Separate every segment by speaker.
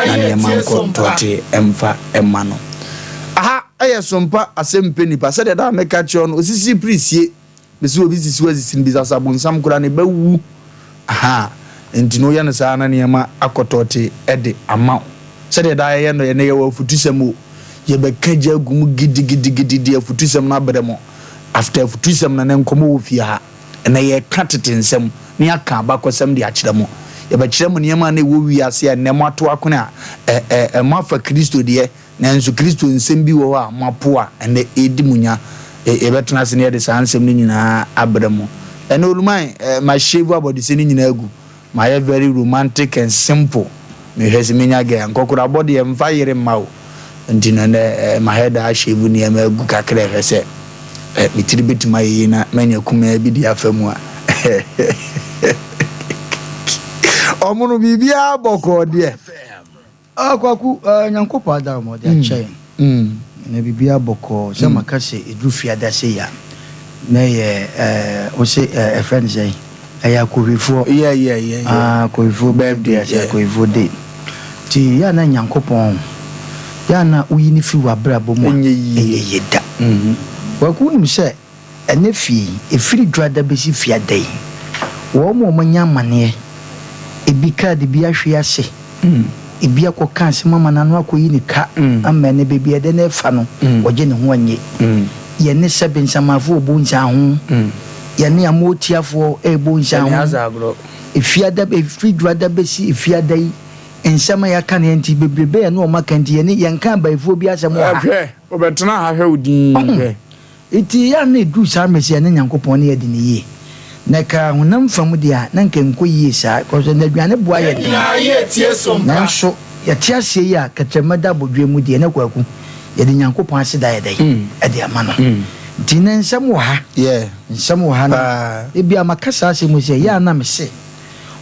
Speaker 1: na nneɛma nkɔ tɔɔtee mfa mma no. Aha yɛ sompa asɛm mpɛ nipa sɛdeɛ daa meka kyerɛ wo no osisi piri sie mesi obi sisi wo asisi no bisa sɛ abonsam koraa ne ba wu aha nti no woyɛ no saa na nneɛma akɔ tɔɔtee de ama wo sɛdeɛ daa yɛyɛ no ɛnɛ yɛwɔ afutusɛm o yɛbɛka gya agu mu gidigidigidi de afutusɛm no abrɛ mo after afutusɛm no ne nkɔmmɔ wɔ fie ha. Ɛnnɛ yɛreka tete nsɛm na yɛaka abakɔsɛm de akyerɛ mo. Yɛbɛkyerɛ mo nneɛma a na ɛwɔ wiase a nnɛ moato akono a ɛ ɛ ɛ moafa Kristo deɛ, nanso Kristo nsɛm bi wɔ hɔ a moapo a ɛnnɛ ɛredi mo nya. Ɛ yɛbɛtena ase na yɛde saa nsɛm no nyinaa abrɛ mo. Ɛnnɛ Oluman, ɛ mashave abɔdesɛ no nyinaa agu. Mayɛ very romantic and simple mehwɛ sɛ menya girl a nkɔkorabɔ deɛ mfa yere mma o nti no ɛnɛ mahɛ da ashave nneɛma agu kakra ɛhwɛ sɛ me tiri bɛtumi ayɛ yie na manya kumaa bi de afa mu a ɔmo no biribiara bɔkɔɔ deɛ.
Speaker 2: Ah Kwaku eh, Nyankopɔn adaworoma ɔde akyɛ yɛn. Na biribiara bɔkɔɔ. Sɛ maka sɛ ɛduru fiada sei a, na ɛyɛ eh, wo se eh, ɛfrɛ no sɛn? Ɛyɛ akohwifoɔ.
Speaker 1: Yeah, yeah, yeah, yeah.
Speaker 2: Ah, akohwifoɔ birthday,
Speaker 1: yeah.
Speaker 2: asɛ akohwifoɔ day. Nti yɛ a na Nyankopɔn, yɛ a na woyi no firi w'abrabɔ mu a,
Speaker 1: Ɛnyɛ yie.
Speaker 2: ɛnyɛ yie da. Kwaku wonim sɛ Ɛnnɛ fie yi, ɛfiri Dwoada bɛsi Fiada yi, wɔn a wɔanya amaneɛ, ebi kaade bi ahwe ase, ebi akɔka asɛm ama n'ano akɔyi ne ka ama ɛnnɛ baabi a ɛdɛ no refa no, ɔgye ne ho annye. Yɛne sɛbe nsamanfoɔ rebɔ nsiaho, yɛne amotiafoɔ rebɔ nsiaho. Fiada, ɛfiri Dwoada bɛsi Fiada yi, nsɛm a yɛaka no yɛn nti, bebrebe a yɛne wɔn aka nti, yɛne, yɛnka abayifoɔ bi asɛm wɔ ha.
Speaker 1: Hwɛ, wɔbɛtena ha hwɛ wo dinn hwɛ.
Speaker 2: Enti ɛyɛ a na ɛduru saa mmerɛ sɛ yɛne Nyankopɔn ne yɛadi no yie. Na ɛka honam fam deɛ a, na anka ɛnkɔ yie saa, because na aduane boa yɛ den. Nanso yɛte aseɛ yi a kɛtrɛma da abodwoɛ mu deɛ, na Kwaku, yɛde Nyankopɔn aseda ayɛ dɛn? Ɛde ama no. Nti nnɛ nsɛm wɔ ha, nsɛm wɔ ha na ebia maka saa asɛm yi sɛ, ɛyɛ a na mese,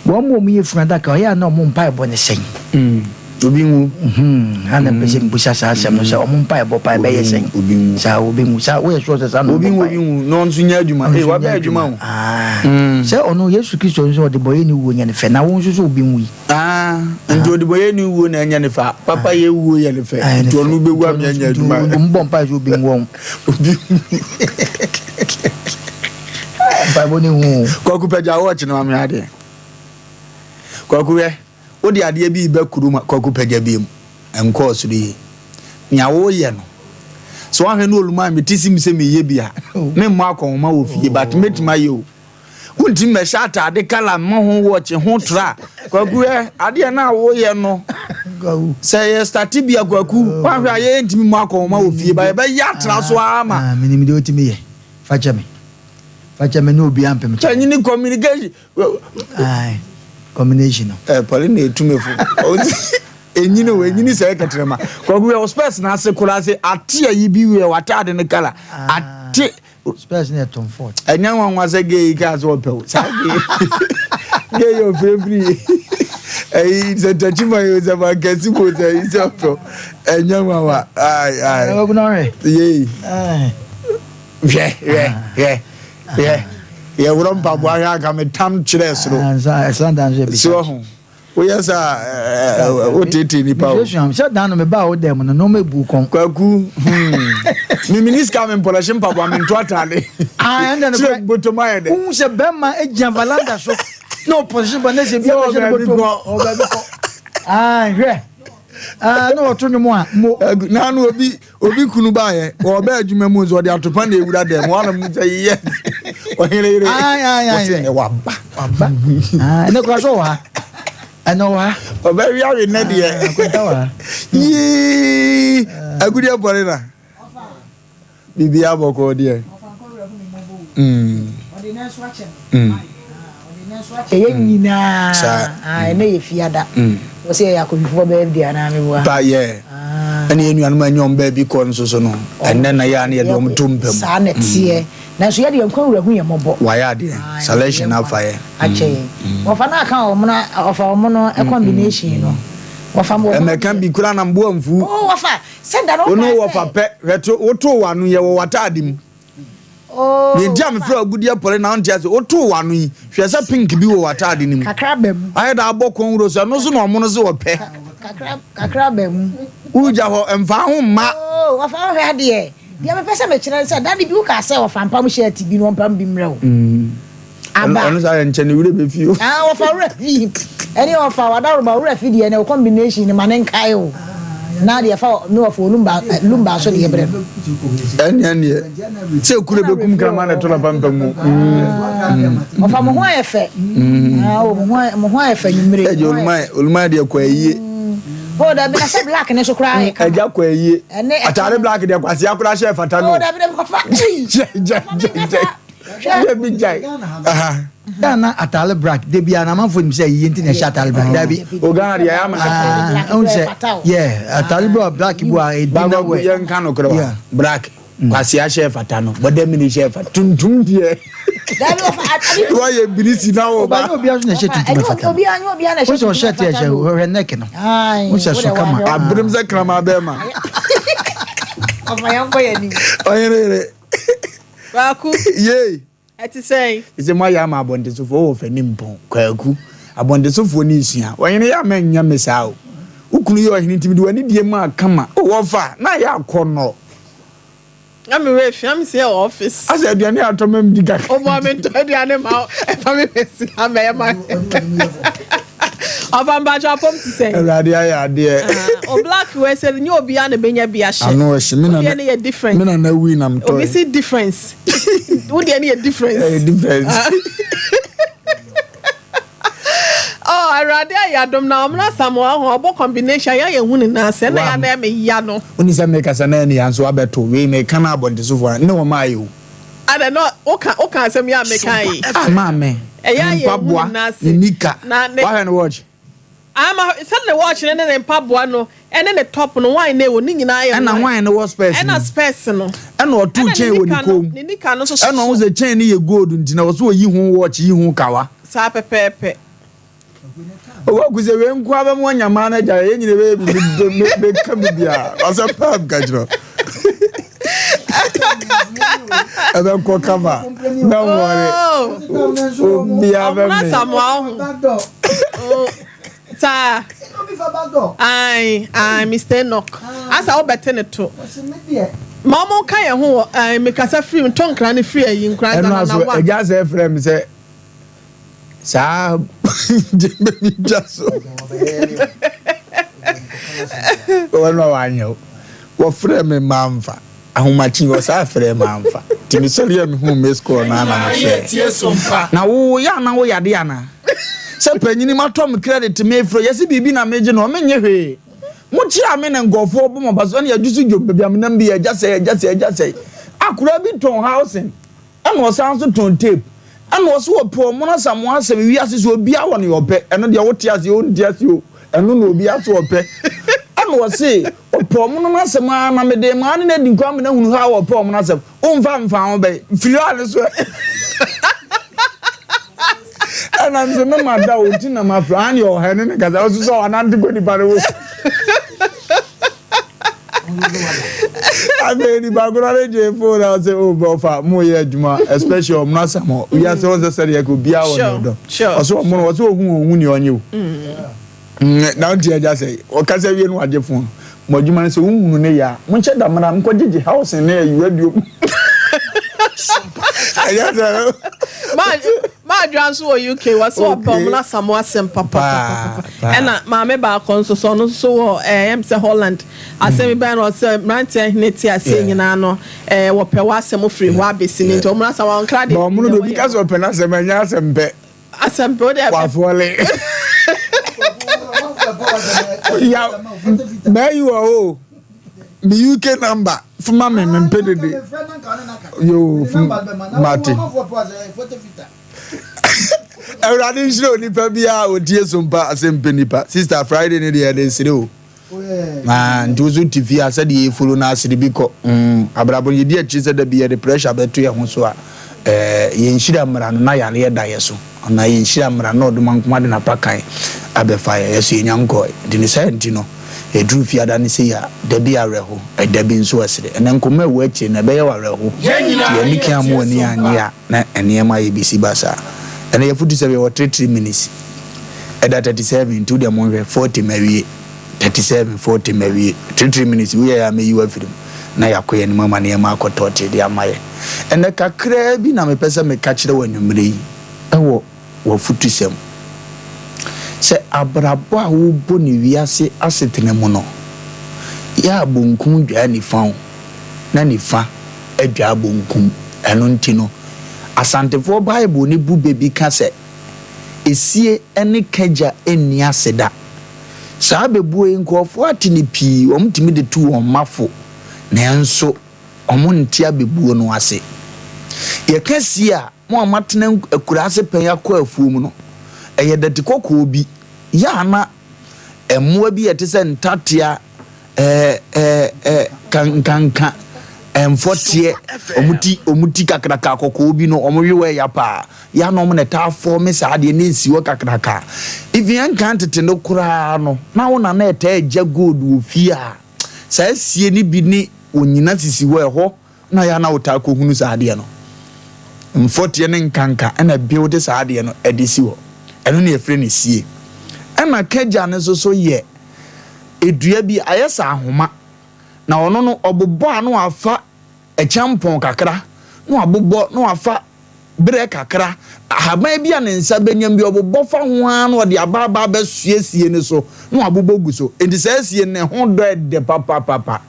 Speaker 2: Wɔn a wɔyɛ funu adaka, ɔyɛ a na wɔn mpaebɔ ne sɛn?
Speaker 1: Obi nwu.
Speaker 2: Ha na mpɛ sɛ mbusa saa asɛm no sɛ wɔn mpaebɔ paa ɛbɛyɛ sɛn?
Speaker 1: Obi nwu.
Speaker 2: Saa obi nwu. Saa woyɛ sure sɛ saa na
Speaker 1: Obi
Speaker 2: wɔbɔ
Speaker 1: nwu,
Speaker 2: mpae?
Speaker 1: obi nwu. Na ɔno nso nya adwuma.
Speaker 2: Ɔno
Speaker 1: Ee,
Speaker 2: nso
Speaker 1: wabɛ
Speaker 2: nya
Speaker 1: adwuma
Speaker 2: adwuma.
Speaker 1: o.
Speaker 2: Ah. Sɛ ɔno Yesu Kristo nso ɔdebɔyɛni wuo nyɛ ne fɛ, na wo nso sɛ obi nwu yi.
Speaker 1: Ah, nti ɔdebɔyɛni wuo na ɛnyɛ ne fɛ a, papa yɛ wuo yɛ ne fɛ.
Speaker 2: Ɛyɛ ne
Speaker 1: Nti
Speaker 2: fɛ.
Speaker 1: ɔno bɛwu
Speaker 2: Nti
Speaker 1: ama
Speaker 2: ɔno
Speaker 1: anya
Speaker 2: nti
Speaker 1: adwuma.
Speaker 2: wɔn bɔ mpae sɛ obi nwu wɔn.
Speaker 1: Obi nwu.
Speaker 2: Mpaebɔ ne hu o.
Speaker 1: Kwaku pagya watch no ma me adeɛ. Kwaku hwɛ, wode adeɛ bi reba kurom a, Kwaku pagya biom. Ɛnkɔɔ soro yie. Nea woyɛ no, sɛ woahwɛ ne oluman mete sim sɛ meyɛ bi a, memmɔ akɔnhoma wɔ fie but mɛtumi ayɛ o. Wontumi mmɛhyɛ ataade kala mmɔ ho watch ho tra. Kwaku hwɛ, adeɛ no a woyɛ no, sɛ yɛ starte bi a Kwaku, woahwɛ a yɛntumi mmɔ akɔnhoma wɔ fie but yɛbɛyɛ atra so ara ma.
Speaker 2: Ah, menim deɛ wotumi yɛ. Fa kyɛ me. Fa kyɛ me ne obiara mpem kyɛ.
Speaker 1: Kyɛ communication.
Speaker 2: Aye, combination no.
Speaker 1: Eh, pɔli na etu me fo. Enyini o, enyini sɛ ɛkɛtɛrɛ ma. Kwaku yɛ spɛs na ase koraa se ate ayi bi wɔ w'ataade no kala. Ate.
Speaker 2: Spɛs no yɛ Tom Ford.
Speaker 1: Ɛnyɛ nwanwa sɛ gay yi kaa sɛ ɔpɛ wo. Saa gay. Gay yɛ ofirefiri. Ɛyi sɛ takyi ma yi o sɛ ma nkɛse mu o sɛ ɛyi sɛ ɔpɛ wo. Ɛnyɛ nwanwa. Ayi ayi.
Speaker 2: Ɛwɔ kuna hwɛ.
Speaker 1: Yei. Hwɛ hwɛ hwɛ hwɛ yɛworɔ mpaboa hwɛ anka metam kyerɛ soro. So ho woyɛ sɛ wotetee nipa o.
Speaker 2: Sɛ dan no mebaa wo dɛm no nneɛma ebu kɔn.
Speaker 1: Kwaku hmm. Me mini sika me mpɔlɔhye mpaboa me nto atade.
Speaker 2: Ah, ɛnna no
Speaker 1: kora. Bɔtɔm ayɛ dɛ.
Speaker 2: Wohu sɛ bɛrima gyina valanda so na ɔpɔlɔhye ba na sɛ bi abɛhyɛ ne bɔtɔm. Ɔbaabi kɔ. Ah, hwɛ. Ah, na ɔto nnwom a mo.
Speaker 1: Na no obi Obi kunu baeɛ, ɔbaa adwuma mu nso ɔde atopa na ewura dɛm. Wɔn anam sɛ yes, ɔhene yere. Wɔsi ɛnɛ waba.
Speaker 2: Waba. Ɛnɛ kura so wɔ ha. Ɛnɛ wɔ ha.
Speaker 1: Ɔbɛ wi awi nɛ deɛ.
Speaker 2: Akonta wɔ ha.
Speaker 1: Yii, agudeɛ bɔre na. Bibi abɔkɔ deɛ. Mm. Mm.
Speaker 3: Ɛyɛ nyinaa ɛnɛ yɛ fiada wɔ sɛ yɛyɛ akɔhwifoɔ birthday anaa meboa.
Speaker 1: Pa yɛ ɛne yɛn nuanom a ɛnyɛ wɔn baabi kɔ nso so no ɛnɛ na yɛ a na yɛde wɔn to mpa mu.
Speaker 3: Saa na ɛteɛ nanso yɛde yɛn nkwa wura hu yɛn mmɔbɔ.
Speaker 1: Wayɛ adeɛ selection afa yɛ.
Speaker 3: Akyɛ yɛn wɔfa no aka wɔn no wɔfa wɔn no combination no wɔfa wɔn.
Speaker 1: Ɛmɛka bi kura na mboa mfu.
Speaker 3: Oo wɔfa sɛ da no
Speaker 1: wɔn wɔfa pɛ hwɛ to woto wɔn ano yɛ wɔ w'ataade mu. Deɛ nti a mefrɛ wo agudeɛ pɔre na wonte ase, wotoo w'ano yi, hwɛ sɛ pink bi wɔ w'ataade no mu.
Speaker 3: Kakra ba mu.
Speaker 1: Ayɛ dɛ abɔ kɔn wuro so, ɛno nso na ɔmo no se wɔpɛ.
Speaker 3: Kakra kakra ba mu.
Speaker 1: Wogya hɔ mfa ho mma.
Speaker 3: Oh, wɔfa wo hwɛ adeɛ. Deɛ mepɛ sɛ mekyerɛ ne sɛ, da no bi wokaa sɛ wɔfa mpam shirt bi na ɔmpam bi mmerɛ wo. Aba.
Speaker 1: Ɛno saa yɛ nkyɛ ne werɛ bɛfi o.
Speaker 3: Ah, wɔfa werɛ fi. Ɛne wɔfa wadaroma werɛ fi deɛ na wo combination no ma ne nkae o. Na deɛ fa ne wɔfa olumba lumba so deɛ brɛ no.
Speaker 1: Ɛne ɛneɛ sɛ kuro bɛkum kraman na ɛtɔ na pampa mu.
Speaker 3: Wɔfa mo ho ayɛ fɛ. Ah, o mo ho mo ho ayɛ fɛ nwummere.
Speaker 1: Ɛgye oluma oluma deɛ kɔ ayie.
Speaker 3: Oh, dabi na sɛ black ne so koraa yɛ kama.
Speaker 1: Ɛgya kɔ ayie. Ataare black deɛ kwasi akora hyɛ fata no.
Speaker 3: Oh, dabi dabi kɔfa.
Speaker 1: Gya gya gya gya. Dabi gyae. Aha.
Speaker 2: Ghana ataare black de bia na amanfo nim sɛ yiye nti na ɛhyɛ ataare black dabi.
Speaker 1: O Ghana deɛ ɛyɛ ama na
Speaker 2: Ah, ɛhu sɛ yeah ataare black bu a ɛdi na
Speaker 1: Baako
Speaker 2: wɛ.
Speaker 1: yɛ nka no korɛ wa black kwasi ahyɛ fata no bɔdɛ mini hyɛ fata tuntum deɛ.
Speaker 3: Dabi wɔfa ade.
Speaker 1: Wɔyɛ birisi na wɔ ba.
Speaker 2: Ɔba nyɛ obiara so na ɛhyɛ tuntum ɛfata no.
Speaker 3: Obiara nyɛ obiara na ɛhyɛ
Speaker 2: Wo sɛ
Speaker 3: tuntum
Speaker 2: ɔhyɛ te
Speaker 3: ɛfata
Speaker 2: ɛhyɛ
Speaker 3: no.
Speaker 2: hwɛ neck no.
Speaker 3: Ayi,
Speaker 2: Wo sɛ
Speaker 3: wo
Speaker 2: so
Speaker 3: deɛ
Speaker 2: kama.
Speaker 3: wahwɛ.
Speaker 1: Abirim sɛ kraman bɛrima.
Speaker 3: Ɔfa yɛn kɔ yɛn anim.
Speaker 1: Ɔyere yere.
Speaker 4: Kwaku.
Speaker 1: Yei.
Speaker 4: Ɛte sɛn?
Speaker 1: Sɛ moayɛ ama abɔntesofoɔ wɔ fɛ ne mpɔn. Kwaku. Abɔntesofoɔ ne nsua. Ɔhene yɛ ama nnya me saa o. Wo kunu yɛ ɔhene nti mede w'ani die maa kama. O wɔfa na ayɛ akɔnnɔ.
Speaker 4: Na me werɛ fi, na me si wɔ office.
Speaker 1: Asɛ aduane atɔ ma mdi kakra.
Speaker 4: O ma me ntɔ aduane ma wo, ɛfa me bɛsi ha mɛyɛ ma. Ɔfa mpakyɛ apɔm ti sɛn.
Speaker 1: Awurade ayɛ adeɛ.
Speaker 4: O black wei sɛ nyɛ obiara na bɛnya bi ahyɛ.
Speaker 1: Ano ɛhye me na
Speaker 4: Wo deɛ no yɛ different.
Speaker 1: Me na na wui na mtɔe.
Speaker 4: Obi si difference. Wo deɛ no yɛ difference.
Speaker 1: Ɛyɛ difference.
Speaker 4: Oh, Awurade ayɛ adom na ɔmena Samoa ho ɔbɔ combination yɛ yɛ hu ne nan ase ɛna yɛ na ɛmɛ ya no.
Speaker 1: Woni sɛ mekasa na ɛne ya nso abɛto wei meka no abɔntesofoɔ a ne wɔn ayɛ o.
Speaker 4: Ada no woka woka asɛm yi a meka yi.
Speaker 1: Ah maame.
Speaker 4: Ɛyɛ ayɛ hu ne nan ase.
Speaker 1: Ne nika. Wahwɛ ne watch.
Speaker 4: Ama sɛ ne watch ne ne mpaboa no ɛne ne top no wine na ɛwɔ ne nyinaa yɛ
Speaker 1: wine. Ɛna wine no wɔ specs no.
Speaker 4: Ɛna specs no.
Speaker 1: Ɛna ɔto chain wɔ ne kɔn mu.
Speaker 4: Ne nika no nso so.
Speaker 1: Ɛna ɔho sɛ chain no yɛ gold nti na ɔso oyi ho watch yi ho kawa.
Speaker 4: Saa pɛpɛɛpɛ.
Speaker 1: Owó kò sɛ wei nko abɛ mu anya maa n'agya yɛ nyina bɛyɛ bibi bɛka bibia ɔsɛ pam ka kyerɛ ɛbɛkɔ kama mɛnwɔre obia
Speaker 4: bɛme saa ai ai Mr. Enoch asa wobɛte ne to ma ɔmo nka yɛn ho wɔ ai mekasa firi ntɔ nkra ne firi ayi nkra
Speaker 1: ɛno aso agya sɛ frɛ me sɛ saa gyembe bi gya so wɔn a wanyɛ o wɔfrɛ me mamfa ahomakye wɔsaa frɛ mamfa nti mesɔre a mehu miss call no ana mefrɛ na wo yɛ ana wo yade ana sɛ panyini matɔ me credit mefrɛ yɛse biribi na megye no ɔmenyɛ hwee mokyea me na nkurɔfoɔ bɔ maba so ɛne adwo so dwom baabi a menam bi agya sɛ agya sɛ agya sɛ akora bi tɔn housing Ɛna ɔsan nso tɔn tape. Ɛna ɔse ɔpɛ ɔmono Asamoah asɛm wiase so obiara wɔ nea ɔpɛ ɛno deɛ wote aseɛ o wonte aseɛ o ɛno na obiara so ɔpɛ. Ɛna ɔse ɔpɛ ɔmono no asɛm ara na mede maa ne no adi nkwa ama no ahunu how ɔpɛ ɔmono asɛm. Womfa mfa ho bɛn firi hɔ a ne so ɛ. Ɛna nso na mada o nti na mafrɛ aane ɔha ne ne kasa ɔso sɛ ɔnante kɔ nipa no ho. Afei nipa korɔ no gyee phone na ɔsɛ o bɔfa mo yɛ adwuma especially ɔmo asam hɔ wiase wɔn sɛ sɛdeɛ kò biara wɔ ne ɔdɔ ɔsɛ ɔmo no ɔsɛ ohun ohun ni ɔnye o na ɔnti agya sɛ ɔkasa wie no wagye phone mo adwuma no sɛ ohun ne yɛ a mo nhyɛ damara nkɔ gyegye house ne ayi radio mu ɛyɛ sɛ.
Speaker 4: Maadwoa nso wɔ UK wɔ sɛ ɔpɛ ɔmo n'asamo asɛm papapapa ɛna maame baako nso so ɔno nso wɔ ɛɛ ɛm sɛ Holland asɛm bi bɛn no ɔsɛ mmeranteɛ hene te aseɛ nyinaa no ɛɛ wɔpɛ w'asɛm firi hɔ abɛsi ne nti ɔmo n'asɛm wɔn nkra de.
Speaker 1: Ba ɔmo no de obi ka sɛ ɔpɛ n'asɛm ɛnyɛ asɛm pɛ.
Speaker 4: Asɛm pɛ o de.
Speaker 1: Wafɔle. Ya bɛyi wɔ o. Me UK number fma me me mpɛ dede yoo mate. Awurade nhyira onipa biara a otie so mpa asɛm pɛ nipa sister Friday ne deɛ yɛde sere o na nti wo so te fie a sɛdeɛ yɛfolo no asere bi kɔ mm, abrabɔ no yɛdi akyiri sɛ da bi yɛde pressure bɛto yɛ ho so a eh, yɛn nhyira mmara no na yareɛ da yɛ so anaa yɛn nhyira mmara no na ɔdomankoma de n'apakan abɛfa yɛ yɛ so yɛnya nkɔɛ nti ne saa nti no Ɛduru Fiada no sei a, da bi awerɛho, ɛda bi nso ɛsere. Ɛnnɛ nkɔmmɔ a ɛwɔ akyire no, ɛbɛyɛ wo awerɛho. Nti yɛn ani amma w'ani annye a, na nneɛma ayɛ bisi basaa. Ɛnnɛ yɛfotu sɛ yɛwɔ three three minutes. Ɛda 37 nti wo deɛ monhwɛ, 40 mawie. 37, 40 mawie. 33 minutes woyɛ a mɛyi wo afiri mu na yɛakɔ yɛn anim ama nneɛma akɔ tɔɔtee de ama yɛn. Ɛnnɛ kakraa bi na mepɛ sɛ meka kyerɛ wo anwummerɛ yi wɔ w'afutusɛm. Sɛ abrabɔ a wobɔ no wiase asetena mu no, yɛ a bonkum dwaa nifa o, na nifa adwaa bonkum. Ɛno nti no, Asantefoɔ Bible no bu bɛ bi ka sɛ, Esie ne kagya nni ase da. Saa bɛbuo yi, nkurɔfoɔ ate no pii, wɔtumi de tu wɔn mma fo, nanso wɔnte abɛbuo no ase. Yɛka sie a, mo a moatena akuraase pɛn akɔ afuom no, ɛyɛ dɛte kɔkɔɔ bi, yɛ a na mmoa bi a ɛte sɛ ntatea, ɛɛ ɛɛ kankanka, mfɔteɛ, wɔn ti wɔn ti kakraka kɔkɔɔ bi no, wɔn wewa ɛya paa. Yɛ a na wɔn na ɛtaa fɔɔme saa adeɛ na esi hɔ kakraka. Even ɛnkan tete no koraa no, na wo na na ɛtaa gya gold wɔ fie a, saa sie no bi ne onyina sisi hɔ, ɛhɔ na yɛ a na wotaa kɔhunu saa adeɛ no. Mfɔteɛ ne nkanka na ɛbuilde saa adeɛ no de si hɔ. Ɛno na yɛfrɛ no sie. Ɛna kagya no nso so yɛ dua bi, ayɛ sɛ ahoma. Na ɔno no, ɔbobɔ a na wafa ɛkyɛmpɔn kakra, na wabobɔ na wafa berɛ kakra, ahaban bi a ne nsa bɛnyam bi, ɔbobɔ fa ho ara na ɔde aba aba abɛsoɛ sie no so, na wabobɔ gu so. Enti saa sie no, ne ho dɔ ɛdɛ papapapa.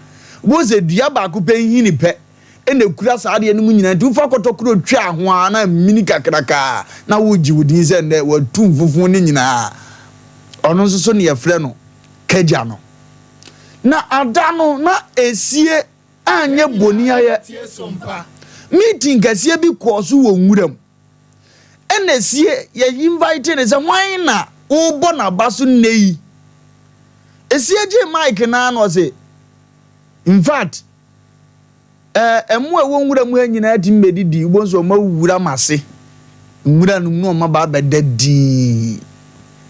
Speaker 1: Wobɛhu sɛ dua baako pɛ nhini pɛ na ɛkura saa adeɛ no mu nyinaa, nti wofa kɔtɔkorɔ twa ho ara na amini kakrakaa na wogye wo din sɛ nnɛ watu mfofo no nyinaa. Ɔno nso so na yɛfrɛ no kagya no. Na ada no, na ɛsie anyɛ boniayɛ. Meeting kɛseɛ bi kɔɔ so wɔ nwuram. Ɛna esie yɛ invite no sɛ hwan na wobɔ n'aba so nnɛ yi. Esie gyee mic no ara na ɔse in fact ɛɛ mmoa ɛwɔ nwura mu ha nyinaa tumi bɛdidi, wobɛhu sɛ wɔn awura m'ase nwura no mu na wɔn aba abɛda dinn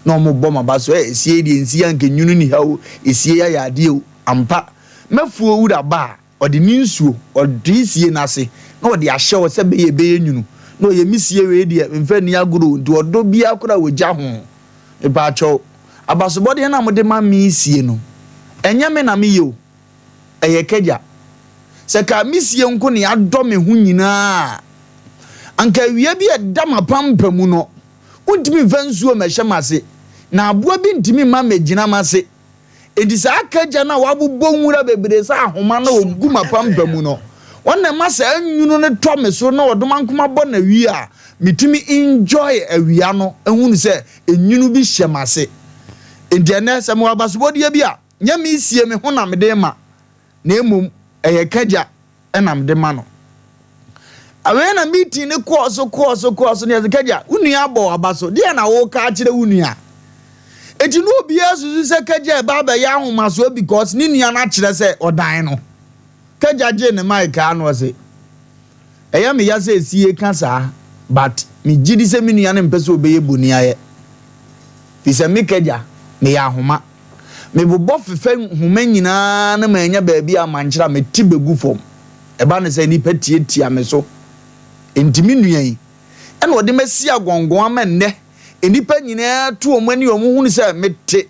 Speaker 1: na wɔbɔ m'aba so. Ɛɛ esie deɛ nsi anka nwunu ni ha o, esie ayɛ adeɛ o, ampa. M'afuo wura ba a, ɔde ne nsuo, ɔde sie n'ase, na ɔde ahyɛ hɔ sɛ ɛbɛyɛ ɛbɛyɛ nwunu. Na ɔyɛ me sie wei deɛ, memfa nni agorɔ o, nti ɔdɔ biara koraa ɔgya ho. Mepaakyɛw, abasobɔdeɛ no a mode ma me sie no, ɛnyɛ me na meyɛ o, ɛyɛ Kagya. Sɛ ka me sie nko na yɛadɔ me ho nyinaa a, anka awia bi a ɛda m'apampamu no, wontumi mfa nsuo mmɛhyɛ m'ase, na aboa bi ntumi mma mmɛgyina m'ase. Enti saa kagya no a wɔabobɔ nwura bebree sɛ ahoma na ogu m'apampam no, wɔn na ɛma saa nwunu no tɔ me so na ɔdomankoma bɔ no awi a, metumi enjoy awia no hunu sɛ nwunu bi hyɛ m'ase. Enti ɛnnɛ, sɛ mewɔ abasobɔdeɛ bi a, nyɛ meresie me ho na mede rema, na mmom ɛyɛ kagya na mede ma no. Afei na meeting no kɔɔ so kɔɔ so kɔɔ so na yɛsɛ Kagya, wo nua abɔ w'aba so, deɛ na woka akyerɛ wo nua? Eti na obiara susu sɛ Kagya ɛba abɛyɛ ahomasoɔ because ne nua no akyerɛ sɛ ɔdan no. Kagya gyee ne mic a na ɔse, ɛyɛ me ya sɛ esie ka saa but megye di sɛ me nua no mpɛ sɛ ɔbɛyɛ boniayɛ. Firi sɛ me Kagya, meyɛ ahoma. Mebobɔ fefɛ nhoma nyinaa na mannya baabi a mankyerɛ a mete begu fam. Ɛba no sɛ nnipa tiatia me so. Enti me nua yi na ɔde me asi agɔngɔn ama nnɛ nnipa nyinaa to wɔn ani a wɔhunu sɛ mete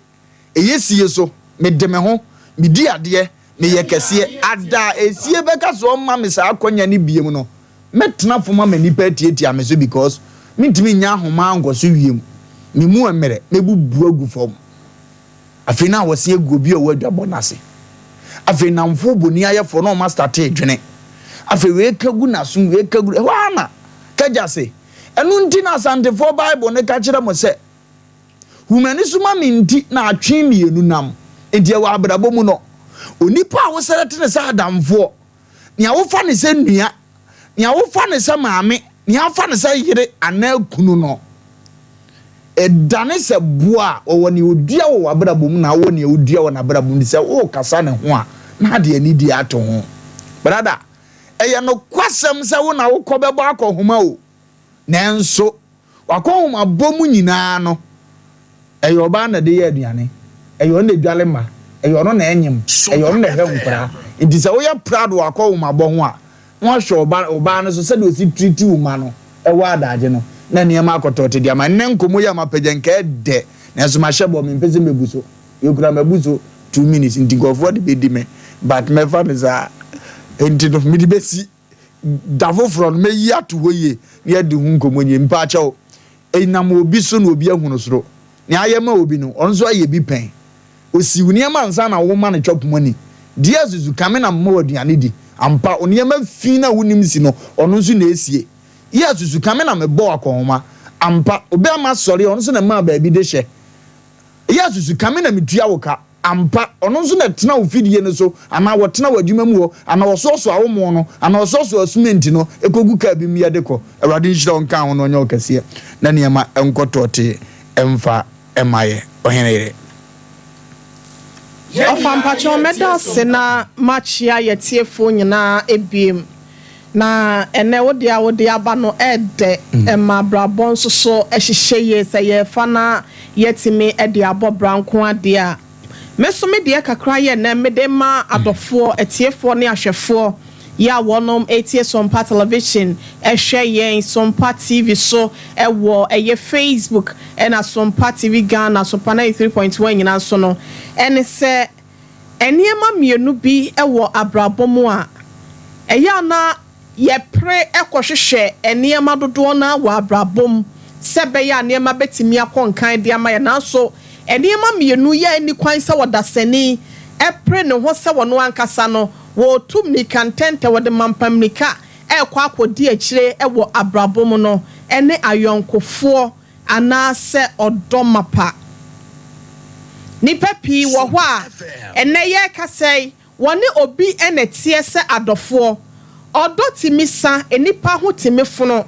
Speaker 1: ɛyɛ sie so, mede me ho, medi adeɛ, meyɛ kɛseɛ. Ada a esie bɛka sɛ ɔmma me saa akwanya no biom no, Mɛtena fam ama nnipa atiatia me so because mentumi nyɛ ahoma nkɔ so wiem. Me mu mmerɛ, mɛbubu agu fam. Afei na wɔse agu obi a ɔwɔ adwabɔ no ase. Afei nnamfoɔ boniayɛfoɔ na wɔn astate redwene. Afei wei ka gu n'asom, wei ka gu, ɛhɔ ara na Kagya se, ɛno nti na Asantefoɔ Bible no ka kyerɛ mo sɛ, Hu m'ani so ma me nti na atwe mmienu nam. Enti ɛwɔ abrabɔ mu no, onipa a wosɛrɛte no sɛ adamfoɔ, nea wofa no sɛ nua, nea wofa no sɛ maame, nea wofa no sɛ yere anaa kunu no, ɛdane sɛ boa a ɔwɔ nea odua wɔ w'abrabɔ mu na wowɔ nea wodua wɔ n'abrabɔ mu. Sɛ worekasa ne ho a, na ade anidie ato ho. Brada, ɛyɛ nokwasɛm sɛ wo na wokɔ bɛbɔ akɔhoma o, nanso W'akɔnhomabɔ mu nyinaa no, ɛyɛ ɔbaa na ɛde yɛ aduane, ɛyɛ ɔno na ɛdwale mma, ɛyɛ ɔno na ɛnyem, ɛyɛ ɔno na ɛhwɛ nkwadaa. Nti sɛ woyɛ proud wɔ w'akɔnhomabɔ ho a, na wahwɛ ɔba ɔbaa no so sɛdeɛ ɔsi treat wo mma no ɛwɔ adaagye no, na nneɛma akɔtɔ te de ama. Nnɛ nkɔmmɔ yi a mapagya nka ɛdɛ, nanso mahyɛ bɔ, mempɛ sɛ mɛbu so. Wei koraa mabu so. 2 minutes nti nkurɔfoɔ de bɛdi me, but mɛfa no saa. Nti no mede bɛsi da foforɔ no, mɛyi ato hɔ yie na yɛde ho nkɔmmɔ yie. Mpaakyɛw, ɛnam obi so na obi ahunu soro. Nea ayɛ ma obi no, ɔno nso ayɛ bi pɛn. Osiw nneɛma ansa na woma no chop money deɛ. Susu kame na mma aduane di ampa. Nneɛma fi na wonim si no, ɔno nso na esie yɛ. Susu kame na mebɔ akɔnhoma ampa. Obi ama sɔre, ɔno nso na mmaa baabi de hyɛ yɛ. Susu kame na metua wo ka ampa. Ɔno nso na tena wo fidie no so, anaa wɔtena wɔ adwuma mu hɔ, anaa wɔsoasoa wo mo no, anaa wɔsoasoa cement no ekogu kaa bi mu yɛde kɔ. Awurade nhyira wo nka ho na ɔnyɛ wo kɛseɛ na nneɛma nkɔ tɔɔte mfa ɛma yɛ. Ɔhene yere.
Speaker 4: Ɔfa, mpakyɛw, mɛda ase na makyia yɛtiefoɔ nyinaa ebiem. Na ɛnɛ wo deɛ a wode aba no ɛɛdɛ, ɛma abrabɔ nso so ɛhyehyɛ yie sɛ yɛrefa na yɛtumi de abɔ bra nko adeɛ a. Me nso me deɛ kakra yɛ nɛ mede ma adɔfoɔ, atiefoɔ ne ahwɛfoɔ yɛ a wɔnom etie Sompa Television, ɛhwɛ yɛn Sompa TV so ɛwɔ ɛyɛ Facebook, ɛna Sompa TV Ghana, Sompa 93.1 nyinaa so no, ɛne sɛ nneɛma mmienu bi ɛwɔ abrabɔ mu a ɛyɛ ana yɛpere ɛkɔhwehwɛ nneɛma dodoɔ no wɔ abrabɔ mu sɛ ɛbɛyɛ a nneɛma bɛtumi akɔ nkan de ama yɛ. Nanso nneɛma mmienu yɛ ani kwan sɛ wɔdasani ɛpere ne ho sɛ wɔno ankasa no wɔretu mmirika ntɛntɛ, wɔde mampa mmirika ɛrekɔ akɔdi akyire ɛwɔ abrabɔ mu no, ɛne ayɔnkofoɔ anaasɛ ɔdɔ mapa. Nipa pii wɔ hɔ a ɛnɛ yɛrekasa yi, wɔne obi ɛna teɛ sɛ adɔfoɔ. Ɔdɔ tumi sa, nipa ho tumi fono.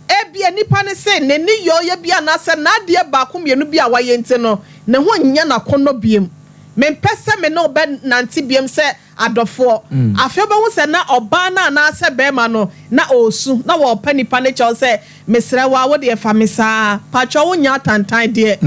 Speaker 4: Ebia nipa ne sɛ n'ani yɛ ɔyɛ bi anaasɛ n'adeɛ baako mmienu bi a wayɛ nti no, ne ho nyɛ n'akɔnnɔ biem. Mempɛ sɛ me ne wo bɛnante biem sɛ adɔfoɔ. Afei wobɛhu sɛ na ɔbaa no anaasɛ bɛrima no na ɔresu na wɔɔpɛ nipa no kyɛw sɛ, "Mesrɛ wo a, wo deɛ fa me saa patwɛ, wo nya atantan deɛ."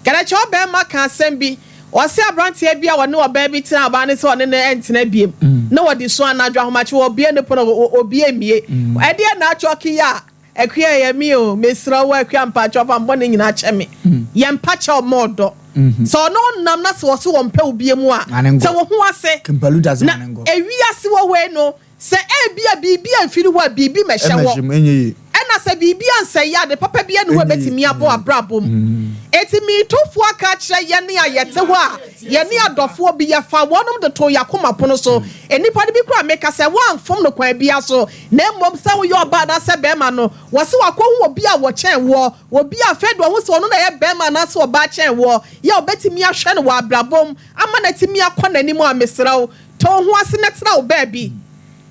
Speaker 4: Kɛnɛkyɛw bɛrima ka asɛm bi, ɔsɛ aberanteɛ bi a wɔne ɔbaa bi tena, ɔbaa no sɛ ɔne no ɛntena biem, na wɔde so anadwo ahomakye wɔbie ne pono, obie mmie. Ɛdeɛ na atwɔ ki a akua yɛ mi o. Mesrɛ wo akua, mpakyɛw, fa mbɔ ne nyinaa kyɛ me. Yɛn mpakyɛw ma ɔdɔ sɛ ɔno nam na sɛ wɔso wɔn mpɛ wo bie mu a, sɛ wɔn ho ase na ewiase wɔ wei no sɛ ebi a biribi a mfiri hɔ a biribi mɛhyɛ hɔ, ɛna sɛ biribi ansɛe ade papa bi ɛne hɔ bɛtumi abɔ abrabɔ mu. Eti miitofoɔ aka akyerɛ yɛne a yɛte hɔ a yɛne adɔfoɔ bi yɛfa wɔnom de to yɛakoma pono so. Nnipa no bi kora meka sɛ woamfom no kwan bia so, na mmom sɛ woyɛ ɔbaa anaasɛ bɛrima no, wɔse wakɔhu obi a wɔkyɛn woɔ, obi a afei de ɔho sɛ ɔno na ɛyɛ bɛrima anaasɛ ɔbaa kyɛn woɔ yɛ a ɔbɛtumi ahwɛ no wɔ abrabɔ mu ama no atumi akɔ n'anim a, mesrɛ wo, tɔ wo ho ase na tena wo baabi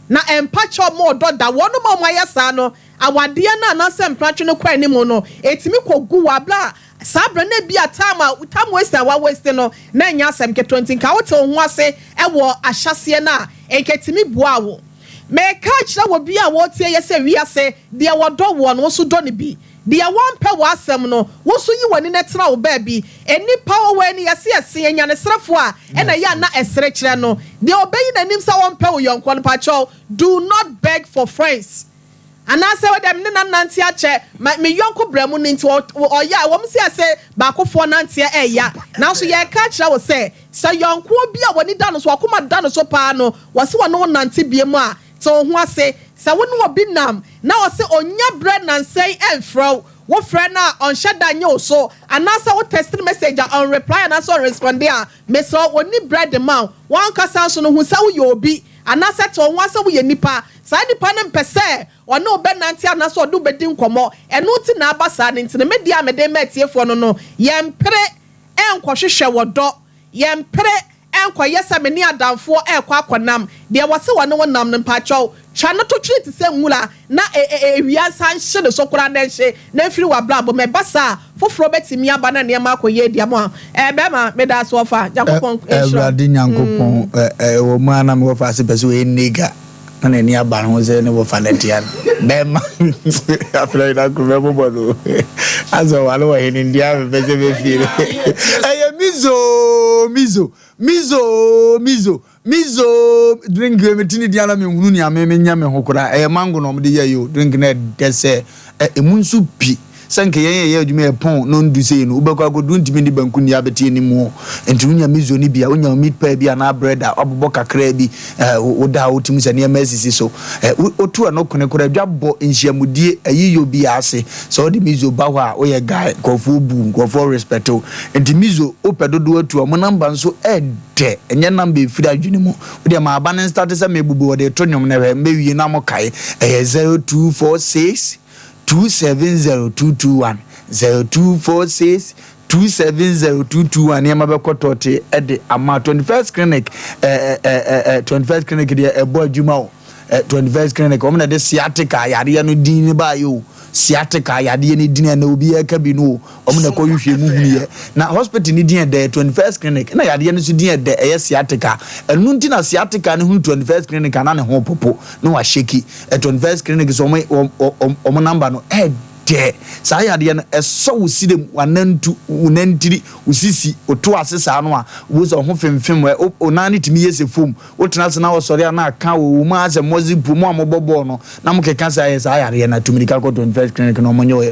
Speaker 4: na ɛmpa kyɛw ma ɔdɔ da. Wɔnom a wɔayɛ saa no, awadeɛ no anaasɛ mpratwe no kɔ anim no, ɛtumi kɔgu wɔ abere a saa berɛ no bi a time a time waste a wa waste no na ɛnyɛ asɛm ketewa. Nti nka wote wo ho ase ɛwɔ ahyɛseɛ no a, nkɛtumi boa wo. Mɛka kyerɛ wɔ bi a wɔtie yɛ sɛ wiase deɛ, wɔdɔ woɔ no, wo nso dɔ no bi. Deɛ wɔmpɛ wɔ asɛm no, wo nso yi w'ani na tena wo baabi. Nnipa wɔ wɔ ani yɛse yɛse anyanesrɛfoɔ a ɛna ɛyɛ a na ɛsere kyerɛ no deɛ ɔbɛyi n'anim sɛ wɔmpɛ wo yɔnkoɔ no. Pakyɛw, do not beg for friends anaasɛ wɔde me ne na nante akyɛ ma me yɔnko brɛ mu no. Nti ɔyɛ a wɔn si ase baakofoɔ nanteɛ ɛya, nanso yɛreka kyerɛ wo sɛ sɛ yɔnkoɔ bi a wɔni da no so, wakoma da no so paa no, wɔsi wɔne wo nante bie mu a, te wo ho ase. Sɛ wo ne obi nam na ɔsɛ onya brɛ nansɛn ɛmfrɛ wo, wofrɛ no a ɔnhyɛ da nye wo so, anaasɛ wo text message a ɔnreply anaasɛ ɔnrespond a, mesrɛ wo, ɔni brɛ de ma wo. Wankasa nso no hu sɛ woyɛ obi anaasɛ te wo ho ase, woyɛ nipa. Saa nipa no mpɛ sɛ ɔne wo bɛnante anaasɛ ɔde wo bɛdi nkɔmmɔ, ɛno nti na aba saa no. Nti no me deɛ a mede ma atiefoɔ no, yɛmpere ɛnkɔhwehwɛ wɔ dɔ, yɛmpere ɛnkɔyɛ sɛ me ne adamfoɔ ɛrekɔ akɔnam. Deɛ wɔse wɔne wo nam no, mpakyɛw, twa no to twere te sɛ nwura na ewia nsa nhye ne so koraa na nhye na mfiri w'abrabɔ mu. Ɛba saa, foforɔ bɛtumi aba na nneɛma akɔ yie di ama. Bɛrima, meda ase. Wɔfa Nyankopɔn nhyira.
Speaker 1: Awurade Nyankopɔn ɛwɔ mu a na mewɔfa ase pɛ sɛ ɔyɛ nigga na n'ani aba ne ho sɛ ne wɔfa no atia no. Bɛrima afrɛ na kuruma bobɔ no asɛ ɔwale wɔ hene ndi afɛfɛ sɛ bɛfie no. Ɛyɛ mizo mizo mizo mizo mizo drink. Wei mete ne di ana menhunu nea me menyɛ me ho koraa. Ɛyɛ mango na ɔmde yɛ yi o. Drink na ɛdɛ sɛ ɛ emu nso pi. Sɛ nka yɛn yɛyɛ adwuma yɛ pɔn nondu sei no, wobɛkɔ akɔdu wontumi nni banku nni abɛte anim o. Nti wonya miso no bi a, wonya wo meat pie bi anaa bread a woabobɔ kakraa bi, eh, woda a wotumi sɛ nneɛma asisi so. Eh, woto ɛno kone koraa, dwa bɔ nhyiamudie ayiyɔ biara ase. Sɛ wode miso ba hɔ a, woyɛ guy, nkurɔfoɔ bu wo, nkurɔfoɔ respect wo. Nti miso wopɛ dodoɔ atu a, wɔn number nso ɛdɛ, ɛnyɛ number ɛfiri adwene mu. Wodeɛ ma aba no nstate sɛ mebubu wɔde reto nnwom no hwɛ, mbɛwie na mokae. Ɛyɛ 0246 270 221, 0246 270 221. Nneɛma bɛkɔ tɔɔte de ama 21st Clinic. Ɛɛ ɛɛ ɛɛ 21st Clinic deɛ ɛbɔ adwuma o. 21st Clinic wɔn na ɛde sciatica yadeɛ no din no baayɛ o. Sciatica yadeɛ no din ɛna obi ɛka bi no o. Wɔn na ɛkɔ hwehwɛ mu hunu yɛ. Na hospital no din ɛdɛ 21st Clinic na yadeɛ no nso din ɛdɛ ɛyɛ sciatica. Ɛno nti na sciatica no hunu 21st Clinic ana ne ho popo na wahyɛki. 21st Clinic so wɔn wɔn wɔn number no ɛdɛ. Saa yadeɛ no ɛsɔ wo sirem, w'anantu, wo nantiri, wo sisi, wo to ase saa no a, wo sɛ ɔho femfem ɛ, wo nan no tumi yɛ sɛ foam. Wotena ase na wɔsɔre a na aka wɔ wo mu ara sɛ mmɔdze mpo, mo a mobɔ bɔɔl no na mokeka sɛ ayɛ saa yareɛ no a, tu mirika kɔ 21st Clinic na wɔnyɛ wo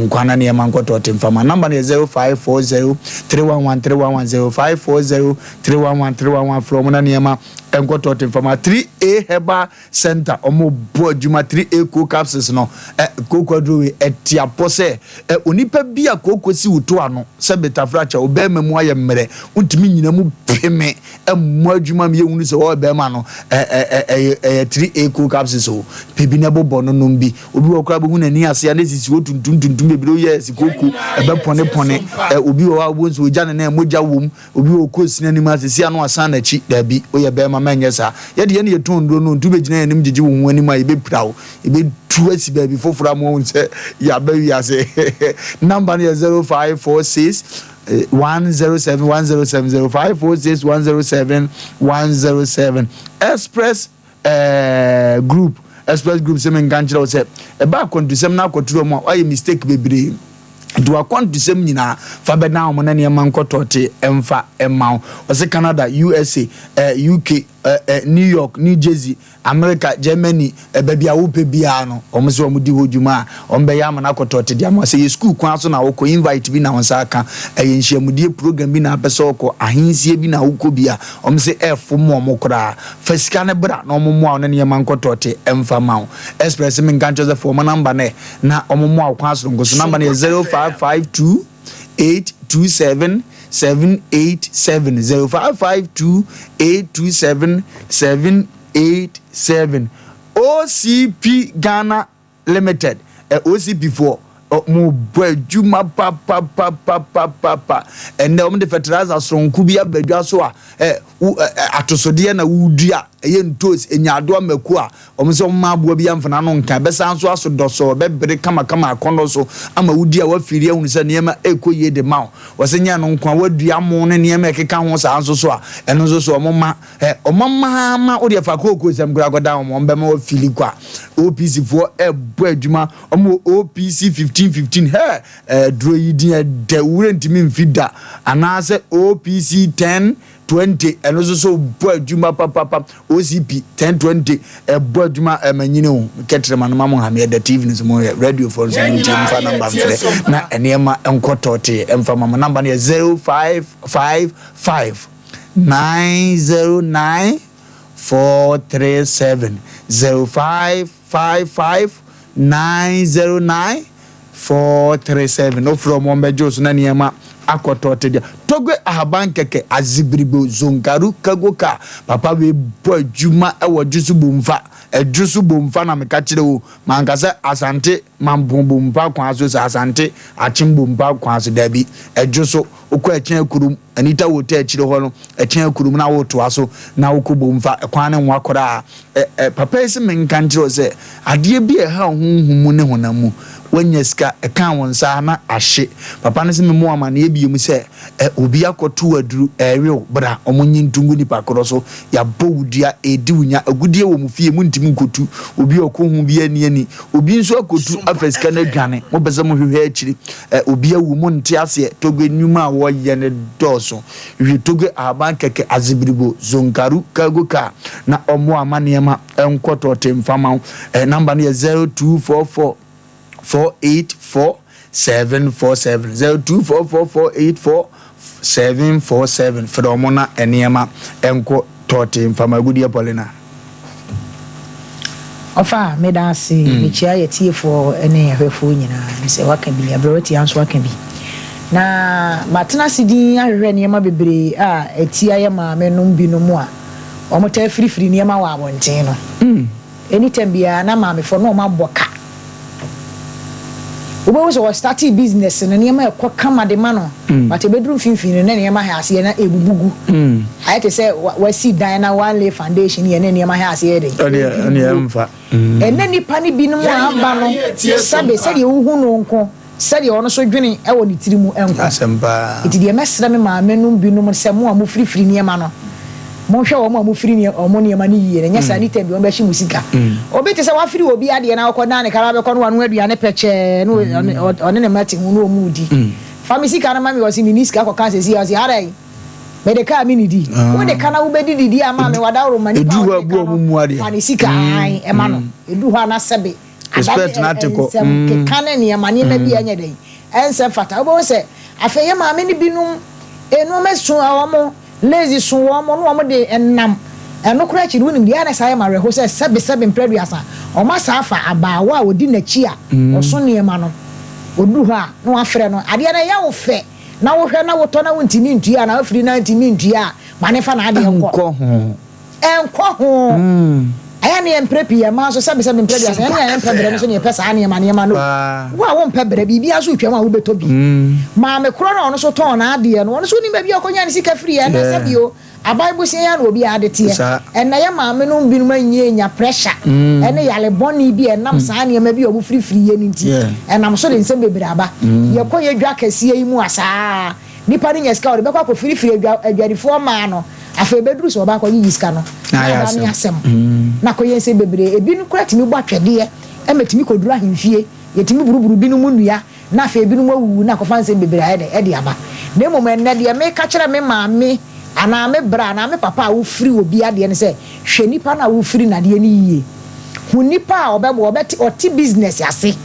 Speaker 1: nkwa na nneɛma nkɔtɔ ɔte mfa ma. Number no yɛ 0540 311 311, 0540 311 311, frɛ wɔn na nneɛma nkɔtɔ ɔte mfa ma. 3A Herbal Center, wɔbɔ adwuma, 3A Co Capsules no, ɛ, kooko aduro wei, ɛte apɔ sɛ, ɛ, onipa bi a kooko si wo to ano sɛ betafrakyɛ, wo bɛrima mu ayɛ mmerɛ, wontumi nnyina mu peme, mmɔ adwuma ma yɛhunu sɛ ɔyɛ bɛrima no, ɛyɛ ɛyɛ 3A cold capsules o, pɛ bi na bobɔ no nom bi. Obi wɔ koraa bɛhu n'ani ase a na esisi hɔ tuntum tuntum bebree, woyɛ ɛsi kooko, ɛbɛpɔnepɔne. Ɛ, obi wɔ hɔ a wobɛhu sɛ ogya ne nan mogya wom, obi wɔ kɔ si n'anim ase si ano asan n'akyi, daabi, woyɛ bɛrima ma ɛnyɛ saa. Yɛde yɛn na yɛtɔn nnuro no, nti wobɛgyina yɛn anim gyegye wo ho anim a yɛbɛpira wo, yɛbɛtu asi baabi foforɔ ama woahu sɛ yɛaba wiase. Number no yɛ 0546 107 107 0546 107 107. Express eh, Group, Express Group sɛ menka nkyerɛ wo sɛ ɛba akwantusɛm no akɔtoro mu a woayɛ mistake bebree, nti wakwantusɛm nyinaa fa bɛdan wɔn na nneɛma nkɔtɔɔte ɛmfa ɛma wo. Ɔsɛ Canada, USA, eh, UK, eh, eh, New York, New Jersey, Amerika, Germany, baabi a wopɛ biara no, wɔn sɛ wɔn di hɔ dwuma a, wɔn bɛyɛ ama no akɔtɔ te de ama wo. Sɛ ɛyɛ sukuu kwan so na wokɔ, invite bi na wo nsa aka, ɛyɛ nhyiamudie program bi na apɛ sɛ wokɔ, ahensie bi na wokɔ bi a, wɔn sɛ ɛfom wɔn koraa. Fa sika no bra na wɔn mmoa wo na nneɛma nkɔtɔ te mfa ma wo. Express menka nkyerɛ wo sɛ fa wɔn number no ɛ na wɔn mmoa wo kwan soronko so. Number no yɛ 0552 827 787, 0552 827 787. OCP Ghana Limited, ɛ OCP foɔ, ɔmo bɔ adwuma papapapapapa. Ɛnɛ ɔmo de fertilizer soronko bi aba dwa so a, ɛ wo ɛ atosodeɛ na wodua, ɛyɛ ntoos, nyaadoa, mako a, Wɔn sɛ wɔmma aboa bi amfa n'ano nka, ɛbɛsan nso aso dɔsɔɔ, ɛbɛbere kamakama akɔnnɔ so ama wodi a woafiri ahunu sɛ nneɛma rekɔ yie de ma wo. Wɔse nyɛ ɛno nko a, woadua mo ne nneɛma a ɛkeka ho saa nso so a, ɛno nso so wɔmma ɛ, wɔmma ara ma wodeɛ fa kookoosɛm koraa kɔdan wɔn, wɔbɛma woafili kwa. OPC foɔ ɛrebɔ adwuma, wɔn wɔ OPC 1515, hɛ, aduro yi din ɛdɛ, wo werɛ ntumi mfi da, anaasɛ OPC 10 20, ɛno nso so bɔ adwuma papapa. OCP 10 20 ɛbɔ adwuma. Ɛma nyini o kɛtrɛma no ma mo hame ɛda TV no so, mo yɛ radio foɔ nso mo ntie, mfa number mfrɛ na nneɛma nkɔ tɔɔte ɛmfa ma mo. Number no yɛ 0555 909 437, 0555 909 437. Wofrɛ wɔn, wɔbɛgye wo so na nneɛma akɔtɔ te deɛ. Togbe ahaban kɛkɛ azibiribo zonkaru kago ka papa wei bɔ adwuma wɔ dwoso bomfa, ɛdwoso bomfa na meka kyerɛ wo. Manka sɛ Asante Mampong bomfa kwan so, sɛ Asante Akyem bomfa kwan so, daabi, ɛdwoso wokɔ ɛkyɛn kurom Anita Hotel akyire hɔ no, ɛkyɛn kurom na wotoa so na wokɔ bomfa kwan ne nwa koraa. Ɛ ɛ papa yi se menka nkyerɛ wo sɛ adeɛ bi a ɛha wo honhom mu ne honam mu, woanya sika, ɛkaa wo nsa a na ahye. Papa no se memmɔ wo amaneɛ bio sɛ ɛ obi akɔto wo aduru, ɛrewe wo, bra, wɔnye nto ngu nipa korɔ so, yɛabɔ wo dua, ɛredi wo nya, agudeɛ wɔ mo fie, montumi nkɔtu, obi a ɔkɔ ho biara nni ani, obi nso akɔtu afa sika no adwane, mopɛ sɛ mohwehwɛ akyiri, ɛ obi awu, monte aseɛ. Togbe nnwuma a wɔyɛ no dɔɔso. Hwehwɛ Togbe ahaban kɛkɛ, azibiribo, zonkaru, cargo car na ɔmmoa ama nneɛma nkɔ tɔɔte mfa ma wo. Ɛ number no yɛ 0244 484. 747 0244 484 747 Frɛ wɔn na nneɛma nkɔ tɔɔtee mfa ma agudeɛ Paulina.
Speaker 3: Ɔfa, meda ase. Mekyia yɛtiefoɔ ne yɛhwɛfoɔ nyinaa. Mesɛ waka bi, aberɛwatia nso aka bi. Na matena ase dinn ahwehwɛ nneɛma bebree a ɛtia yɛ maame nom binom a wɔtaa firifiri nneɛma wɔ abɔnten no. Anytime biara na maamefoɔ na wɔabɔ ka. Wobɛhu sɛ ɔstartee business no nneɛma ɛkɔ kama de ma no but ɛbɛduru mfimfini no na nneɛma hɛ aseɛ na ɛbubu gu. Ayɛ te sɛ wasi dan na wanlay foundation yɛ na nneɛma hɛ aseɛ yɛ dɛn? Ɛdwiri guo. Ɛnnɛ nnipa no binom a aba no sɛbe sɛdeɛ wohu no nko sɛdeɛ ɔno nso dwene wɔ ne tiri mu nko. Enti deɛ mɛsrɛ me maamenom binom ne sɛ, mo a mofirifiri nneɛma no, monhwɛ wɔn a mofiri wɔn nneɛma no yie, na ɛnyɛ saa ne time bi wɔbɛhye mo sika. Obi te sɛ wafiri obi adeɛ na wokɔdan ne ka na wabɛkɔ na wanoa aduane pɛkyɛɛ na ɔne ne mma te ho na wɔn redi. Fa me sika no ma me, ɔse menni sika kɔka seesei a, ɔse adɛn? Mede ka a mennidi. Wode ka na wobɛdi didi ama me, wadaworo ma nipa a wode ka no, fa ne sika ae ma no. Ɛduru hɔ a na sɛbe
Speaker 1: Respect
Speaker 3: Ada
Speaker 1: na
Speaker 3: ne
Speaker 1: te kɔ.
Speaker 3: nsɛm keka ne nneɛma nneɛma bi a ɛnyɛ dɛn, ɛnsɛ mfata. Wobɛhu sɛ afei yɛn maame no binom nneɛma su wɔn, lazy su wɔn na wɔn de nam. Ɛno koraa akyi no wonim deɛ ɛyɛ a na ɛsan yɛ me awerɛho sɛ sɛbe sɛbe mprɛ aduasa wɔn asan afa abaawa a ɔdi n'akyi a ɔso nneɛma no. Ɔduru hɔ a na wɔafrɛ no. Adeɛ no ɛyɛ wo fɛ na wohwɛ na wotɔ na wontumi ntua anaa wofiri na wontumi ntua a, ma no mfa n'adeɛ nkɔ.
Speaker 1: Nkɔ ho.
Speaker 3: Ɛnkɔ ho. Ɛyɛ a na yɛmprɛ pii, mmaa nso, sɛbesɛbe mprɛ aduasa, yɛn a yɛmpɛ brɛ no nso na yɛpɛ saa nneɛma nneɛma no. Wo a wompɛ brɛ, biribiara nso retwam a wobɛtɔ bi. Maame korɔ no a ɔno nso tɔn n'adeɛ no, ɔno nso wonim baabi a ɔkɔnya ne sika firiiɛ. Ɛnnɛ sɛbe o, aban bosea yi ara na obiara de teɛ. Ɛnnɛ yɛn maamenom binom anyi anya pressure ne yare bɔne bi a ɛnam saa nneɛma bi a wɔfirifiri yɛ no nti, ɛnam so de nsɛm bebree aba. Yɛkɔ yɛn dwa kɛseɛ yi mu a, saa ara. Nipa no nya sika a, ɔde bɛkɔ akɔfirifiri adwa adwadifoɔ mmaa no. Afei ɛbɛduru sɛ ɔba akɔgyegye sika no, na aba ne asɛm. Na akɔyɛ nsɛm bebree. Ebinom koraa tumi bɔ atwɛdeɛ ma ɛtumi kɔduru ahemfie. Yɛtumi buruburu binom nnua, na afei ebinom awuwu na akɔfa nsɛm bebree ayɛ dɛn? Ɛde aba. Na mmom ɛnnɛ, deɛ meka kyerɛ me maame anaa me bra anaa me papa a wofiri obi adeɛ ne sɛ, hwɛ nipa no a wofiri no adeɛ no yie. Hu nipa a ɔbɛboa, ɔbɛte, ɔte business ase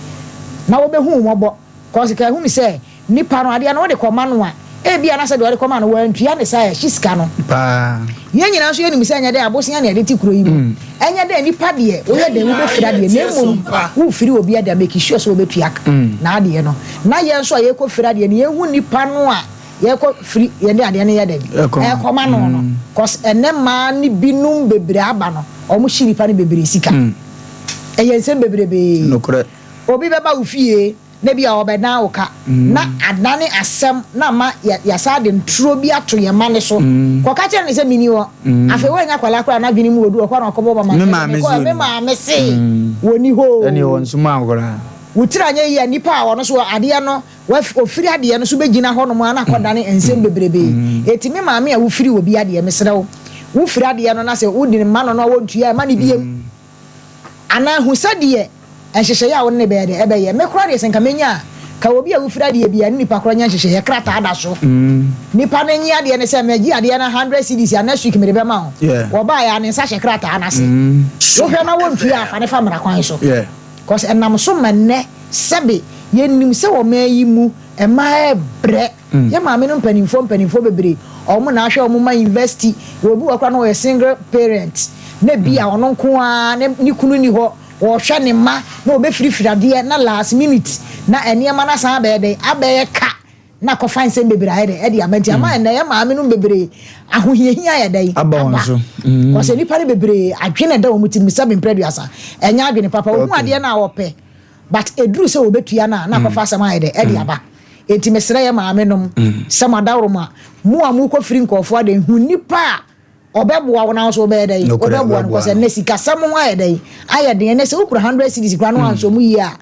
Speaker 3: na ɔbɛhu wo mmɔbɔ. Cause ka ehunu sɛ nipa no adeɛ no wode kɔma no a ebia na sɛdeɛ ɔde kɔma no wantua ne saa ɛhye sika no.
Speaker 1: Paa.
Speaker 3: Yɛn nyinaa nso yɛnim sɛ ɛnyɛ dɛ abosea na yɛde te kuro yi mu. Ɛnyɛ dɛ nipa deɛ woyɛ dɛn wobɛfiri adeɛ na mmom wofiri obi adeɛ a make sure sɛ wobɛtua n'adeɛ no. Na yɛn nso a yɛkɔ firi adeɛ no yɛhu nipa no a yɛkɔ firi yɛde adeɛ no yɛ dɛn ɛkɔma no no cause ɛnɛ mmaa no binom bebree aba no wɔn hye nipa no bebree sika. Ɛyɛ nsɛm bebrebee.
Speaker 1: Nokorɛ.
Speaker 3: Obi bɛba wo fie na ebia ɔrebɛdan wo ka, na adane asɛm na ama yɛasan de nturo bi ato yɛn mma no so. Kɔka kyerɛ no sɛ menni hɔ. Afei woannya akwadaa koraa a n'adwene mu wɔ du, ɔkɔ na ɔkɔbɔ mama
Speaker 1: Me
Speaker 3: sɛ
Speaker 1: maame
Speaker 3: mekɔɛ,
Speaker 1: se
Speaker 3: me
Speaker 1: ɔnni hɔ.
Speaker 3: maame se wɔnni hɔ oo.
Speaker 1: Ɛnneɛ wɔnsomaa wo koraa.
Speaker 3: Wo tiri anyɛ yie a, nipa a ɔno nso adeɛ no, ɔfiri adeɛ no so bɛgyina hɔnom ara na akɔdane nsɛm bebrebee. Enti me maame a wofiri obi adeɛ, mesrɛ wo, wofiri adeɛ no na sɛ wode ma no na ɔntua a, mma no biam. Anaa hu sɛdeɛ nhyehyɛeɛ a wo ne no bɛyɛ dɛ ɛbɛyɛ. Me koraa deɛ sɛ nka mɛnya a, ka obi a wofiri adeɛ biara ne nipa korɔ nyɛ nhyehyɛeɛ, krataa da so. Nipa no nye adeɛ no sɛ mɛgye adeɛ no hundred cedis a next week mede bɛma wo. Wɔbaeɛ a ne nsa hyɛ krataa no ase. Wohwɛ na wɔntua a fa no fa mmara kwan so. Cause ɛnam so ma nnɛ sɛbe yɛnim sɛ wɔ ɔman yi mu mmaa rebrɛ. Yɛn maame no mpanimfoɔ mpanimfoɔ bebree wɔn na ahwɛ wɔn mma university. Obi wɔ hɔ koraa na ɔyɛ single parent na bi a ɔno nko ara ne ne kunu nni hɔ ɔrehwɛ ne mma na ɔbɛfirifiri adeɛ na last minute na nneɛma no asan abɛyɛ dɛn abɛyɛ ka na akɔfa nsɛm bebree ayɛ dɛn ɛde aba nti ama ɛnnɛ yɛn maame nom bebree ahohiahia ayɛ dɛn
Speaker 1: Aba wɔn so.
Speaker 3: Kɔsɛ nnipa no bebree adwene ɛda wɔn tirim sɛbe mprɛ aduasa ɛnyɛ adwene papa wɔhu adeɛ no a wɔpɛ but ɛduru sɛ wɔbɛtua no a na akɔfa asɛm ayɛ dɛn ɛde aba. Enti mesrɛ yɛ maame nom sɛ mo adaworoma, mo a mokɔ firi nkurɔfoɔ adeɛ, hu nipa a ɔbɛboa wo na wo nso wobɛyɛ dɛn? Wobɛboa no, kɔsɛ nnɛ sikasɛm ho ayɛ dɛn? Ayɛ den, ɛnɛ sɛ wokura 100 cedis koraa na wansɔ mu yie a,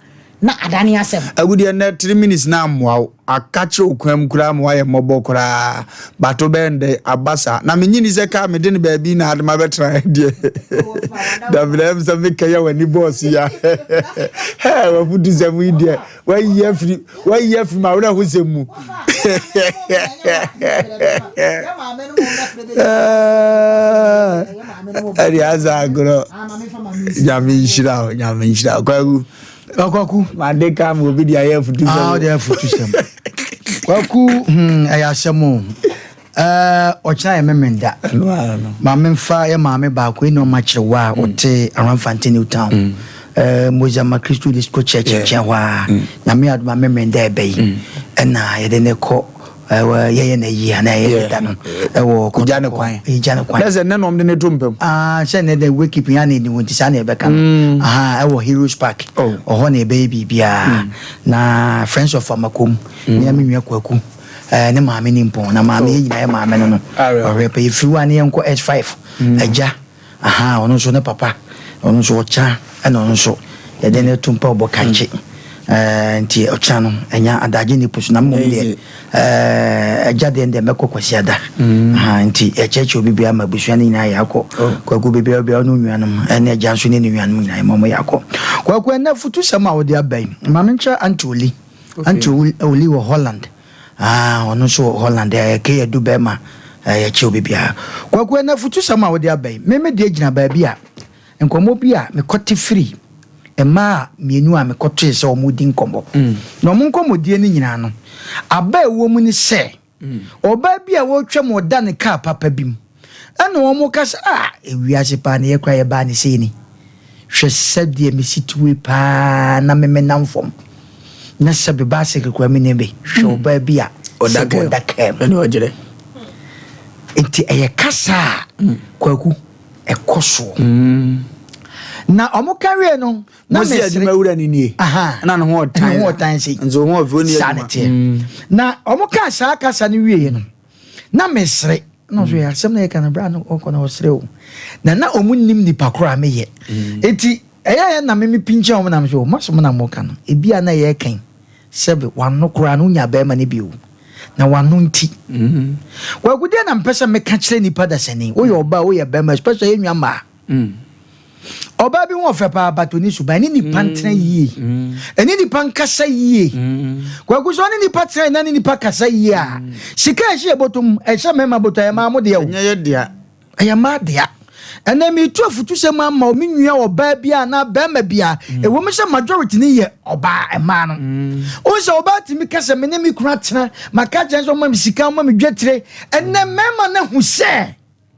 Speaker 3: na adane asɛm.
Speaker 1: Agudeɛ nnɛ 3 minutes na ammoa wo, aka kyerɛ wo kwan mu koraa ma woayɛ mmɔbɔ koraa, but wobɛyɛ no dɛn? Aba saa. Na mennye nni sɛ kaa mede no baabi na ade mabɛtena ha deɛ. Dabi na ɛm sɛ meka yi a w'ani bɔɔ so yi a. Hɛɛ w'afutusɛm yi deɛ. Wayi afiri wayi afiri m'awerɛhosɛm mu. Ɛde asa agorɔ. Nyame nhyira wo, nyame nhyira wo. Kwaku.
Speaker 2: Kwaku.
Speaker 1: Made ka ma obi de ayɛ afutusɛm.
Speaker 2: Ah, ɔde afutusɛm. Kwaku, hmm, ɛyɛ asɛm o. Ɛɛ, ɔkyena yɛ Memenda.
Speaker 1: Ɛno ara no.
Speaker 2: Maame mfa yɛ maame baako ɛna ɔma kyerɛ wa a ɔte Aramfante New Town. Ɛɛ, Mozama Christo Disco Church nkyɛn hɔ a. Nyame adom a Memenda ɛbɛ yi. Ɛna yɛde ne kɔ ɛwɔ yɛyɛ na yi anaa yɛyɛ da no. Ɛwɔ
Speaker 1: Kɔgya ne kwan.
Speaker 2: Ɛgya ne kwan.
Speaker 1: Na sɛ nnɛ na ɔmde ne to mpam.
Speaker 2: Ah, sɛ nnɛ dɛ wake up ya na ɛni hɔ nti saa na yɛbɛka no. Aha, ɛwɔ Heroes Park.
Speaker 1: Oh.
Speaker 2: Ɔhɔ na yɛbɛyɛ biribiara. Na Friends of Amakom, me a me nua Kwaku, eh, ne maame ne mpɔn. Na maame yɛ nyinaa yɛ maame no no.
Speaker 1: Awerɛho.
Speaker 2: Ɔhwɛ pɛ yɛfiri hɔ a ne yɛnkɔ S5. Agya, aha, ɔno nso ne papa, ɔno nso ɔkyena ɛna ɔno nso yɛde no to mpa ɔbɔ kankye. Eh, nti ɔkyena no ɛnya adagye ne pusu na mmom deɛ eh, agya deɛ deɛ mɛkɔ Kwasiada. Aha, nti yɛkyerɛkyerɛ obi biara ma abusua no nyinaa yɛakɔ. Kwaku baabiara obiara ne nuanom ɛne agya nso ne ne nuanom nyinaa yɛma ɔmo yɛakɔ. Kwaku ɛnɛ futusɛm a wode aba yi, ma menkyerɛ Aunty Oli. Aunty Oli wɔ Holland. Ah, ɔno nso wɔ Holland. Ɛyɛ K Adu bɛrima. Yɛkyerɛ obi biara. Kwaku ɛnɛ futusɛm a wode aba yi, me me deɛ gyina baabi a nkɔmmɔ bi a mekɔte firi mmaa mmienu a mekɔtoe sɛ wɔn di nkɔmmɔ. Na wɔn nkɔmmɔdie no nyinaa no, aba a ɛwɔ mu ne sɛ, ɔbaa bi a wɔretwa mu ɔda ne kaa papa bi mu. Ɛna wɔn ka sɛ, ah, ewiase paa na yɛkora yɛbaa ne sei ni. Hwɛ sɛdeɛ mesi tuwe paa na me menam fam. Na sɛ beba ase kekora mi ne bi. Hwɛ ɔbaa bi a
Speaker 1: Ɔda
Speaker 2: sɛ
Speaker 1: kaa mu.
Speaker 2: ɔda kaa mu.
Speaker 1: Ɛne ɔgyerɛ.
Speaker 2: Nti ɛyɛ kasa a Kwaku ɛkɔ soɔ. Na ɔmo ka wie no, na
Speaker 1: Mo si
Speaker 2: mesere.
Speaker 1: adwuma wura ni nie.
Speaker 2: Aha.
Speaker 1: Na ne ho ɔtan.
Speaker 2: Ne ho ɔtan sei.
Speaker 1: Nso ho ɔfɛ ni
Speaker 2: Saa
Speaker 1: adwuma.
Speaker 2: na ɛteɛ. Na ɔmo kaa saa kasa no wie no, na mesere. Na ɔso yɛ asɛm na yɛka no bra no ɔkɔ na ɔsere o. Na na ɔmo nim nipa koro a meyɛ. Eti ɛyɛ yɛ na me me pinkyɛn ɔmo na me so ɔmo asɛm na mo ka no. Ebi a na yɛ kan sɛbe wano koraa no wonya bɛrima no bi o. Na wano nti. Kwaku deɛ na mpɛ sɛ meka kyerɛ nipa dasani. Woyɛ ɔbaa woyɛ bɛrima especially yɛ nua mmaa. Ɔbaa bi ho ɔfɛ paa but oni suban ɛne nipa ntena yie. Ɛne nipa nkasa yie. Kwaku sɛ ɔne nipa tena na ne nipa kasa yie a sika ɛhyɛ yɛ bɔtɔ mu ɛhyɛ mmarima bɔtɔ ɛyɛ mmaa mo deɛ o.
Speaker 1: Ɛnyɛ yɛ dea.
Speaker 2: Ɛyɛ mmaa dea. Ɛnna metu afutusɛm ama me nua ɔbaa bi a na bɛrima bi a ɛwɔ mu sɛ majority ne yɛ ɔbaa mmaa no. Wohu sɛ ɔbaa tumi ka sɛ me ne me kunu atena maka kyerɛ sɛ ɔma me sika ɔma me dwetire. Ɛnɛ mmarima no hu sɛ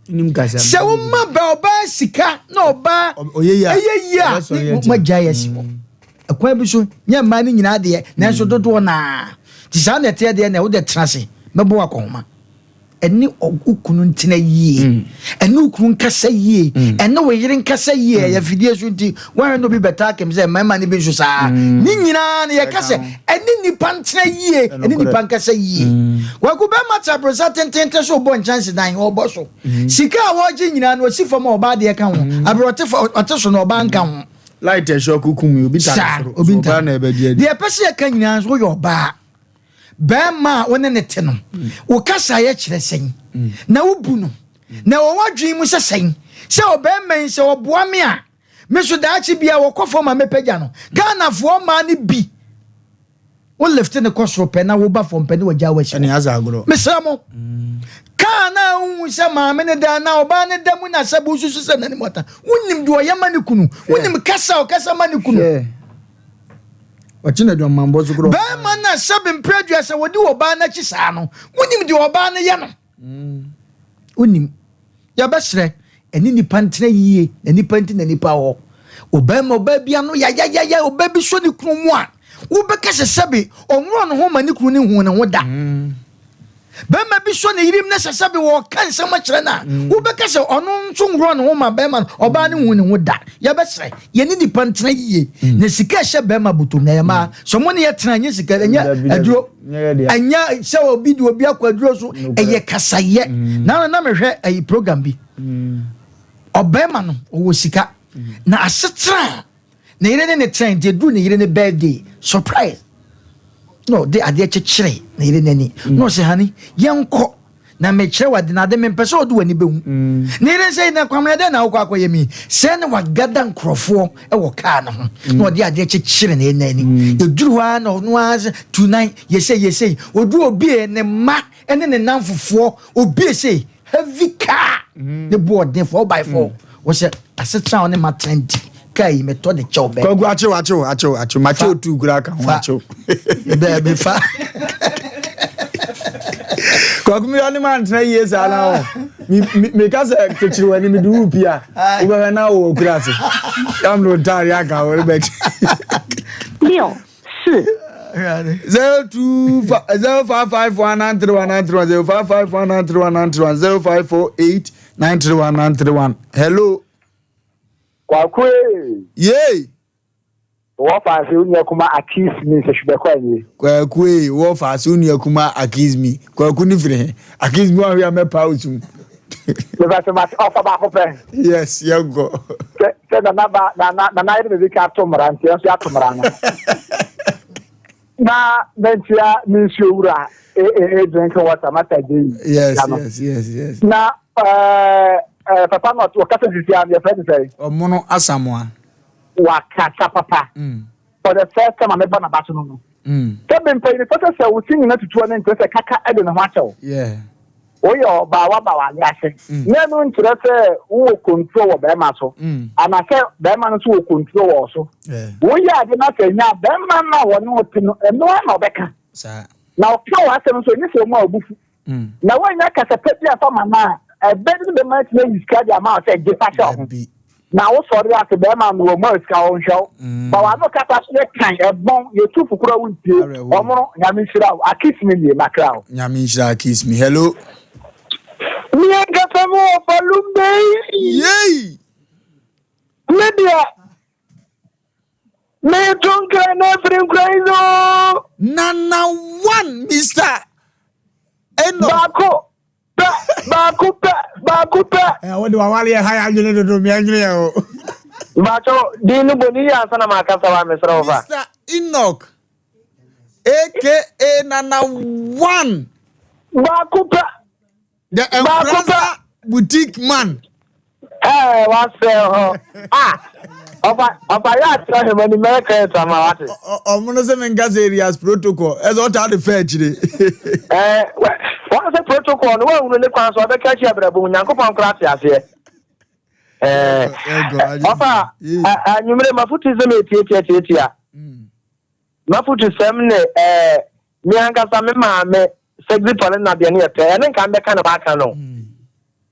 Speaker 1: Nim kasa.
Speaker 2: sɛ woma bɛ ɔbaa sika na ɔbaa
Speaker 1: Ɔyɛ yie a,
Speaker 2: ɛyɛ yie a
Speaker 1: ɔbɛsɔre
Speaker 2: ne
Speaker 1: agyina.
Speaker 2: mogya yɛ si hɔ. Ɛkwan bi so nyɛ mmaa no nyinaa deɛ nanso dodoɔ naa nti saa na ɛteɛ deɛ na wode tena ase mɛbɔ wakɔhoma. Ɛne wo kunu ntena yie. Ɛne wo kunu nkasa yie. Ɛne wo yere nkasa yie. Ɛyɛ afidie so nti wɔn no bi bɛta akem sɛ mmarima no bi nso saa. Ne nyinaa no yɛka sɛ ɛne nipa ntena yie. Ɛne nipa nkasa yie. Kwaku bɛrima te aborosa tententen so bɔ nkyɛnsedan ɔbɔ so. Sika a wɔregye nyinaa no ɔsi fam a ɔbaa deɛ ka ho. Abere ɔte fa ɔte so na ɔbaa nka ho.
Speaker 1: Light ɛhyɛ ɔkukum yi obi ta
Speaker 2: Saa
Speaker 1: soro.
Speaker 2: obi
Speaker 1: So
Speaker 2: nta.
Speaker 1: ɔbaa na ɛbɛgye adi.
Speaker 2: Deɛ ɛpɛ sɛ yɛka nyinaa nso woyɛ ɔbaa. Bɛrima a wo ne ne te no, wo kasa yɛ kyerɛ sɛn? Na wobu no. Na ɛwɔ w'adwene mu sɛ sɛn? Sɛ ɔbɛrima yi sɛ ɔboa me a, me so daakye bia wɔkɔ fam a mɛpagya no. Ghanafoɔ mmaa no bi, wo lift ne kɔ soro pɛ na woba fam pɛ ne wagya w'asi.
Speaker 1: Ɛne asa agorɔ.
Speaker 2: Mesrɛ mo. Kaa na wohu sɛ maame ne da na ɔbaa ne da mu na sɛ bo susu sɛ n'anim ɔta. Wonim deɛ ɔyɛ ma ne kunu. Wonim kasa a ɔkasa ma ne kunu.
Speaker 1: Hwɛ. Ɔkye na dwamambɔ so korɔ.
Speaker 2: Bɛrima no a sɛbe mpere aduasa wɔdi ɔbaa n'akyi saa no, wonim deɛ ɔbaa no yɛ no. Wonim. Yɛbɛsrɛ, ɛne nipa ntena yie, na nipa nti na nipa wɔ. Ɔbɛrima ɔbaa bi ano yayayaya, ɔbaa bi sɔ ne kunu mu a, wobɛka sɛ sɛbe ɔnworɔ ne ho ma ne kunu ne hu ne ho da. Bɛrima bi sɔ ne yerim na sɛ sɛbe wɔka nsɛm akyerɛ no a, wobɛka sɛ ɔno nso nworɔ ne ho ma bɛrima no, ɔbaa ne hu ne ho da. Yɛbɛsrɛ, yɛne nipa ntena yie, na sika ɛhyɛ bɛrima bɔtɔm na ɛyɛ mmaa. Sɛ mo ne yɛtena ɛnyɛ sika, ɛnyɛ aduro. Ɛnyɛ sɛ obi de obi akɔ aduro so, ɛyɛ kasayɛ. Na na mehwɛ ɛyi program bi. Ɔbɛrima no ɔwɔ sika. Na asetena ne yere ne ne tena nti eduru ne yere ne birthday surprise. Na ɔde adeɛ kyekyere ne yere n'ani. Na ɔsɛ honey yɛnkɔ na mekyerɛ wade na ade mempɛ sɛ ɔde w'ani bɛhu. Ne yere sɛ na kwamena dɛn na wokɔ akɔyɛ mi sɛ ne wagada nkurɔfoɔ wɔ kaa no ho. Na ɔde adeɛ kyekyere ne yere n'ani. Eduru hɔ ara na ɔno ara sɛ tunan yɛsɛ yɛsɛ odu obi ne mma ne ne namfofoɔ obi sɛ heavy car ne bo ɔden 4x4 wɔsɛ asetena a ɔne ma tena nti. Kaa yi metɔ de kyɛw bɛ.
Speaker 1: Kwaku akyew akyew akyew akyew makyew tu kura ka ho akyew.
Speaker 2: Bɛɛbi fa.
Speaker 1: Kwaku mi ɔne ma ntena yie saa na ɔ mi mi mi ka sɛ kyekyere w'ani mi de wu pia wobɛhwɛ na wɔ kura ase yam no ntaare aka wɔ bɛ.
Speaker 5: 六四。
Speaker 1: 025 0551 931 931 0551 931 931 0548 931 931 hello.
Speaker 6: Kwaku ee.
Speaker 1: Yay.
Speaker 6: Wɔ faase wo nua kuma accuse me sɛ hwebɛkɔ anyi.
Speaker 1: Kwaku ee wɔ faase wo nua kuma accuse me. Kwaku ne firi he? Accuse me wahwe a mɛpaa wo sum.
Speaker 6: Mefa sɛ mate ɔfa baako pɛ.
Speaker 1: Yes, yɛnkɔ.
Speaker 6: Sɛ sɛ nana ba nana nana yɛde baabi ka ato mmara nti yɛn nso yɛato mmara no. Na mɛntia me nsuo wura AA drinking water mata gye yi.
Speaker 1: Yes, yes, yes, yes.
Speaker 6: Na ɛɛ ɛɛ papa no ɔkasa sisi a yɛfrɛ no sɛ.
Speaker 1: Ɔmono Asamoah.
Speaker 6: Wakasa papa. For the first time a meba n'aba so no no. Sɛ me mpanyinfoɔ sɛ sɛ wo ti nyina tutuo no nkyerɛ sɛ kaka de ne ho akyɛ wo. Woyɛ ɔbaa waba w'ade ase. Na ɛno nkyerɛ sɛ wowɔ control wɔ bɛrima so. Anaasɛ bɛrima no nso wɔ control wɔ wo so. Woyɛ ade na sɛ nya bɛrima no a wɔne wo te no ɛno ara na ɔbɛka. Na ɔka w'asɛm nso ɛnyɛ sɛ ɔmu a ɔbu fu. Na woannya kasa pa bi amfa ma no a, ɛbɛ ne bɛma atumi ayi sika de ama wo sɛ gye fa hyɛ wo ho. Na wosɔre ase bɛrima no wɔ mu a sika ɔnhwɛ wo. Ba w'ano kasa so yɛ kan, ɛbɔn, yɛtu fo koraa wontie. Ɔmono, Nyame nhyira wo. Akis me nie, makra wo.
Speaker 1: Nyame nhyira Akis me. Hello.
Speaker 7: Me ankasa me wɔ Falumbe.
Speaker 1: Yay!
Speaker 7: Me deɛ, meto nkra na afiri nkura yi so.
Speaker 1: Nana one, Mr. Enoch.
Speaker 7: Baako pɛ, baako pɛ, baako pɛ.
Speaker 1: Ɛ wo de wawale yɛ ha yɛ adwene dodo mi adwene yɛ o.
Speaker 7: Baako din no bɔ ne yie ansa na makasa wa mesrɛ wo fa.
Speaker 1: Mr. Enoch aka Nana one.
Speaker 7: Baako pɛ.
Speaker 1: The Nkoranza boutique man.
Speaker 7: Ɛɛ wasɛ hɔ. Ah ɔfa ɔfa yɛ akyerɛ hɛn ani mɛyɛ credit ama wate.
Speaker 1: Ɔmo no sɛ menka sɛ areas protocol ɛsɛ ɔtaa de fɛ akyire.
Speaker 7: Ɛɛ wɔn sɛ protocol no wɔn ne kwan so ɔbɛka akyi abrabɔ mu Nyankopɔn koraa te aseɛ. Ɛɛ ɔfa anwumere mafotu sɛ metiatiatiatia. M'afotusɛm ne ɛɛ, me ankasa me maame Sexy Paulina deɛ no yɛ pɛ, ɛno nka mbɛka na maka no.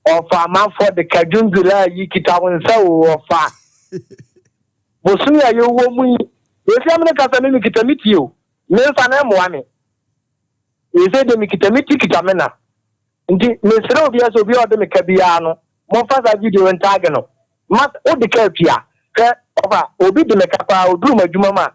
Speaker 7: Ɔfa amanfoɔ de ka dwundwula yi kita wo nsa o, ɔfa. Bosome a yɛwɔ mu yi, yɛsi amene kasa me mekita me ti o, me nsa no ɛmmoa me. Yɛsɛ deɛ mekita me ti kita me na. Nti mesrɛ obiara sɛ obiara ɔde me ka biara no, momfa saa video ntaage no. Mas wode ka atua. Hwɛ, ɔfa, obi de me ka paa, oduru m'adwuma mu a,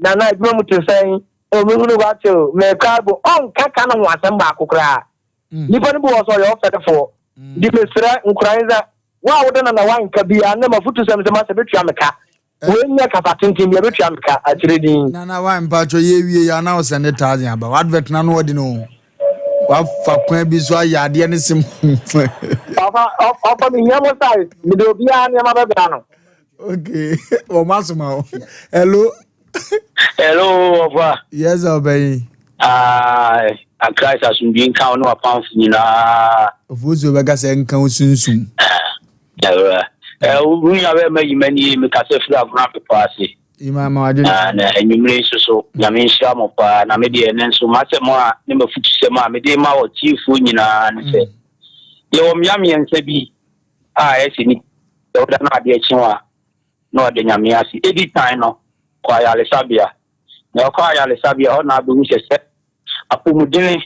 Speaker 7: Nana, adwuma mu te sɛn? Oh, mehunu w'akyɛ o, merekɔ abo. Ɔnka ka no ho asɛm baako koraa. Nipa no bi wɔ hɔ sɛ ɔyɛ ɔfɛrefoɔ. Nti mesrɛ, nkoranza, wo a wode Nana woanka biara, nnɛ m'afotusɛm sɛ masa bɛtua me ka. Wei nyɛ kasa tenten bia bɛtua me ka, akyerɛ din.
Speaker 1: Nana why mpatsɔ yɛ wie yɛ ana ɔsɛnde thousand aba w'advert na no ɔde no wafa kwan bi so ayɛ adeɛ ne sem.
Speaker 7: Ɔfa ɔfa mi hia mo size mede obiara nneɛma bɛbra no.
Speaker 1: Okay wɔn asoma o hello.
Speaker 8: Hello ɔfa.
Speaker 1: Yes ɔbɛnyin.
Speaker 8: Ayi Christ asomdwe nka wo ne wapamfo nyinaa.
Speaker 1: Ofosuo bɛka sɛ nka wo sunsum.
Speaker 8: Ɛwura. Ɛ wo nua bɛ ma yi m'ani yi mekasa firi agona bepɔ ase.
Speaker 1: Ima ma wadwene.
Speaker 8: Na na anwummere nso so nyame nhyira mo paa na me deɛ ɛnɛ nso m'asɛm a ne m'afutusɛm a mede ma ɔtiefoɔ nyinaa ne sɛ yɛwɔ mmea mmiɛnsa bi a ɛsɛ ni sɛ woda no adeɛ kye a na ɔde nyame ase. Edi kan no kɔ ayaresabea na ɔkɔ ayaresabea hɔ na abɛhu sɛ sɛ Apɔmudene,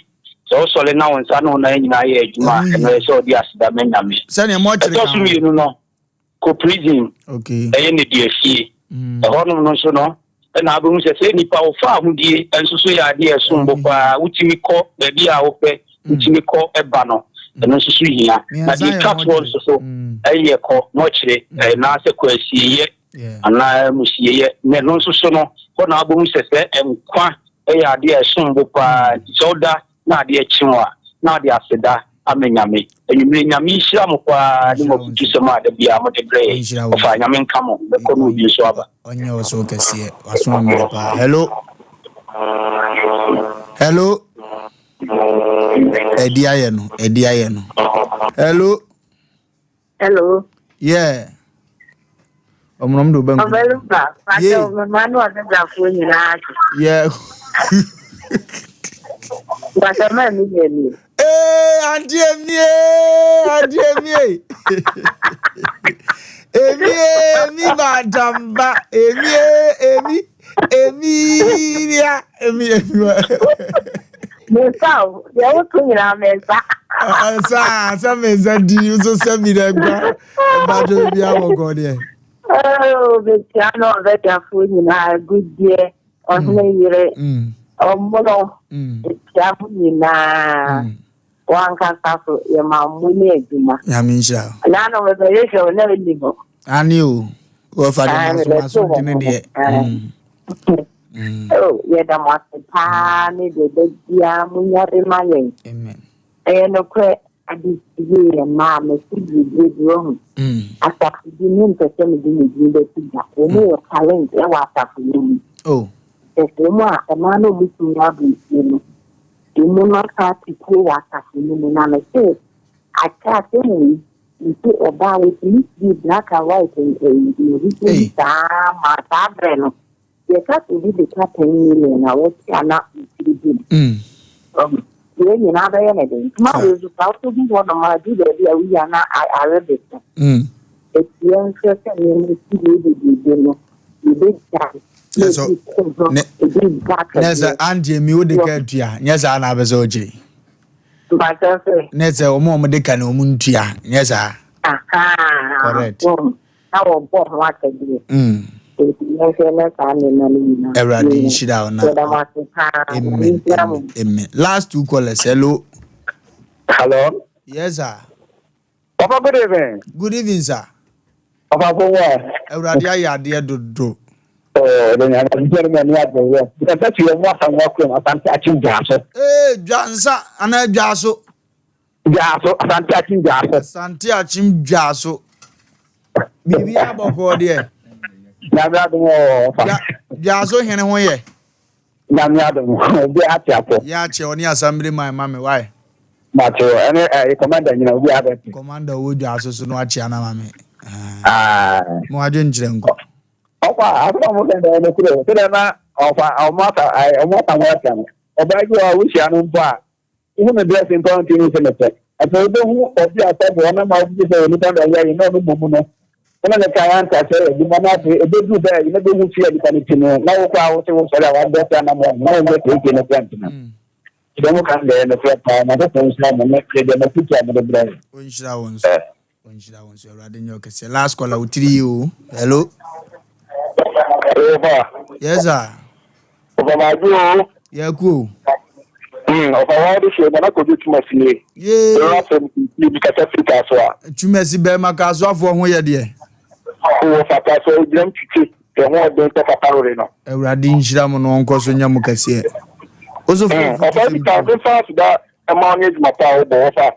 Speaker 8: sɛ wosɔre na wo nsa ne wo nan nyinaa yɛ adwuma a, ɛno ɛyɛ sɛ wode aseda ma Nyame.
Speaker 1: Sɛdeɛ mɔkyere
Speaker 8: Ɛtɔ so
Speaker 1: ka ho.
Speaker 8: mmienu no, kɔ prison,
Speaker 1: Okay.
Speaker 8: ɛyɛ nneduafie. Ɛhɔnom no nso no, ɛna wobɛhu sɛ sɛ nnipa wo faahodie nso so yɛ adeɛ a ɛsom bo paa. Wotumi kɔ baabi a wopɛ, wotumi kɔ ba no, ɛno nso so hia. Na
Speaker 1: Mmiɛnsa
Speaker 8: deɛ
Speaker 1: yɛ
Speaker 8: ɛtwa toɔ
Speaker 1: mɔkyere.
Speaker 8: nso so, ɛyɛ kɔ mɔkyere, anaasɛ kɔ asieeɛ. anaa amusieyɛ, na ɛno nso so no, hɔ na wobɛhu sɛ sɛ nkwa yɛ adeɛ a ɛsom bo paa, nti sɛ woda na adeɛ kye wo a, na wode aseda ama Nyame. Anwummere Nyame nhyira mo paa ne mo afutusɛm a da biara mode brɛ yɛn. Ɔfa Nyame nka mo, mɛkɔ na obi nso aba.
Speaker 1: Ɔnyɛ wo so kɛseɛ, waso mmerɛ paa. Hello. Hello. Ɛdi ayɛ no, ɛdi ayɛ no. Hello.
Speaker 9: Hello.
Speaker 1: Yeah. Ɔmo na ɔmo de wo banku.
Speaker 9: Ɔbarima,
Speaker 1: Yee.
Speaker 9: pakyɛ mema ne ɔdebrafoɔ nyinaa ase.
Speaker 1: Yɛ.
Speaker 9: Pakyɛ maa mi yɛ nie.
Speaker 1: Ee, auntie Emie, auntie Emie. Emie, Emi Bantamba, Emie, Emi, Emilia, Emi, Emi.
Speaker 9: Mensa o, deɛ woto nyinaa mensa.
Speaker 1: Ɔsa, sɛ mensa di, nso sɛ mi dɛ gba, ɛbadwo bi awɔ deɛ.
Speaker 9: Oh, mekyia no ɔbɛdwafoɔ nyinaa, agudeɛ, ɔhene yere, ɔmono, mekyia mo nyinaa. Wankasa so, yɛma mo ne adwuma.
Speaker 1: Nyame nhyira wo.
Speaker 9: Na no mebɛhwehwɛ wo na ɛnni hɔ.
Speaker 1: Ane o, wɔfa de maso maso dwene deɛ.
Speaker 9: Oh, yɛda mo ase paa ne deɛ da biara monya de ma yɛn. Ɛyɛ nokorɛ adesua yɛ mmaa mɛsi biribi bi wahu. Asafo bi ne mpɛ sɛ mede me din bɛto dwa. Wɔn wɔ challenge ɛwɔ asafo no mu.
Speaker 1: Oh.
Speaker 9: Sɛ wɔn a mmaa no wɔn tumi abɔ nsuo no, wɔn no asa ate kuo wɔ asafo no mu na mɛsɛ akyɛ asɛm wei nti ɔbaa wɔtumi sii black and white ɛyi saa ma saa berɛ no. Yɛka sɛ obi de ka ten million a watua na ne tiri di mu. Wei nyinaa bɛyɛ ne den. Ntoma wei nso saa wokɔdu hɔnom a du baabi a woyi a na awe de so. Eti yɛnhwɛ sɛ nneɛma si wei bebrebe no yɛbɛgyae na ebi kɔ ho ebi ba
Speaker 1: Ne sɛ
Speaker 9: akɛseɛ.
Speaker 1: auntie mi wode ka atua nyɛ saa na apɛ sɛ ɔkyerɛ.
Speaker 9: Mpakyɛw sɛ.
Speaker 1: Ne sɛ wɔn a wɔde ka no wɔn ntua nyɛ saa.
Speaker 9: Ahaa.
Speaker 1: Correct.
Speaker 9: Na wɔbɔ ho asɛdeɛ. Enti yɛnhwɛ na saa nneɛma no nyinaa.
Speaker 1: Awurade nhyira wo na.
Speaker 9: Yɛda mo ase paa.
Speaker 1: Amen. Amen. Amen. Last two callers. Hello.
Speaker 7: Hello.
Speaker 1: Yes, sir.
Speaker 7: Papa, good evening.
Speaker 1: Good evening, sir.
Speaker 7: Papa, for what?
Speaker 1: Awurade ayɛ adeɛ dodo.
Speaker 7: Oh, the nyame ni ani agye yɛ. Ɛsɛ sɛ yɛn mu asanwa kurom asante akyi dwa so.
Speaker 1: Ee, dwa nsa anaa dwa so.
Speaker 7: Dwa so, asante akyi dwa so.
Speaker 1: Asante akyem dwa so. Biribi abɔkɔɔ deɛ.
Speaker 7: Nyame adom wɔ ɔfa.
Speaker 1: Dwa so hene ho yɛ.
Speaker 7: Nyame adom, obi ate apɔ.
Speaker 1: Yɛ akyɛ ɔne asambere man ma me wae.
Speaker 7: Mate ɛne ɛyɛ commander nyina obi abɛte.
Speaker 1: Commander owó dwa so so no akyea na ma me.
Speaker 7: Ah.
Speaker 1: Mo adwe nkyerɛ nkɔ.
Speaker 7: Ɔfa asoma mo sɛ ɛyɛ nokorɛ sɛ dɛ na ɔfa ɔmo asa ɔmo asa ho akyɛ no. Ɔbaa bi wɔ a wohyia no mpo a wohu ne dress mpo a ntumi nse ne pɛ. Afei wobɛhu obi a sɛbe ɔnam a wogye sɛ onipa na ɔyɛ yi na ɔno mmom no wone ne kan ante aseɛ yɛ adwuma na afei ɛbɛduru bɛɛ yi na bɛhu fie a nipa no ti no na wo koraa wo se wo sɔre a wadrɛse anam hɔ na wonyɛ keeke no kora ntena. Sɛ mo kan deɛ nokorɛ paa Nyankopɔn nhyira mo ne deɛ mafutu a mode brɛ yɛ.
Speaker 1: Ɔnhyira wo nso. Ɔnhyira wo nso. Awurade nyɛ ɔkɛseɛ. Last caller wo tiri yi o. Hello.
Speaker 7: Hello, pa.
Speaker 1: Yes sir.
Speaker 7: Ɔfa maadwo o.
Speaker 1: Yɛku o.
Speaker 7: Ɔfa wa de hyɛ nana kojú twumasi nie.
Speaker 1: Yee.
Speaker 7: Ewura fam ti bi kasa firi kaa so a.
Speaker 1: Twumasi bɛrima kaasoafoɔ ho yɛ deɛ.
Speaker 7: Wɔ fa kaa so gyina mu twitwi yɛ ho ɔden sɛ papa were no.
Speaker 1: Awurade nhyira mo na ɔnkɔ so nyɛ mo kɛseɛ. Oso fo
Speaker 7: Ɔfa bi ka nfa aseda ɛma ɔne adwuma pa a wobɔ wɔfa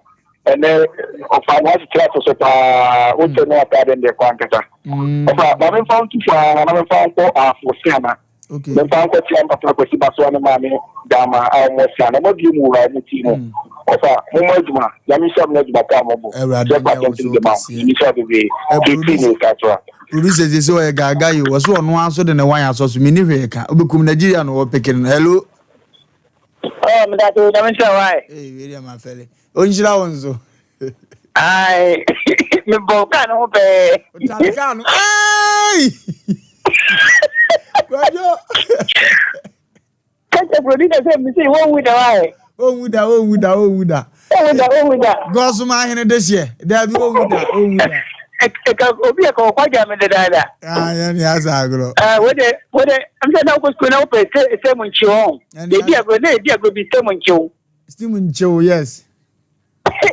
Speaker 7: ɛnɛ ɔfa no akyekyere ato so paa wokyɛ no ataade ndeɛ kɔ ankasa. Ɔfa ma memfa nto so ara na memfa nkɔ ahafo siana. Memfa nkɔ tia mpapa kwasi basoa ne maame dama a wɔn siana wɔn abie mu wura wɔn ti mu. Ɔfa mo mo adwuma nyame nhyira mo ne adwuma pa a mobɔ.
Speaker 1: Awurade
Speaker 7: Sɛ
Speaker 1: nyɛ
Speaker 7: pa
Speaker 1: wo
Speaker 7: tenten
Speaker 1: so
Speaker 7: de ma wo.
Speaker 1: kɛseɛ.
Speaker 7: Nyame nhyira bebree. Kete ne kasoa.
Speaker 1: Producer sɛ sɛ ɔyɛ gaaga yi wɔ so ɔno ara nso de ne wan asɔ so menni hwee ka wobɛkum Nigeria no wɔpeke no hello.
Speaker 10: Oh, meda so nyame nhyira wo ae.
Speaker 1: Ee, wei deɛ mafɛle. Ɔnhyira wo nso.
Speaker 10: Ae, mebɔ kaa no ho pɛɛ.
Speaker 1: Wotare kaa no. Ei! Kwadwo.
Speaker 10: Kɛkyɛ producer sɛ mese wɔnwu da wae.
Speaker 1: Ɔnwu da, ɔnwu da, ɔnwu da.
Speaker 10: Ɔnwu da, ɔnwu da.
Speaker 1: Gɔsoma ahene de hyeɛ. Daabi ɔnwu da, ɔnwu da.
Speaker 10: Ɛka obi ɛka ɔkwa me dedaada.
Speaker 1: Ah, yɛn ni asa agorɔ.
Speaker 10: Ah, wode wode ɛm sɛ na wokɔ sukuu na wopɛ sɛ sɛ mu nkyew ɔn. Yɛdi agorɔ na yɛdi agorɔ bi sɛ mu nkyew.
Speaker 1: Steam nkyew, yes.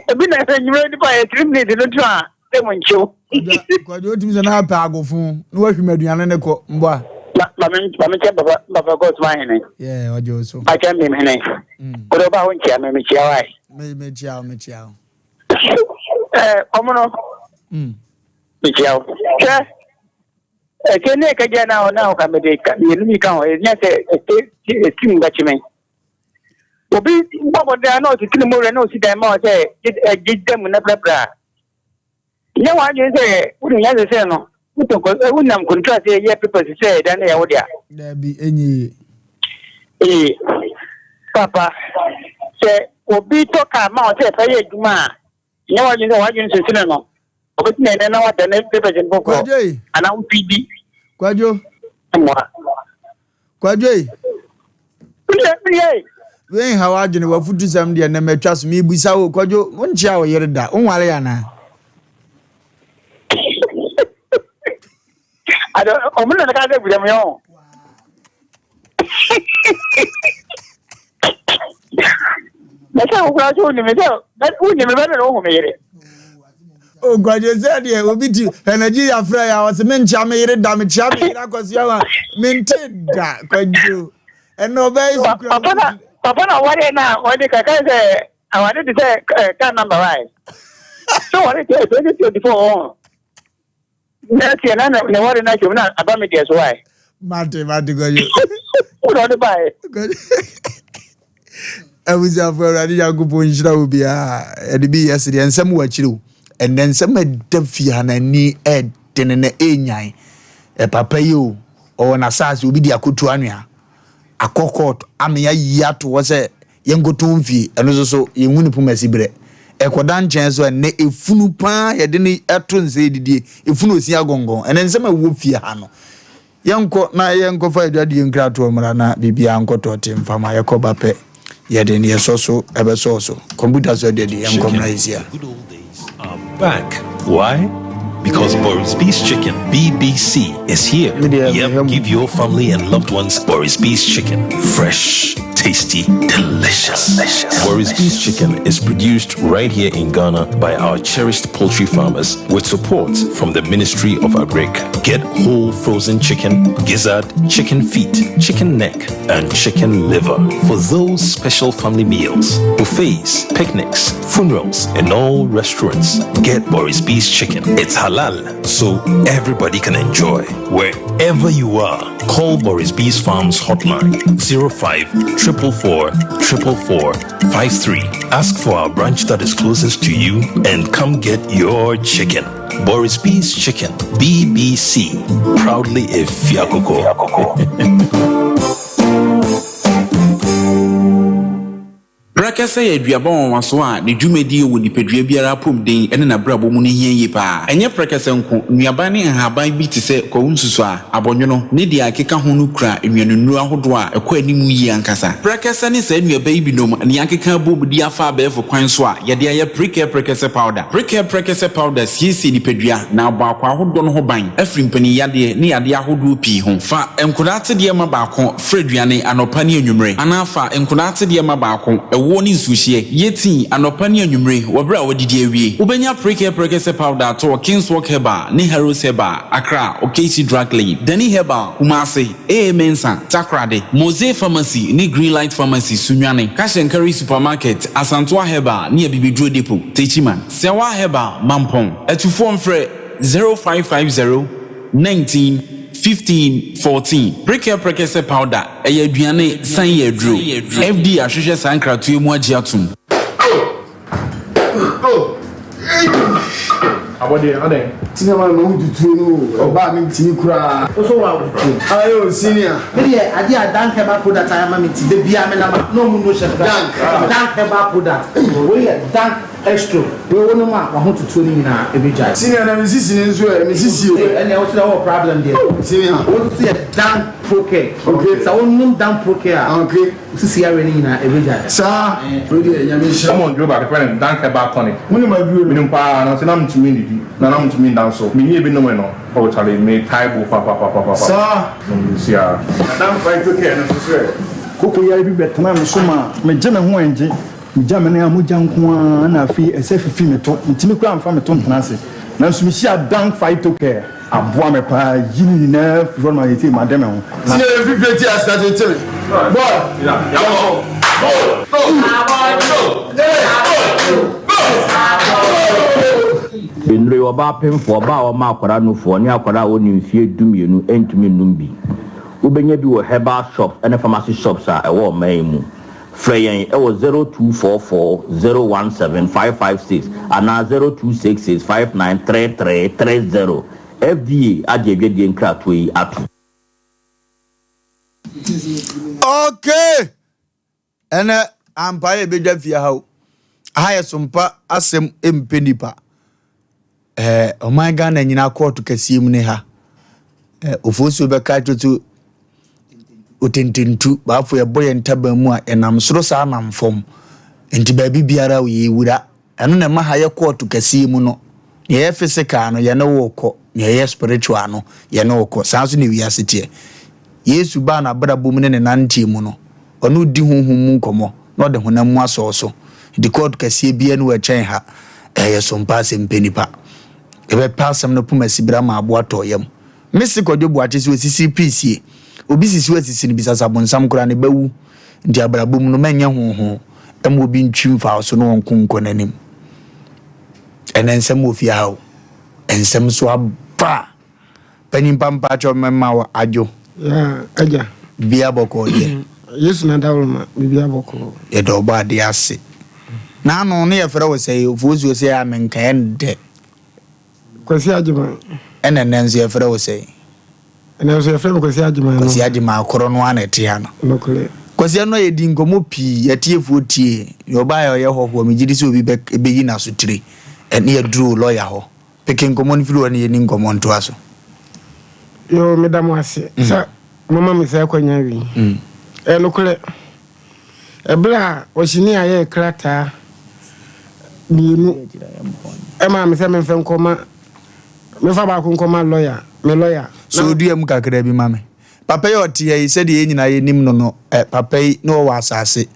Speaker 10: Ebi na sɛ nwumere nipa yɛ 3 minutes no to a sɛ mu nkyew.
Speaker 1: Kwadwo otumi sɛ na apɛ agofo na wahwim aduane ne kɔ mbɔ a.
Speaker 10: Ma me ma me kyɛ papa papa kɔ suma hene.
Speaker 1: Yeah, ɔgye wo so.
Speaker 10: Akyɛ mmem hene. Wode ɔba ho nkyia me mekyia wo ae.
Speaker 1: Me mekyia wo mekyia wo.
Speaker 10: Eh, ɔmo no. Mekyia wo. Hwɛ. Ɛsɛ ne ɛka na na ɔka mede ka mmienu bi ka ho ɛnyɛ sɛ ɛsɛ ɛsi mu bɛkye me. Obi bɔ mmɔden na ɔtete ne mu werɛ na ɔsi dan ma ɔ sɛ ɛgye da mu na prapra a. Nyɛ w'adwene sɛ wode nya sesɛ no. Wotɔ kɔ eh, wonam kontra sɛ yɛ papers sɛ ɛdan no yɛ wo dea.
Speaker 1: Daabi, ɛnyɛ yie.
Speaker 10: Ee, papa, sɛ obi tɔ kaa ma wo sɛ fa yɛ adwuma a, nyɛ w'adwene sɛ w'adwene sesene no. Obetumi ɛnɛ na wada ne papers no foforɔ.
Speaker 1: Kwadwo yi.
Speaker 10: Anaa wotwi bi.
Speaker 1: Kwadwo.
Speaker 10: Mmoa.
Speaker 1: Kwadwo yi.
Speaker 10: Wúyɛ.
Speaker 1: Wei nha w'adwene w'afutusɛm deɛ nnɛ matwa so mebisa wo Kwadwo wonkyea wo yere da wonware anaa?
Speaker 10: Ado ɔmo na ka sɛ busa mi ɔ. Na sɛ wokura sɛ wonim sɛ wonim bɛ na wohu me yere.
Speaker 1: Nkwagye sɛ deɛ obi ti ɛ Nigeria frɛ ya ɔsɛ menkyia me yere da mekyia me yere akɔsoa ma mente da kwadwo ɛnna ɔbɛyɛ so kura.
Speaker 10: Papa na papa na wɔde na wɔde kaka sɛ awade te sɛ car number wa so wɔde sɛ 2024 wɔn. Next year na ne wɔde na kyɛm na aba me deɛ so wae.
Speaker 1: Mate mate kwadwo.
Speaker 10: Wo na ɔde bae.
Speaker 1: Abusuafo Awurade Nyankopɔn nhyira wo biara. Ɛde bi yɛ sedeɛ nsɛm wɔ akyire o. Ɛnɛ nsɛm ɛda fie ha na ani ɛdene na ɛnyan. Papa yi o, ɔwɔ n'asaase obi de akotu anwea. Akɔ court ame ayi ato hɔ sɛ yɛnkɔtɔn mfie. Ɛno nso so yɛnhu ne poma si berɛ. Ɛkɔda nkyɛn so ɛnɛ efunu paa yɛde no ɛto nsa edidie. Efunu osi agɔngɔn. Ɛnɛ nsɛm ɛwɔ fie ha no. Yɛnkɔ na yɛnkɔfa adwadie nkratoɔ mmra na biribiara nkɔ tɔɔte mfa ma yɛkɔ ba pɛ yɛde neɛ ɛsɔ so ɛbɛsɔɔ so. Kɔmputa so adwadie yɛnkɔ mmra yɛsi a.
Speaker 11: Back. Why? Because Boris B's Chicken, BBC, is here. Yep, give your family and loved ones Boris B's Chicken. Fresh, tasty, delicious. Boris B's Chicken is produced right here in Ghana by our cherished poultry farmers with support from the Ministry of Agric. Get whole frozen chicken, gizzard, chicken feet, chicken neck, and chicken liver for those special family meals, buffets, picnics, funerals, and all restaurants. Get Boris B's chicken. It's halal, so everybody can enjoy. Wherever you are, call Boris B's Farms hotline 05 444 444 53. Ask for our branch that is closest to you and come get your chicken. Boris B's Chicken, BBC, proudly a Fiakoko.
Speaker 12: Prɛkɛsɛ yɛ aduaba nwanwaso a ne dwumadie wɔ nipadua biara apɔmuden ne n'abrabɔ mu no hia yie pa ara. Ɛnyɛ prɛkɛsɛ nko, nnuaba ne nhaban bi te sɛ kwawu nsusuaa, abɔnwono, ne deɛ ɛkeka ho no kura nnuanennuro ahodoɔ a ɛkɔ anim yie ankasa. Prɛkɛsɛ ne saa nnuaba yi binom na yɛakeka abom de afa abɛɛfo kwan so a yɛde ayɛ Prekɛ Prɛkɛsɛ Powder. Prekɛ Prɛkɛsɛ Powder siesie nipadua na abɔ akwaa ahodoɔ no ho ban afiri mpaninyadeɛ ne yadeɛ ahodoɔ pii ho. Fa nkwadaa atedeɛ ma baako Fra aduane anɔpa ne anwummere, anaa fa nkwadaa atedeɛ ma baako, ɛwoɔ ne nsuohyeɛ. Yɛ tii anɔpa ne anwummere wɔ berɛ a woadidi awie. Wobɛnya Prekɛ Prɛkɛsɛ Powder atɔ wɔ Kingswalk Herbal ne Harrows Herbal, Accra, Okaishie Drug Lane, Dani Herbal, Kumasi, AA Mensah, Takoradi, Mose Pharmacy ne Greenlight Pharmacy, Sunyani, Cash and Carry Supermarket, Asantoa Herbal ne Abibiduro Depot, Techiman, Sɛwa Herbal, Mampong. Atufoɔ mfrɛ 0550 19 15 14. Prekɛ prɛkɛsɛ powder, ɛyɛ aduane san yɛ aduro. FDA ahwehwɛ saa nkratoɔ yi mu agye atom.
Speaker 13: Abɔdeɛ, adɛn?
Speaker 1: Senior man ma wo tutuo no o, ɔbaa me ntimi koraa.
Speaker 2: Wo so wa tutuo.
Speaker 1: Aye o senior.
Speaker 2: Me deɛ adeɛ a Dank herbal product ayɛ ama me nti da biara me nam a na ɔmo nu hyɛ me
Speaker 1: Dank.
Speaker 2: Dank herbal product wei yɛ Dank Estro wei wo nom a wahotutuo no nyinaa ɛbɛgyae.
Speaker 1: Senior na me sisi no nso ɛ, me sisi o.
Speaker 2: Ɛnneɛ wo so deɛ wowɔ problem deɛ.
Speaker 1: Senior.
Speaker 2: Wo nso yɛ Dan Procare.
Speaker 1: Okay.
Speaker 2: Sɛ wo nom Dan Procare a.
Speaker 1: Okay.
Speaker 2: Wo sisi yareɛ no nyinaa ɛbɛgyae.
Speaker 1: Saa. Wei deɛ Nyame nhyira.
Speaker 13: Wɔn duro baako yɛfrɛ no Dank Herbal Tonic.
Speaker 1: Wonim aduro no?
Speaker 13: Menim paa nanso na mentumi nnidi na na mentumi nda nso. Menyɛɛ bi nomee no oh charlie metae bo papapapapa.
Speaker 1: Saa.
Speaker 13: Sesia. Na Dank Phyto Care no nso so ɛ?
Speaker 14: Koko yare bi bɛtenaa me so maa megye me ho ɛngye. Megya me nan a mogya nko ara na afei ɛsɛ fifi me to. Mentumi koraa mfa me to ntena ase. Nanso mehyiaa Dank Phytocare. Aboa me paa yi ne nyinaa firi hɔ no ma seesei made me ho.
Speaker 1: Na. Senior yɛ fifire ti ase tete me. Boy, yɛnkɔ. Go, go, go, go, go.
Speaker 15: Nnuro yi, ɔbaa pemfoɔ, ɔbaa a ɔma akwadaa nufoɔ, ne akwadaa a ɔnni mfeɛ dumienu ntumi nnom bi. Wobɛnya bi wɔ herbal shops ne pharmacy shops a ɛwɔ ɔman yi mu. Frɛ yɛn wɔ 0244 017 556 anaa 0266 593330. FDA agye adwadie nkratoɔ yi atom.
Speaker 1: Okay! Ɛnɛ ampa yɛ bɛdwa fie ha o. Aha yɛ sompa asɛm mpɛ nipa. Ɛɛ ɔman Ghana nyinaa kɔɔto kɛseɛ mu ne ha. Ɛɛ ofosuo bɛka toto otententu baafo yɛbɔ yɛn ntaban mu a yɛnam soro saa nam fam. Nti baabi biara yɛwura. Ɛno na ɛma ha yɛ kɔɔto kɛseɛ mu no. Nea ɛyɛ physical no, yɛne wo rekɔ. Nea ɛyɛ spiritual no, yɛne wo kɔ. Saa nso na wiase teɛ. Yesu baa n'abrabɔ mu ne ne nanteɛ mu no, ɔne wo di honhom mu nkɔmmɔ na ɔde honam mu asɔ wo so. Nti kɔɔto kɛseɛ biara nni hɔ a ɛkyɛn ha. Ɛyɛ so mpa asɛm pɛ nipa. Yɛbɛpɛ asɛm no poma sibire ama aboa atɔ yam. Mese Kwadwo Boakye sɛ osisiri pirisie. Obi sisi wo asisi no bisa sɛ abonsam koraa ne ba wu. Nti abrabɔ mu no mɛnyɛ honho mma obi ntwi mfa wo so na ɔnko nkɔ n'anim. Ɛnɛ nsɛm wɔ fie ha o. Nsɛm nso aba. Panyin pa mpakyɛw mɛma wo adwo.
Speaker 16: Yeah, agya.
Speaker 1: Biribiara bɔkɔɔ deɛ.
Speaker 16: Yesu na dawuruma, biribiara bɔkɔɔ.
Speaker 1: Yɛda ɔbɔ adeɛ ase. N'ano ne yɛfrɛ wo sɛ ofuosuo sɛ a menka ɛndɛ.
Speaker 16: Kwasi Agyeman.
Speaker 1: Ɛna ɛnnɛ nso yɛfrɛ wo sɛn?
Speaker 16: Ɛnnɛ nso yɛfrɛ me Kwasi Agyeman no.
Speaker 1: Kwasi Agyeman korɔ no ara na ɛte ha no.
Speaker 16: Nokorɛ.
Speaker 1: Kwasi ɛno a yɛdi nkɔmmɔ pii, atiefoɔ tie, deɛ ɔbaeɛ a ɔyɛ hɔhoɔ, megye di sɛ obi bɛ bɛyi n'asotire. Ɛne yɛduru lɔya hɔ. Peke nkɔmmɔ no firi hɔ ne yɛni nkɔmmɔ ntoa so.
Speaker 16: Yoo, meda mo ase sɛ moama me saa akwanya wei. Ɛyɛ nokorɛ. Ɛberɛ a ɔhyini a yɛɛ krataa mienu maa me sɛ memfa nkɔma, memfa baako nkɔma lɔya, me lɔya.
Speaker 1: So dua mu kakra bi ma me. Papa yi a ɔte ha yi, sɛdeɛ yɛn nyinaa yɛnim no no, ɛ, papa yi na ɔwɔ asase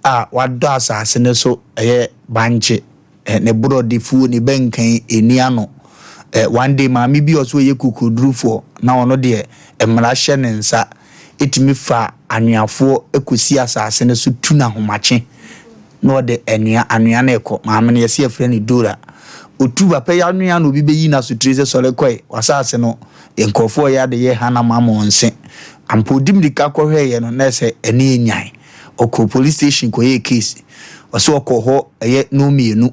Speaker 1: a wadɔ asase no so ɛyɛ bankye. Eh, ne borɔde fuo, ne bɛnkan, ɛnni ano. Eh, one day maame bi a ɔsɛ ɔyɛ kokodurufoɔ na ɔno deɛ mmara hyɛ ne nsa, ɛtumi fa anweafoɔ kɔsi asase no so tu no ahomakye na ɔde anwea, anwea no rekɔ. Maame no yɛse yɛfrɛ no Dora. Ɔtu papa yi anwea na obi bɛyi no asotire sɛ sɔre kɔe, w'asase no nkurɔfoɔ yɛ ade yɛ hanam ama wɔn se. Ampa ɔdi mmirika kɔhwɛeɛ no na ɛsɛ ɛne ɛnyan. Ɔkɔɔ police station kɔyɛɛ case. Ɔse ɔkɔɔ hɔ ɛyɛ nnɔnmienu.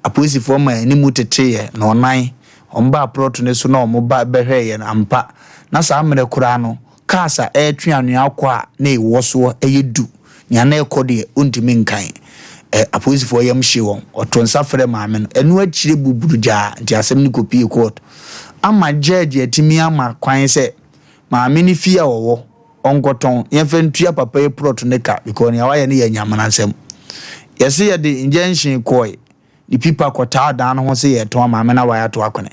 Speaker 1: Apolisifoɔ maa animu teteeɛ nnɔnnan. Wɔn baa plot no so na wɔn ba bɛhwɛeɛ no, ampa, na saa mmerɛ koraa no, cars a ɛretwe anwea kɔ a na ɛwɔ soɔ yɛ du. Nea na ɛrekɔ deɛ, ɔntumi nkan. Ɛ, apolisifoɔ yam hyee wɔn. Ɔtoo nsa frɛɛ maame no. Ɛno akyire buburugyaa nti asɛm no kɔpuee court. Ama judge atumi ama kwan sɛ maame no fie a ɔwɔ, ɔnkɔtɔn yɛmfa ntua papa yi prɔt no ka because nea wayɛ no yɛ anyamenasɛm. Yɛse yɛde injunction kɔe de pipa kɔtaa dan no ho se yɛtɔn ama maame no awae ato akone.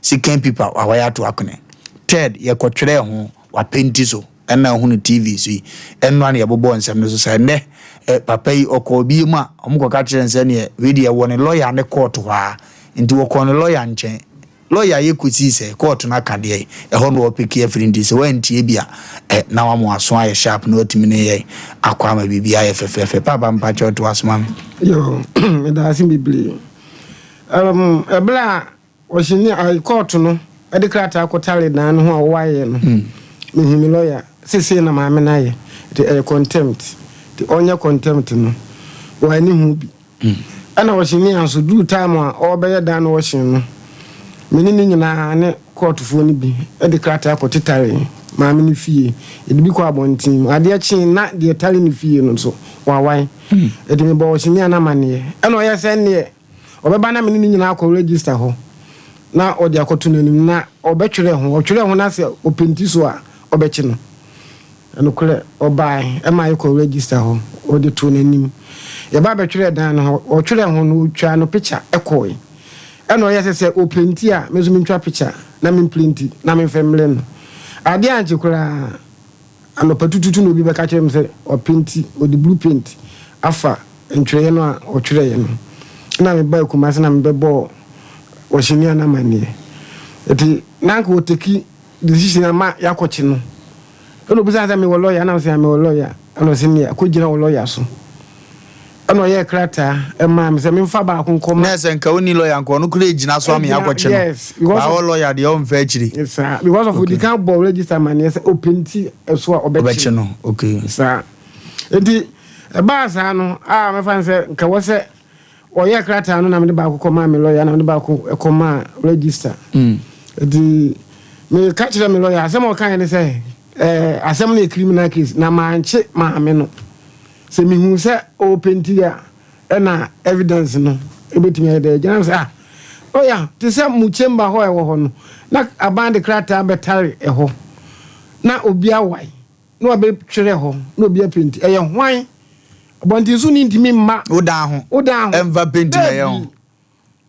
Speaker 1: Second pipa wawae ato akone. Third yɛkɔtwerɛɛ ho wapenti so ɛna ohunu TV so yi ɛnoa na yɛbobɔɔ nsɛm no so sɛ ɛnɛ eh, papa yi ɔkɔɔ bi mu a wɔn kɔka kyerɛ no sɛ neɛ wei deɛ ɛwɔ ne lɔya ne kɔɔto hɔ a nti wɔkɔɔ ne lɔya nkyɛn Lɔya yɛ kosii sɛ kɔɔto no aka deɛ ɛhɔ na ɔɔpeke afiri nti sɛ woantie bi a ɛ na wama w'aso ayɛ sharp na watumi ne yɛn akɔ ama biribi ayɛ fɛfɛɛfɛ. Paapa mpakyɛw toa so ma me.
Speaker 16: Yoo, meda ase bebree. Um, ɛberɛ a ɔhyɛni a kɔɔto no de krataa kɔtare dan no ho a wɔayɛ no, mehu me lɔya sɛ sei na maame no ayɛ, nti ɛyɛ contempt, nti ɔnyɛ contempt no, wɔanni ho bi. Ɛna ɔhyenia nso duru time a ɔrebɛyɛ dan no ɔhyen no, me ne ne nyinaa ne kɔɔtofoɔ no bi de krataa kɔtetare maame no fie. Yɛde bi kɔɔ abɔnten mu. Adeɛ kyee na deɛ ɛtare ne fie no nso, wawae. Enti mebɔɔ ɔhyenia no amanneɛ. Ɛna ɔyɛɛ sɛ ɛnneɛ ɔbɛba na me ne ne nyinaa akɔ register hɔ na ɔde akɔto n'anim na ɔbɛtwerɛ ho. Ɔtwerɛ ho na sɛ ɔpenti so a, ɔbɛkye no. Nokorɛ, ɔbaae maa yɛkɔɔ register hɔ, ɔde too n'anim. Yɛbaa bɛtwerɛɛ dan no ho, ɔtwerɛɛ ho no, ɔtwaa no pikya kɔɔe. Ɛna ɔyɛɛ sɛ sɛ ɔpenti a, me nso mentwa pikya na memprinti na memfa mmrɛ no. Adeɛ ankye koraa, anɔpa tututu na obi bɛka kyerɛɛ me sɛ wapenti, ɔde blue paint afa ntwerɛeɛ no a ɔtwerɛeɛ no. Ɛna mebaa Kumasi na mebɛbɔɔ Ɔhyenia no amanneɛ. Nti na anka ɔteki decision ama yɛakɔkye no. Ɛna obisaa sɛ mewɔ lɔya, ɛna mese mewɔ lɔya. Ɛna ɔse neɛ kɔgyina wo lɔya so. Ɛna ɔyɛɛ krataa ɛmaa me sɛ memfa baako nkɔma.
Speaker 1: Na sɛ nka wonni lɔya nka ɔno koraa gyina so ama yɛakɔkye no.
Speaker 16: Yes, because
Speaker 1: of. Baa wɔ lɔya deɛ ɔmfa akyiri.
Speaker 16: Saa, because of odi kan bɔ register amaneɛ sɛ ɔpenti ɛso a ɔbɛkye.
Speaker 1: Ɔbɛkye no, okay.
Speaker 16: Saa. Nti ɛbaa saa no a mɛfa no sɛ nka wɔ sɛ Wɔyɛɛ krataa no na mede baako kɔmaa me lɔya na mede baako kɔmaa register. Nti meka kyerɛ me lɔya, asɛm a ɔkaeɛ ne sɛ, ɛɛ, asɛm no yɛ criminal case na mankye maame no. Sɛ mehu sɛ ɔrepenti a, ɛna evidence no ɛbɛtumi ayɛ dɛ agyina. Sɛ ah, lɔya, te sɛ mo chamber hɔ a ɛwɔ hɔ no, na aban de krataa bɛtare ɛhɔ na obi awae na wabɛtwerɛ hɔ na obi apenti. Ɛyɛ hwan? Abɔnten so ni ntumi mma.
Speaker 1: Wo dan ho.
Speaker 16: Wo dan ho.
Speaker 1: Ɛmfa penti na ɛyɛ ho.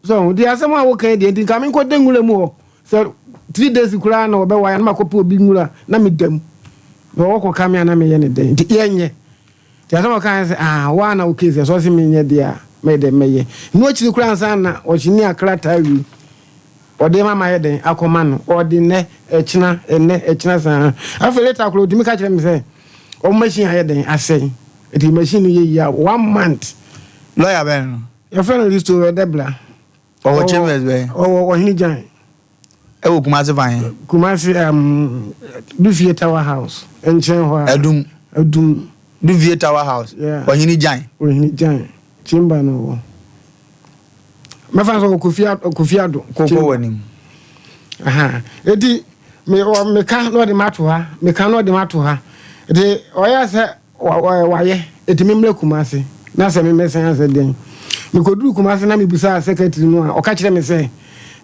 Speaker 16: So ho nti asɛm a woka yi deɛ nti nka menkɔda nwura mu hɔ sɛ three days koraa na wɔbɛwae a na makɔpɛ obi nwura na meda mu na wɔkɔka me a na meyɛ ne dɛn nti yɛnyɛ nti asɛm a ɔka yɛ sɛ ah woa na wo case ɛsɛ ɔse menyɛ deɛ a mɛyɛ dɛn mɛyɛ no akyiri koraa ansa na ɔhyeni akrataa wie ɔde ma mayɛ dɛn akɔma no ɔde nnɛ ɛkyena ɛnnɛ ɛkyena saa afei later koraa ɔtumi ka kyerɛ me sɛ ɔmo machine ayɛ dɛn asɛe nti machine no yɛ yie a one month
Speaker 1: lawyer bɛn no
Speaker 16: Yɛfrɛ no Risto Ɛdɛbla.
Speaker 1: Ɔwɔ chambers bɛn?
Speaker 16: Ɔwɔ Ɔhene Gyan.
Speaker 1: Ɛwɔ Kumasi fan he?
Speaker 16: Kumasi um, Dufie Tower House nkyɛn hɔ a.
Speaker 1: Adum.
Speaker 16: Adum.
Speaker 1: Dufie Tower House.
Speaker 16: Yeah.
Speaker 1: Ɔhene Gyan.
Speaker 16: Ɔhene Gyan. Chamber no wɔ. Mɛfa sɛ wɔ Kofi Kofi Ado.
Speaker 1: Kɔkɔ wɔ anim.
Speaker 16: Aha. Eti me wɔ meka na ɔde mato ha. Meka na ɔde mato ha. Eti ɔyɛ sɛ Wayɛ, enti memmra Kumasi na sɛ memmɛsan a sɛ dɛn? Mekɔduruu Kumasi na mebisaa secretary no a, ɔka kyerɛɛ me sɛ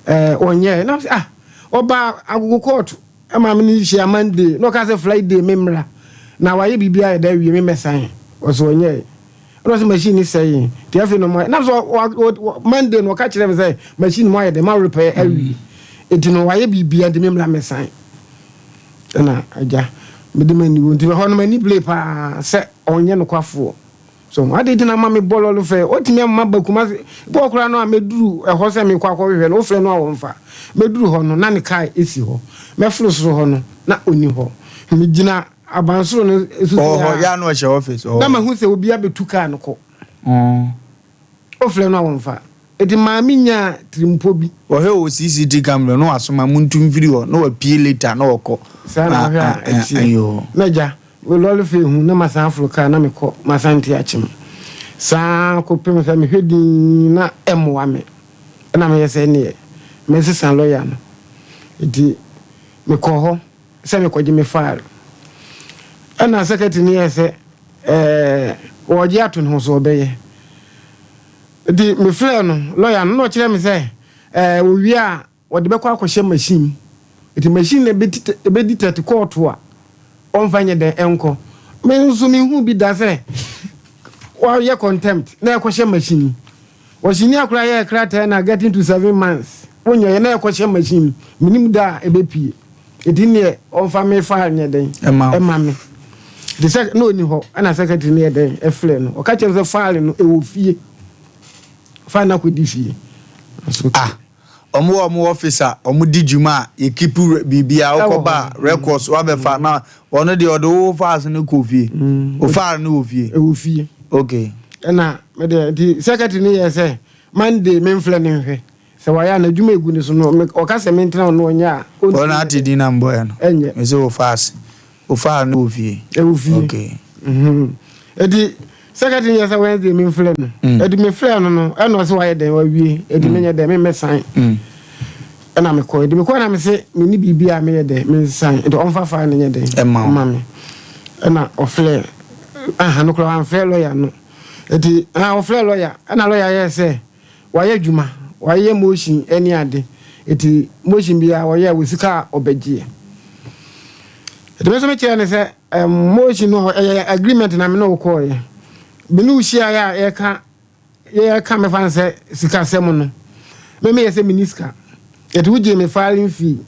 Speaker 16: eh, ɔnyɛɛ. Na mesɛ ah, ɔbaa Agogo court ma me ne hyia Monday na ɔka sɛ Friday memmra na wayɛ biribi ayɛ dɛ awie memmɛsan. Ɔsɛ ɔnyɛɛ. Ɛna ɔsɛ machine no sɛee nti afei na ɔmo na sɛ Monday no ɔka kyerɛɛ me sɛ machine mu ayɛ dɛ ma repair awie nti no wayɛ biribi nti memmra mmɛsan. Ɛna agya, mede m'ani wɔ nti ɛhɔ no m'ani blee paa sɛ ɔnyɛ nokwafoɔ. So ade nti na ama me bɔ lɔre fɛ ɔtumi ama ba Kumasi bɔɔ koraa no a mɛduru ɛhɔ sɛ mekɔ akɔhwehwɛ no wofrɛ no a wɔmfa mɛduru hɔ no na ne kaa ɛsi hɔ mɛforo soro hɔ no na ɔni hɔ megyina abansoro no so
Speaker 1: Ɔwɔ hɔ, yɛ a na ɔhyɛ office, ɔwɔ
Speaker 16: na
Speaker 1: hɔ.
Speaker 16: mahu sɛ obi abɛtu kaa no kɔ. Wofrɛ no a wɔmfa. Enti maame nyaa tirimpɔ bi.
Speaker 1: Wɔhwɛ wɔ CCT camera na wasoma montu mfiri hɔ na wapue later na ɔkɔ.
Speaker 16: Saa na wohwɛ a ɛteɛ. Na agya, me lɔre fare hu na masan aforo kaa na mekɔ Masante Akyem. Saa ara kɔpem sɛ mehwɛ dinn na ɛmmoa me. Ɛna meyɛ sɛ ɛnneɛ mɛsesa lɔya no. Enti mekɔɔ hɔ sɛ mekɔgye me file. Ɛna secretary no yɛɛ sɛ ɛɛ ɔregye ato ne ho so ɔbɛyɛ. Nti mefrɛɛ no, lɔya no, na ɔkyerɛɛ me sɛ ɛɛ owie a wɔde bɛkɔ akɔhyɛ machine mu. Nti machine no ɛbɛ detect kɔɔto a ɔmfa nyɛ dɛn ɛnkɔ. Me nso menhuu bi da sɛ wɔayɛ contempt na ɛkɔhyɛ machine mu. Ɔhyeni akora yɛɛ krataa na getting to 7 months wonyɛeɛ na ɛkɔhyɛ machine mu. Menim da a ɛbɛpue. Nti neɛ ɔmfa me file nyɛ dɛn ɛma me. Nti sɛ na ɔni hɔ ɛna secretary no yɛ dɛn ɛfrɛ no. Ɔka kyerɛ no sɛ file no ɛwɔ fie. File no akɔdi fie. So,
Speaker 1: Ah, ɔmo wɔ ɔmo office a ɔmo di dwuma a yɛ keep biribiara wokɔ ba a records wabɛfa na ɔno deɛ ɔde wo files no kɔ fie. Wo file no wɔ fie.
Speaker 16: Ɛwɔ fie.
Speaker 1: Okay.
Speaker 16: Ɛna me deɛ nti secretary no yɛɛ sɛ Monday memfrɛ no nhwɛ. Sɛ wayɛ a n'adwuma egu ne so no, me ɔka sɛ mentena hɔ na ɔnyɛ a, ɔntumi
Speaker 1: Ɔno
Speaker 16: nyɛ
Speaker 1: ate
Speaker 16: dɛ.
Speaker 1: din na mbɔɛ no.
Speaker 16: Ɛnyɛ.
Speaker 1: Mese wo files, wo file no wɔ fie.
Speaker 16: Ɛwɔ fie.
Speaker 1: Okay.
Speaker 16: Mhm. Eti secretary no yɛ sɛ Wednesday memfrɛ no. Eti mefrɛɛ no no, ɛna ɔse wayɛ dɛn, wawie. Eti menyɛ dɛn, memmɛsan. Ɛna mekɔe. Eti mekɔe na mese menni biribi a meyɛ dɛn, mensan. Eti ɔmfa file no nyɛ dɛn,
Speaker 1: Ɛmma wo.
Speaker 16: ɛmma me. Ɛna ɔfrɛɛ, aha no koraa wamfrɛ lawyer no. Eti, ah, ɔfrɛɛ lawyer, ɛna lawyer yɛɛ sɛ Wayɛ adwuma, wayeyɛ motion ne ade, eti motion biara ɔyɛ a wɔ sika a ɔbɛgyeɛ. Eti me nso me kyerɛ no sɛ ɛm motion no ɛyɛ agreement na me ne wo kɔɔyɛ. Me ne wo hyiaeɛ a yɛka yɛka me fa no sɛ sikasɛm no, me meyɛ sɛ menni sika. Eti wogyee me filing fee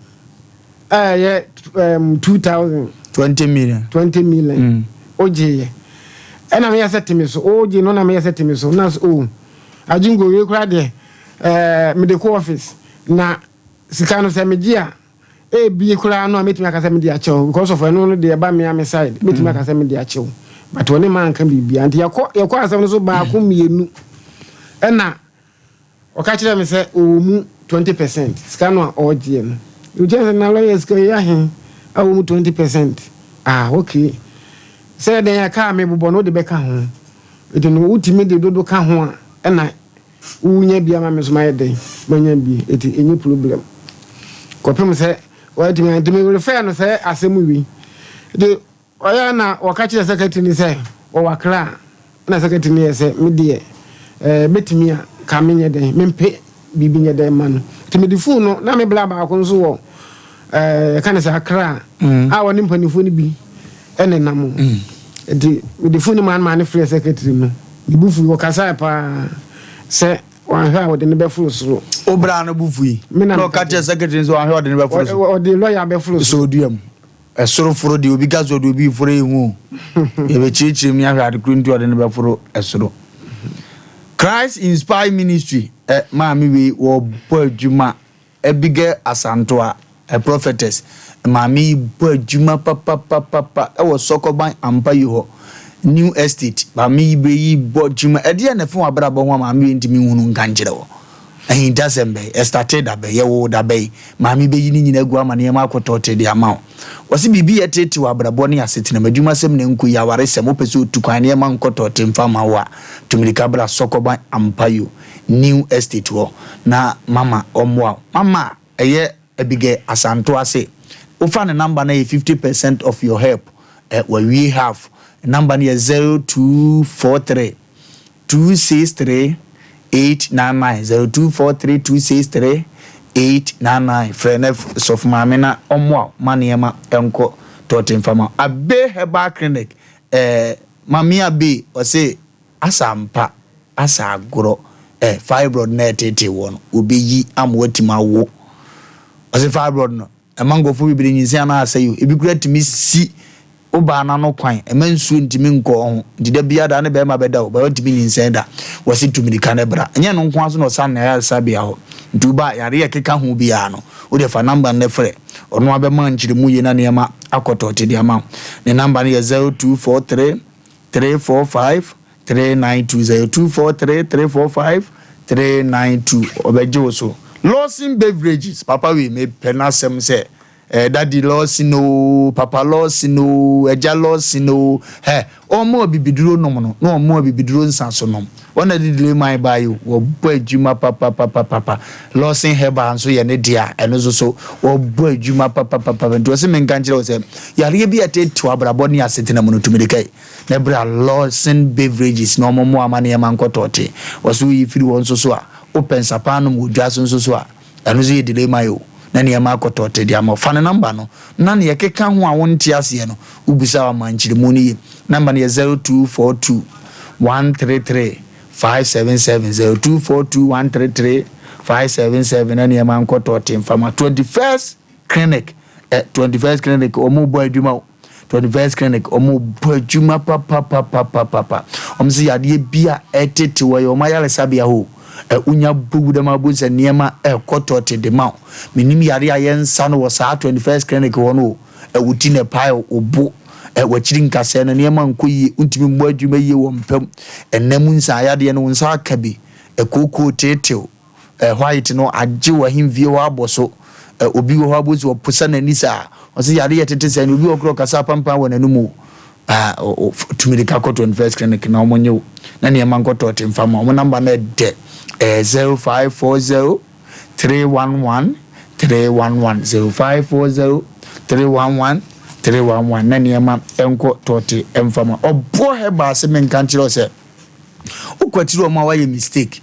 Speaker 16: a ɛyɛ ɛm 2000.
Speaker 1: 20 million.
Speaker 16: 20 million. Wogyeeɛ. Ɛna meyɛ sɛ te me so, wogye no na meyɛ sɛ te me so, na so oh. Agyenko, wei koraa deɛ, ɛɛ, mede kɔ office, na sika no sɛ megye a, ebi koraa no a mɛtumi aka sɛ mede akyɛ wo because of ɛno no deɛ ɛba me a me side, mɛtumi aka sɛ mede akyɛ wo. But ɔne ma anka biribiara. Nti yɛkɔ, yɛkɔ asɛm no so baako mmienu, ɛna ɔka kyerɛɛ me sɛ ɔwɔ mu 20%, sika no a ɔregyeɛ no. Mekyerɛ sɛ na lawyer sika yi ahe a ɔwɔ mu 20%? Ah, okay. Sɛ dɛn a kaa mebobɔ no wode bɛka ho. Nti no wotumi de dodo ka ho a ɛna wonya bi ama me nso mayɛ dɛn manya bi nti ɛnyɛ problem. Kɔpem sɛ watumi ayɛ. Nti me refɛɛ no sɛ asɛm wei. Nti ɔyɛ na wɔka kyerɛ secretary no sɛ ɔwɔ Accra a, ɛna secretary no yɛ sɛ me deɛ ɛɛ bɛtumi a ka menyɛ dɛn mempe biribi nyɛ dɛn ma no. Nti mede phone no na me bla baako nso wɔ ɛɛ yɛka no sɛ Accra a wɔne mpanimfoɔ no bi ɛnenam. Nti mede phone no maa no maa no frɛɛ secretary no. Ne bo fui, ɔkasae paa sɛ wanhwɛ a ɔde no bɛforo soro.
Speaker 1: Wo bra no bo fui na ɔka kyerɛɛ secretary no sɛ wanhwɛ a ɔde no bɛforo soro.
Speaker 16: Ɔde lɔya bɛforo
Speaker 1: soro. Sɛ ɔdua mu. Ɛsoro foro deɛ obi ka sɛ ɔde obi reforo yɛ hu o. Yɛbɛkyerɛkyerɛ mu ne ahwɛ ade koro nti ɔde no bɛforo ɛsoro. Christ Inspired Ministry, ɛ maame wei wɔbɔ adwuma. Abigail Asantoa, a prophetess, maame yi bɔ adwuma papapapapa wɔ Sɔkɔban Ampayi hɔ, New Estate. Maame yi bɛ yi bɔ adwuma. Ɛdeɛn na ɛfa w'abrabɔ ho a maame wei ntumi nhunu nka nkyerɛ wo? Ahintasɛm bɛn? Ɛstartee da bɛn? Yɛwoo wo da bɛn? Maame bɛyi ne nyinaa agu ama nneɛma akɔtɔɔtee de ama wo. Wɔse biribi yɛ teetee wɔ abrabɔ ne asetenam, adwumasɛm na ɛnkɔ yie, awaresɛm, wopɛ sɛ otu kwan, nneɛma nkɔ tɔɔtee mfa mma wo a, tu mmirika bra Sɔkɔban Ampayo. New Estate hɔ na mama ɔmmoa wo. Mama ɛyɛ Abigail Asantoa se wofa ne number no ɛyɛ 50 percent of your help ɛ wawie half. Number no yɛ 0243 263 899, 0243 263 899. Frɛ na sɔfo maame na ɔmmoa wo ma nneɛma nkɔ tɔɔte mfa ma wo. Abe Herbal Clinic ɛ Mame Abe ɔse Asa ampa, asa agorɔ eh, fibroid no a ɛteetee woɔ no, wɔbɛyi ama woatumi awo. Ɔse fibroid no, ɛma nkurɔfoɔ bebree nyinsɛn anaa asɛe o. Ebi koraa tumi si wo baa no ano kwan, ɛma nsuo ntumi nkɔ ho. Nti da biara da ne barima bɛda o, but ɔntumi nyinsɛn da. Wɔse tu mirika no bra. Ɛnyɛ ɛno nko ara nso na ɔsan ne ayaresabea hɔ. Nti woba a, yareɛ a ɛkeka ho biara no, wo deɛ fa number no na frɛ. Ɔno ara bɛma nkyerɛmu yie na nneɛma akɔ tɔɔte de ama wo. Ne number no yɛ 0243 345 392 0243 345 392 ɔbɛgye wo so. Lawson Beverages papa wei mepɛ n'asɛm sɛ eh, daddy Lawson oo papa Lawson oo agya Lawson oo hɛ ɔmo abibiduro nom no na ɔmo abibiduro nsa so nom wɔn na de delay man baa yi o wɔbɔ adwuma papapapapa Lawson Herbal nso yɛ ne dea ɛno nso so wɔbɔ adwuma papapapa nti ɔse menka nkyerɛ wo sɛ Yareɛ bi a ɛteetew abrabɔ ne asetena mu no tumi de kai na ɛberɛ a Lawson Beverages na wɔn mmoa ma nneɛma nkɔ tɔɔte. Wɔ so woyi firi hɔ nso so a, wopɛ nsa paa nom wɔ dwa so nso so a, ɛno nso yɛ delay ma o, na nneɛma akɔ tɔɔte de ama wo. Fa ne number no na nea ɛkeka ho a wonte aseɛ no, wobisa a wama nkyerɛmu no yie. Number no yɛ 0242 133 577, 0242 133 577 na nneɛma nkɔ tɔɔte mfa ma. 21st Clinic ɛ 21st clinic wɔn bɔ adwuma o 21st clinic wɔn bɔ adwuma papapapapapa wɔn sɛ yadeɛ bi a ɛtete wɔ yɛ wɔn ayaresabea hɔ ɛ wonya bogu dɛm abo sɛ nneɛma ɛkɔ tɔte de ma o menim yadeɛ a yɛnsa no wɔ saa 21st clinic hɔ no o ɛ wo ti na ɛpae o bo ɛ wakyiri nkasɛɛ no nneɛma nkɔ yie wontumi mmɔ adwuma yie wɔ mpam ɛnna mu nsa yadeɛ no wo nsa aka bi ɛkookoo teetew Eh, white no agye w'ahemfie hɔ abɔ so. Eh, obi wɔ hɔ abɔ si ɔposa n'ani saa. Ɔsɛ yare yɛ tete sɛ no obi wɔ korɔ kasa apampan wɔ n'anum o. Ah, o, tumi de ka kɔ 21st clinic na wɔn nye wo. Na nneɛma nkɔtɔ te mfa ma. Wɔn namba no ɛdɛ. Eh, 0540 311 311 0540 311 311 na nneɛma nkɔ tɔte mfa ma. Ɔboɔ hɛba ase menka nkyerɛ wo sɛ wokwatiri wɔn a wɔayɛ mistake.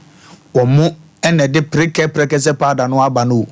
Speaker 1: Wɔn na ɛde prekɛ prɛkɛsɛ powder no aba no o.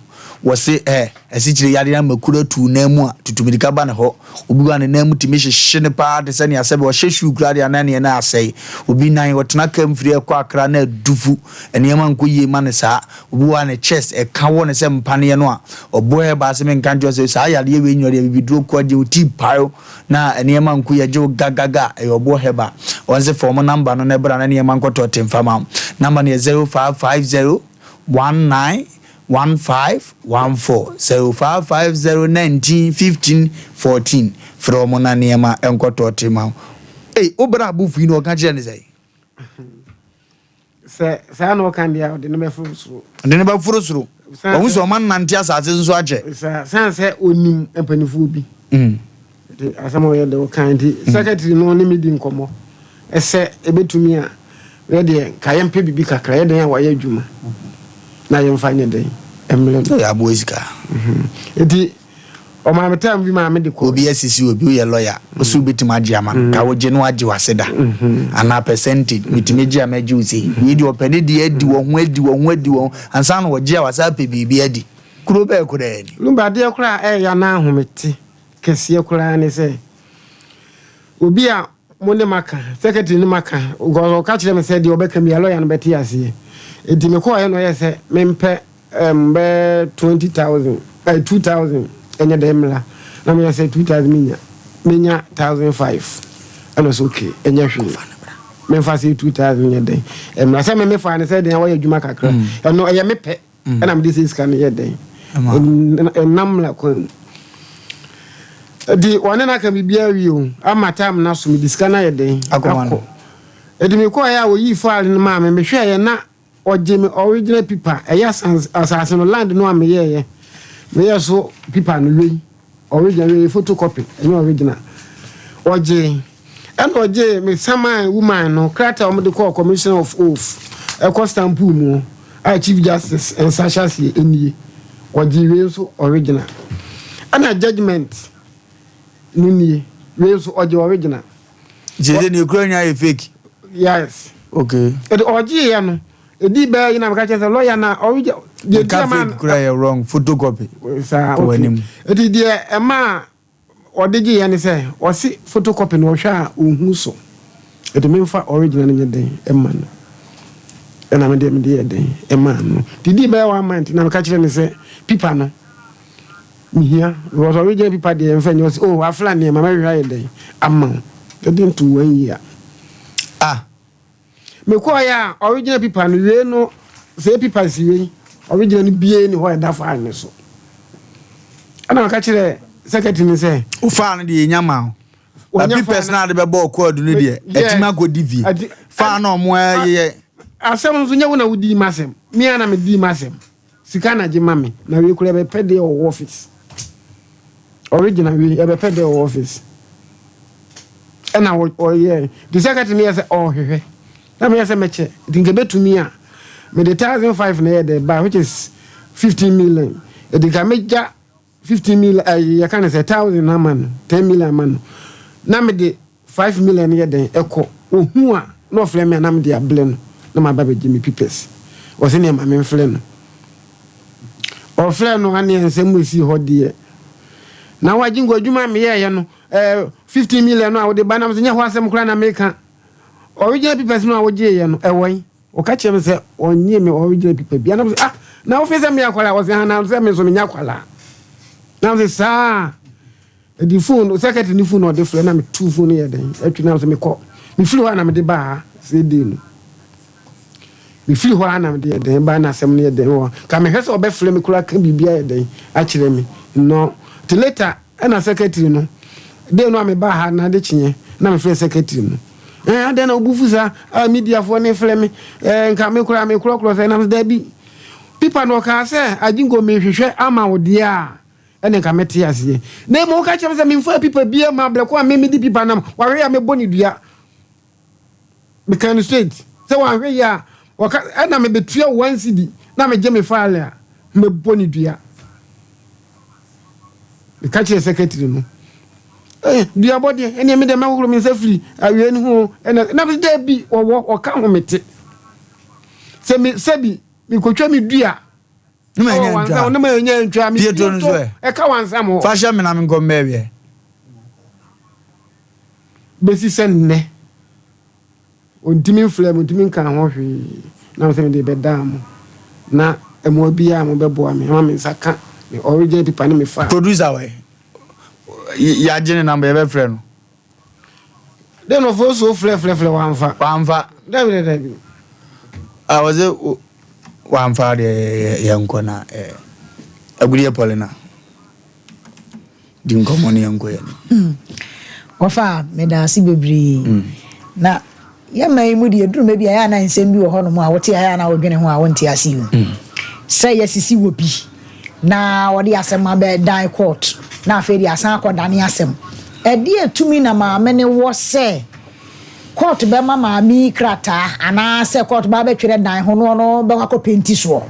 Speaker 1: Wɔse eh, asikyire yareɛ ama kuro atu wo nan mu a, tutu mirika ba ne hɔ. Obi wɔ a ne nan mu tumi hyehye no paa te sɛ nea sɛbe ɔhyɛ shoe koraa deɛ a na neɛ na asɛe. Obi nan, ɔtena kaa mu firi ɛkɔ Accra na adufu, nneɛma nkɔ yie ma no saa. Obi wɔ hɔ a ne chest ɛka wɔ no sɛ mpaneɛ no a, ɔbɔ herbal ase menka nkyerɛ wo sɛ saa yareɛ wei nyina deɛ abibiduro ko agye wo tii pae wo. Na nneɛma nko yɛ gye wo gagaga a, ɛyɛ ɔboɔ hɛba. Wɔn se fa wɔn number no na bra na nneɛma nkɔtɔ te mfa ma wo. Number no yɛ 0550 19 15 14, 0550 19 15 14. Frɛ wɔn na nneɛma nkɔtɔ te ma wo. Ei, wo bra abofo yi na ɔka kyerɛ ne sɛn?
Speaker 16: Sɛ saa na ɔka deɛ a, ɔde no bɛforo soro.
Speaker 1: Ɔde no bɛforo soro. Wahu sɛ ɔma nante asase so nso akyɛ.
Speaker 16: San sɛ ɔnim mpanimfoɔ bi. Mm. Nti asɛm a ɔyɛ de ɔka nti mm. secretary no ne me di nkɔmmɔ ɛsɛ ɛbɛtumi a yɛ deɛ nka yɛmpɛ biribi kakra yɛ den a wɔayɛ adwuma na yɛmfa nyɛ den mmerɛ no.
Speaker 1: Yɛ aboa sika.
Speaker 16: Nti ɔmaa me time bi maa me de kɔɔ.
Speaker 1: Obi asisi obi, woyɛ lawyer, wo se wobɛtumi agye ama no, ka wogye na wagye w'aseda anaa percentage, metumi gye a mɛgye wo sei. Wei deɛ ɔpɛ ne deɛ adi wɔ ho, adi wɔ ho, adi wɔ ho, ansa na ɔgye a wasan apɛ biribi adi. Kuro bɛɛ koraa ni.
Speaker 16: Lumba, adeɛ koraa a ɛyɛ na ahomete kɛseɛ koraa ne sɛ, obi a mo ne maka, secretary ne maka, because ɔka kyerɛ me sɛ deɛ ɔbɛka biara lawyer no bɛte aseɛ. Nti mekɔɔeɛ na ɔyɛ sɛ mempɛ Ɛɛm bɛyɛ 20,000 ɛɛ 2,000 ɛnyɛ dɛn mmra na meyɛ sɛ 2,000 menya menya 1,500 ɛna ɔsɛ okay ɛnyɛ hwee memfa sɛ 2,000 nyɛ dɛn ɛmmra sɛ me mefaa no sɛ dɛn wɔyɛ adwuma kakra ɛno ɛyɛ me pɛ ɛna mede sɛ sika no yɛ dɛn ɛnam mmra kwan mu ɛdi wɔne no aka biribiara wie o ama time no aso mede sika no ayɛ dɛn akɔ ɛdi mekɔɛ a wɔyii file no maa me mehwɛeɛ na Ɔgye me original pipa ɛyɛ asase no land no a meyɛɛyɛ meyɛɛ so pipa no wei original wei photo copy ɛnyɛ original ɔgye ɛna ɔgye me saman woman no krataa wɔn de kɔɔ commissioner of oath ɛkɔ stamp mu a chief justice nsa hyɛ aseɛ ɛnie ɔgye wei nso original ɛna judgement no nie wei nso ɔgye original.
Speaker 1: Nti ɛsɛ nea ekura nyinaa yɛ fake.
Speaker 16: Yes.
Speaker 1: Okay.
Speaker 16: Ɛdi ɔgye yɛ no edi bɛyɛ yi na meka kyerɛ sɛ lɔya na ɔregye.
Speaker 1: Deɛ nka fake kura yɛ wrong photocopy.
Speaker 16: Saa okay. Eti deɛ ɛma ɔde gye yɛ ne sɛ ɔsi photocopy na ɔhwɛ a ohun so. Eti memfa original no nyɛ den ɛma no. Ɛna me deɛ mede yɛ den ɛma no. Ti di bɛyɛ one month na meka kyerɛ ne sɛ pipa no. Mehia because original paper deɛ yɛmfa nyɛ ɔsɛ oh afla nneɛma mɛhwehwɛ ayɛ dɛn ama wo ɛde nto one year
Speaker 1: ah
Speaker 16: mekɔɔyɛ a original paper no wei no sɛ paper si wei original no bie ni hɔ ɛda file no so ɛna ɔka kyerɛ secretary no sɛ
Speaker 1: wo file no deɛ yɛnya ma wo na papers no ade bɛbɔ ɔkɔɔdu no deɛ ɛtumi akɔdi fie file no ɔmo ɛyɛ
Speaker 16: asɛm nso nyɛ wo na wodii m'asɛm me ara na medii m'asɛm Sika na gye ma me na wei koraa ɛbɛpɛ deɛ wɔ office original wei ɛbɛpɛ deɛ wɔ office ɛna ɔyɛ nti secretary no yɛ sɛ ɔhwehwɛ na meyɛ sɛ mɛkyɛ nti nka bɛtumi a mede 1005 na yɛ dɛ ba which is 15 million ɛdi nka megya 15 million ɛyi yɛka ne sɛ 1000 ama no 10 million ama no na mede 5 million no yɛ dɛn ɛkɔ ohu a na ɔfrɛ me a na mede ablɛ no na maba bɛgye me pipɛs ɔse neɛ ma memfrɛ no ɔfrɛ no aneɛ nsɛm mu ɛsii hɔ deɛ na wagye nko adwuma a meyɛɛyɛ no ɛɛ 15 million no a wode ba nam sɛ nyɛ hɔ asɛm koraa na meka original pipɛs no a wogyeeɛ no ɛwɔ yi ɔka kyerɛ me sɛ ɔnyee me original pipa bi anam sɛ ah na wofe sɛ meyɛ akwadaa ɔsɛ ha na sɛ me nso menyɛ akwadaa na sɛ saa Ɛde phone, secretary ne phone na ɔde frɛ na me tu phone no yɛ dɛn atwi na sɛ mekɔ. Mefiri hɔ a na mede baa ha sɛ day no. Mefiri hɔ a na mede yɛ dɛn baa na asɛm no yɛ dɛn wɔ ka mehwɛ sɛ ɔbɛfrɛ me koraa ka biribi ayɛ dɛn akyerɛ me. No, te later ɛna secretary no day no a mebaa ha na ade kyeɛ na mefrɛ secretary no. Eh, adɛn na wobu fu saa? Ah, mediafoɔ ne frɛ me. Eh, nka me koraa mekorɔkorɔ sɛ nam sɛ daabi. Pipa no ɔkaa sɛ agye nko mehwehwɛ ama wo deɛ a ɛne nka mɛte aseɛ. Na mmom woka kyerɛ me sɛ memfaa pipa biara mma berɛ ko a me mede pipa nam, wahwɛ yie a mɛbɔ no dua. Meka no straight sɛ wanhwɛ yie a ɔka ɛna mebɛtua wo one cedi na megye me file a mɛbɔ no dua. Meka kyerɛ secretary no eh, duabɔ deɛ ɛneɛ me deɛ mɛhohoro me nsa firi awie no ho ɛna na daabi ɔwɔ ɔka ho mete sɛ me sɛbi mekɔtwa me dua
Speaker 1: Ne ma nya ntwa.
Speaker 16: Ne ma nya ntwa.
Speaker 1: Pie to no so ɛ.
Speaker 16: Ɛka wansam hɔ.
Speaker 1: Fa hyɛ me na me nkɔ mbɛ wiɛ.
Speaker 16: Besi sɛ nnɛ. Ontimi mfrɛ me, ontimi nka ho hwee. Na sɛ mede bɛdaa mo. Na mmoa biara a mobɛboa me ama me nsa ka me original paper ne me file.
Speaker 1: Producer wɛ. Yɛagye ne number yɛbɛfrɛ no.
Speaker 16: Dɛn na ɔfo so frɛ frɛ frɛ wamfa.
Speaker 1: Wamfa.
Speaker 16: Dabi dabi dabi.
Speaker 1: Ah ɔsɛ wamfa deɛ yɛnkɔ na eh, Agudeɛ Paulina di nkɔmmɔ no yɛnkɔ yɛn.
Speaker 3: Hmm. Wɔfa meda ase bebree. Mm. Na yɛma yi mu deɛ duru bi a yɛ ana nsɛm bi wɔ hɔnom a wote ayɛ ana wodwene ho a wonte ase yi. Mm. Sɛ yɛsisi wɔ bi na wɔde asɛm abɛdan court na afei de asan akɔdane asɛm. Ɛdeɛn tumi na maame no wɔ sɛ court bɛma maame yi krataa anaasɛ court ba abɛtwerɛ dan ho na ɔno bɛkɔ akɔ penti soɔ?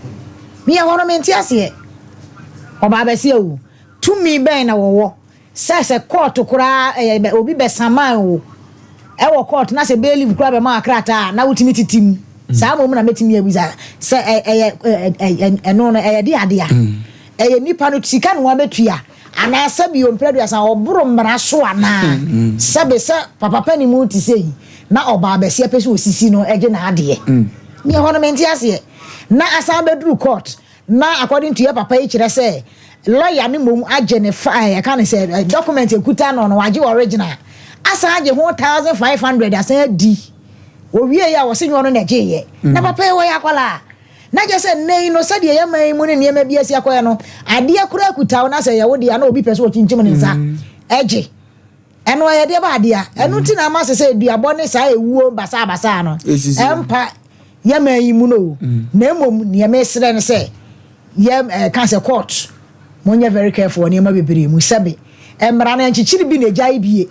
Speaker 3: Me ɛhɔ no mente aseɛ. Ɔbaa bɛse awu. Tumi bɛn na wɔwɔ sɛ sɛ kɔɔto koraa ɛyɛ obi bɛsaman wo ɛwɔ kɔɔto na sɛ bailiff koraa bɛma wo krataa a na wotumi tete mu? Saa mmom na mɛtumi abisa sɛ ɛyɛ ɛno no ɛyɛ de adeɛ a ɛyɛ nipa no sika na wabɛtua anaa sɛbi o mprɛduasa ɔboro mmara so anaa sɛbi sɛ papa panin mu te sɛ yi na ɔbaa bɛseɛ pɛ sɛ osisi no ɛgye n'adeɛ. Neɛ hɔ no mente aseɛ na asan bɛduru court na according to yɛ papa yi kyerɛ sɛ lawyer ne mmom agye ne fa yɛka ne sɛ document ekuta no no wagye original asan agye ho 1500 asan adi owie yi a wɔsi nyɛ ɔno na ɛgye yɛ na papa yi wɔyɛ akwadaa na kyerɛ sɛ nne yi no sɛdeɛ yɛ man yi mu ne nneɛma bi asi akɔyɛ no adeɛ kura kuta wo na sɛ yɛwo deɛ na obi pɛ sɛ ɔkyinkyim ne nsa ɛgye ɛno ɛyɛ deɛ ba adeɛ ɛno ti na ama sɛ sɛ eduabɔ ne saa ewuo basabasa no ɛmpa yɛ man yi mu no na mmom nea mesrɛ no sɛ yɛ ɛka sɛ court monyɛ very careful wɔ nneɛma bebree mu sɛbe mmara no nkyekyere bi na egya bie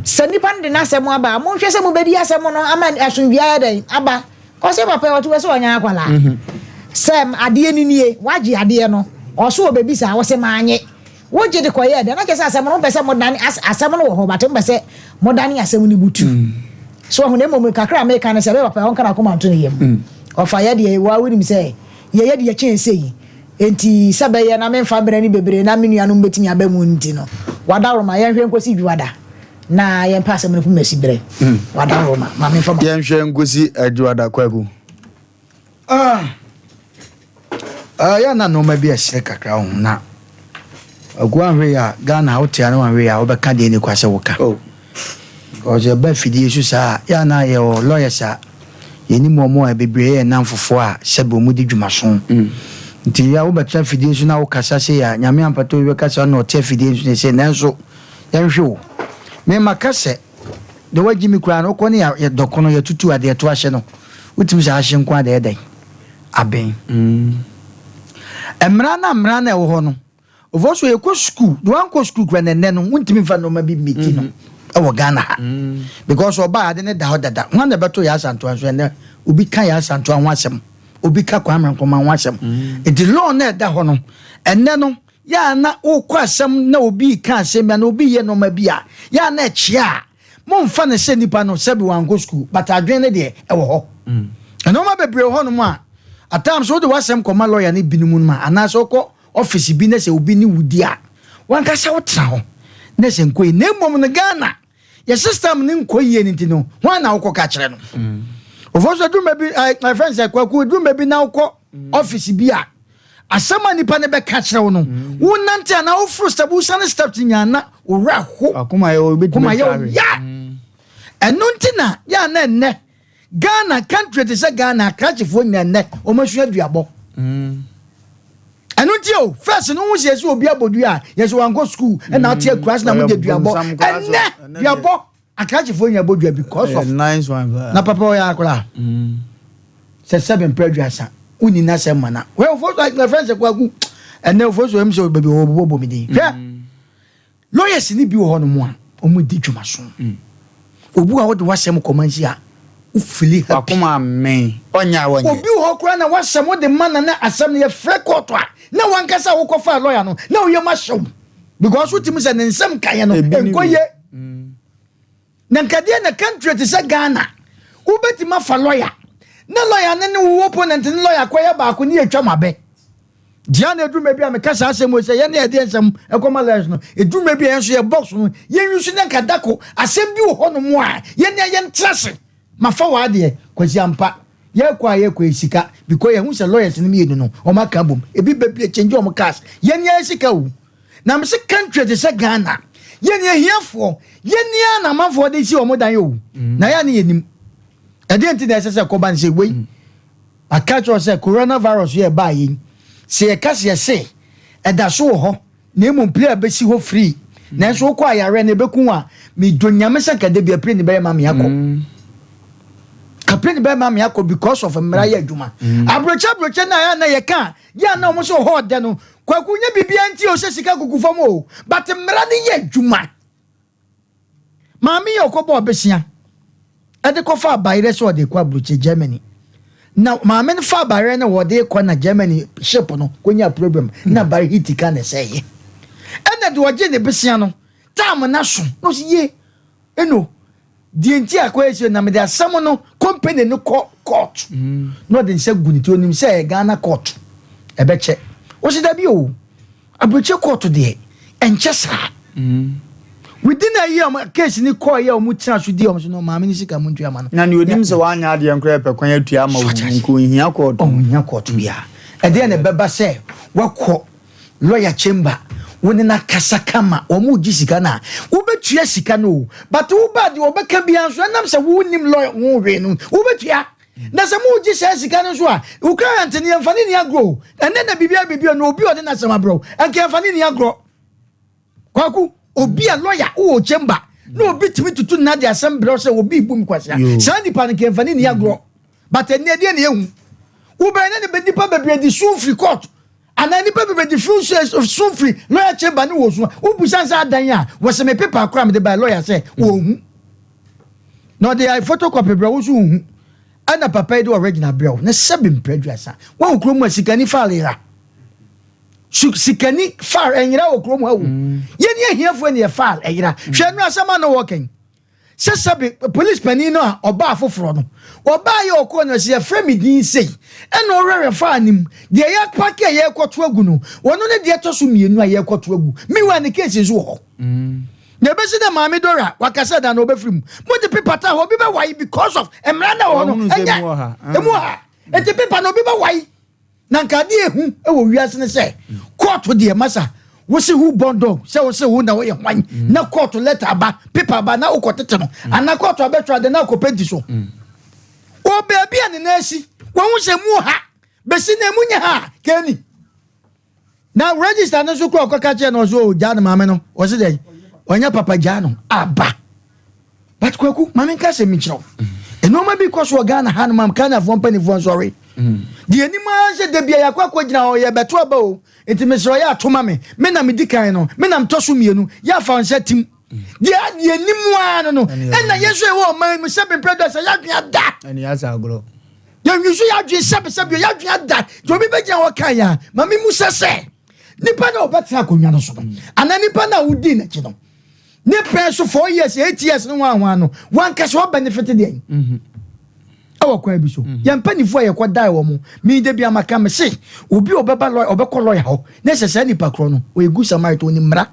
Speaker 3: sɛ nipa no de n'asɛm aba a monhwɛ sɛ mobɛdi asɛm no ama asomdua yɛ dɛn aba kɔsɛ papa yi ɔte wɔ sɛ ɔnyɛ akwalaa sɛ adeɛ ni nie wagye adeɛ no ɔso wɔ baabi saa wɔsɛ maanye wogye de kɔyɛ dɛn na kyerɛ sɛ asɛm no wopɛ sɛ modane asɛm no wɔ hɔ bate mopɛ sɛ modane asɛm no butu so ɔho na mmom kakra a meka no sɛ bɛyɛ papa ɔnka n'akoma nto ne yam ɔfa yɛ deɛ waa wonim sɛ yɛyɛ deɛ kyɛn sɛ yi enti sɛ bɛyɛ na memfa berɛ no bebree na me nuanom bɛtumi aba mu nti no wadaworoma yɛnhwɛ nkɔsi dwuada na yɛmpɛ asɛm no poma si berɛ wadaworoma ma memfa ma
Speaker 1: yɛnhwɛ nkosi adwuada kwaku.
Speaker 2: Yɛ na nneɛma bi ɛhyerɛ kakra ho na agu ahwɛ yi a Ghana ha wote a na wahwɛ yi a wobɛka deɛ ne kwa sɛ woka because yɛba afidie so saa yɛ na yɛwɔ lawyers a yɛnim wɔn a bebree yɛ nnamfofoɔ a sɛbi wɔn di dwumaso nti yɛ a wobɛtena afidie so na wokasa se a Nyame ampata obi bɛka sɛ ɔna ɔte afidie so ne sɛ nanso yɛnhwɛ o mema ka sɛ deɛ wagye mi koraa no wokɔ ne yɛ dɔkono yɛtutu adeɛ to ahyɛ no wotumi sɛ ahye nko adeɛ dɛn abɛn mmara na mmara na ɛwɔ hɔ no ofo so yɛkɔ sukuu de wankɔ sukuu kura nɛnɛ no wontumi nfa nneɛma bi mmeti no ɛwɔ Ghana ha because ɔbaa ade ne da hɔ dada wɔn na ɛbɛto yɛ asantoa nso ɛnɛ obi ka yɛ asantoa ho asɛm obi ka Kwame Nkrumah ho asɛm nti law na ɛda hɔ no ɛnɛ no yɛ a na wokɔ asɛm na obi ka asɛm bi na obi yɛ nneɛma bi a yɛ a na ɛkyea a momfa ne sɛ nipa no sɛbi wankɔ sukuu but adwene ne deɛ ɛwɔ hɔ nneɛma bebree wɔ hɔnom a at times wode w'asɛm kɔma lawyer ne binom no ma anaasɛ wokɔ office bi na sɛ obi ne wodi a wankasa wotena hɔ na sɛ nkɔ yie na mmom no Ghana yɛ system ne nkɔ yie no nti no hwan na wokɔ ka kyerɛ no ofo so aduruma bi my friend sɛ Kwaku aduruma bi na wokɔ office bi a asɛm a nipa ne bɛka kyerɛ wo no wonante anaa woforo step wosane steps nyinaa na wowura ho
Speaker 1: akoma yɛ obetumi
Speaker 2: koma yɛ wo ya ɛno nti na yɛ na ɛnnɛ Ghana country te sɛ Ghana akrakyefoɔ nyina nnɛ wɔn asua duabɔ ɛno nti o first no ho sɛ yɛsɛ obi abɔ dua a yɛsɛ wankɔ school ɛna ate akura se na mo de duabɔ ɛnnɛ duabɔ akrakyefoɔ nyina bɔ dua because of
Speaker 1: nice one
Speaker 2: na papa ɔyɛ akora sɛ 7 mprɛ 30 wonni n'asɛm ma na wɛ ofo so my friend sɛ Kwaku ɛnɛ ofo so ɛm sɛ baabi wɔ bɔbɔ bɔ mi din hwɛ lawyers ni bi wɔ hɔ nom a wɔn di dwuma so obi a wɔde wasɛm kɔma nsi a wofili happy
Speaker 1: wakoma amen ɔnya wɔnyɛ
Speaker 2: obi wɔ hɔ koraa na wasɛm wode ma na na asɛm no yɛfrɛ court a na wankasa a wokɔfaa lawyer no na woyɛ ma hyɛw because wotumi sɛ ne nsɛm kaeɛ no
Speaker 1: Ebi ne
Speaker 2: ɛnkɔ
Speaker 1: bi.
Speaker 2: ye na nkadeɛ na country te sɛ Ghana wobɛtumi afa lawyer na lawyer ne ne wo opponent ne lawyer kɔyɛ baako ne yɛtwa mo abɛ gyia na eduruma bi a meka saa asɛm wɔ sɛ yɛne yɛde nsɛm ɛkɔma lawyers no eduruma bi a yɛn nso yɛ box no yɛn nso ne nkadako asɛm bi wɔ hɔ nom a yɛn ne yɛn tra se mafa wɔ adeɛ Kwasi ampa yɛkɔ a yɛkɔ yɛ sika because yɛhu sɛ lawyers no mmienu no wɔn aka bom ebi bebree change wɔn cars yɛn ne yɛ sika o na mɛ sɛ country te sɛ Ghana yɛn ne ahiafoɔ yɛn ne yɛn na amanfoɔ de si wɔn dan yɛ o na yɛn ne yɛ nim ɛdeɛ nti na ɛsɛ sɛ kɔba ne sɛ wei aka kyerɛ sɛ coronavirus yɛ ɛbaa yɛn sɛ yɛka sɛ yɛse ɛda so wɔ hɔ na mmom plane bɛsi hɔ free nanso wokɔ ayareɛ no ɛbɛku a medɔ Nyame sɛ nkada bi a plane bɛyɛ ma me akɔ ka plane bɛyɛ ma me akɔ because of mmara yɛ adwuma aburokyi aburokyi na yɛ na yɛka a yɛ a na wɔn nso hɔ ɔdɛ no Kwaku nye biribiara nti o sɛ sika kuku fam o but mmara no yɛ adwuma maame yɛ ɔkɔbɔ ɔbɛsia ɛde kɔfa abayerɛ sɛ ɔde kɔ aburokyi Germany. Na maame no faa bayerɛ no wɔde rekɔ na Germany ship no kɔnya problem na bare heat ka na ɛsɛeɛ. Ɛna deɛ ɔgye ne besea no time no aso na ɔsi ye eno deɛ nti a kɔyɛ sɛ na mede asɛm no company no kɔ court na ɔde nsa gu ne ti onim sɛ ɛyɛ Ghana court ɛbɛkyɛ ɔsi dabi o. Aburokyire kɔɔto deɛ ɛnkyɛ saa. Within a year ɔmo case ni kɔɔ yɛ ɔmo tena so di ɔmo so no maame ni sika mo ntua ma no.
Speaker 1: Na nea onim sɛ wanyɛ adeɛ nkoraa pɛ kwan atua ama wo nka onhia kɔɔto.
Speaker 2: Ɔnhia kɔɔto biara. Ɛdeɛn na ɛbɛba sɛ wakɔ lawyer chamber wo ne no akasa kama wɔn regye sika no a wobɛtua sika no o but woba deɛ ɔbɛka biara nso ɛnam sɛ wonnim lawyer ho hwee no wobɛtua. Na sɛ moregye saa sika no nso a, wo client no yɛmfa no nni agorɔ o. Ɛnnɛ na biribiara biribi no, obi a ɔde n'asɛm abrɛ wo, ɛnka yɛmfa no nni agorɔ. Kwaku, obi a lawyer wowɔ chamber na obi tumi tutu nna de asɛm brɛ wo sɛ obi rebu me kwasea. Saa nipa no nka yɛmfa no nni agorɔ. But ɛnnɛ ɛdeɛ na yɛhu. Wobɛn na ne nipa bebree de su firi court anaa nipa bebree de firi su firi lawyer chamber ne wɔ su. Wobusa sɛ adan a wɔsɛ me paper koraa mede bae lawyer sɛ wɔnhu. Na ɔde ayɛ photocopy brɛ wo so nhu. Ɛna papa yi de original brɛ wo na sɛbi mpɛ aduasa. Wɔn kurom a sikani file yera. Sikani file ɛnyera wɔ kurom ha wo. Mm. Yɛn ni ahiafoɔ ni yɛ file ɛyera. Mm. Hwɛ nu asɛm a na wɔkɛn. Sɛ sɛbi police panin no a ɔbaa foforɔ no. Ɔbaa yɛ ɔkɔɔ no ɛsɛ yɛfrɛ me din sei. Ɛna ɔhwɛhwɛ file nim. Deɛ yɛapake a yɛrekɔto agu no. Ɔno ne deɛ ɛtɔ so mmienu a yɛrekɔto agu. Meanwhile ne case nso wɔ hɔ. Mm. Na ebesi dɛ Maame Dora wakasa da na ɔbɛfiri mu. Mode pepa ta hɔ, obi bɛwae because of mmara na ɛwɔ hɔ no. Ɛnyɛ emu wɔ ha. Enti pepa no obi bɛwae. Na nka adeɛ ehu wɔ wiase ne sɛ kɔɔto deɛ masa wose who born dog sɛ wose wo na woyɛ hwan mm. na kɔɔto letter aba pepa aba na wokɔ tete no mm. anaa kɔɔto abɛtwerɛ ade na wokɔ penti so. Mm. Wɔ baabi a ne nan asi wɔn sɛ mu ha bɛsi na emu nyɛ ha kɛni. Na register no nso kura ɔkɔka kyerɛ no ɔsɛ o gyaa no maame no ɔsɛ dɛ ɔnyɛ papa gyaa no aba but kwaku maame nka sɛ mekyerɛ wo nneɛma bi kɔ so wɔ Ghana ha no mam Ghanafoɔ mpanimfoɔ nsɔre deɛ anim ara sɛ da bia yɛakɔ akɔ gyina hɔ yɛbɛto aba o nti mesrɛ ɔyɛ ato ma me me na medi kan no me na metɔ so mmienu yɛafa nsa tim deɛ deɛ anim ara no no ɛna yɛn nso yɛwɔ ɔman mu sɛ bemprɛ dɔ sɛ yɛadwene ada Yɛnwi so yɛadwene sɛbesɛbe o, yɛadwene ada. Nti obi bɛgyina hɔ kan a, ma me mu sɛ sɛ nipa no a ɔbɛtena akonnwa no so no, anaa nipa no a wodii n'akyi no, ne pɛn so four years, eight years no ho ahoa no, wankasa ɔbɛnefete deɛn? Mhm. Ɛwɔ kwan bi so. Mhm. Yɛn mpanimfoɔ a yɛkɔdae wɔn mo, me da bi amaka me se, obi a ɔbɛba lɔya, ɔbɛkɔ lɔya hɔ, na ɛsɛ saa nipa korɔ no, ɔyɛ good Samaritan, ɔnim mmara.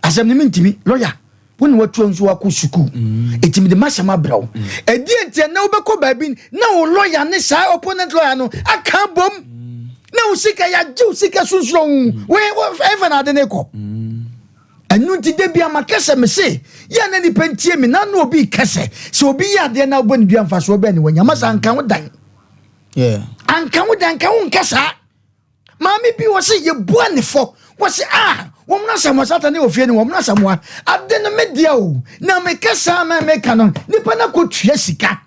Speaker 2: Asɛm no mentumi, lɔya. Wo na watua nso wakɔ sukuu. Eti mede m'asɛm abrɛ wo. Ɛdeɛ nti ɛnɛ wobɛkɔ baabi na wo lɔya ne saa opponent lɔya no aka abom na wo sika yɛagye wo sika sunsuro wo ɛfa na ade ne kɔ. Ɛno nti da bi ama kɛsɛ me se yɛ na nipa ntie me na na obi kɛsɛ sɛ obi yɛ adeɛ na wobɔ ne dua mfasoɔ bɛn ne wanya masa anka wo dan. Anka wo dan anka wo nka saa. Maame bi wɔ se yɛbua ne fɔ wɔ se ah wɔn no asamoa satan ne ofie no wɔn no asamoa ade no me deɛ o na meka saa na meka no nipa no akɔ tua sika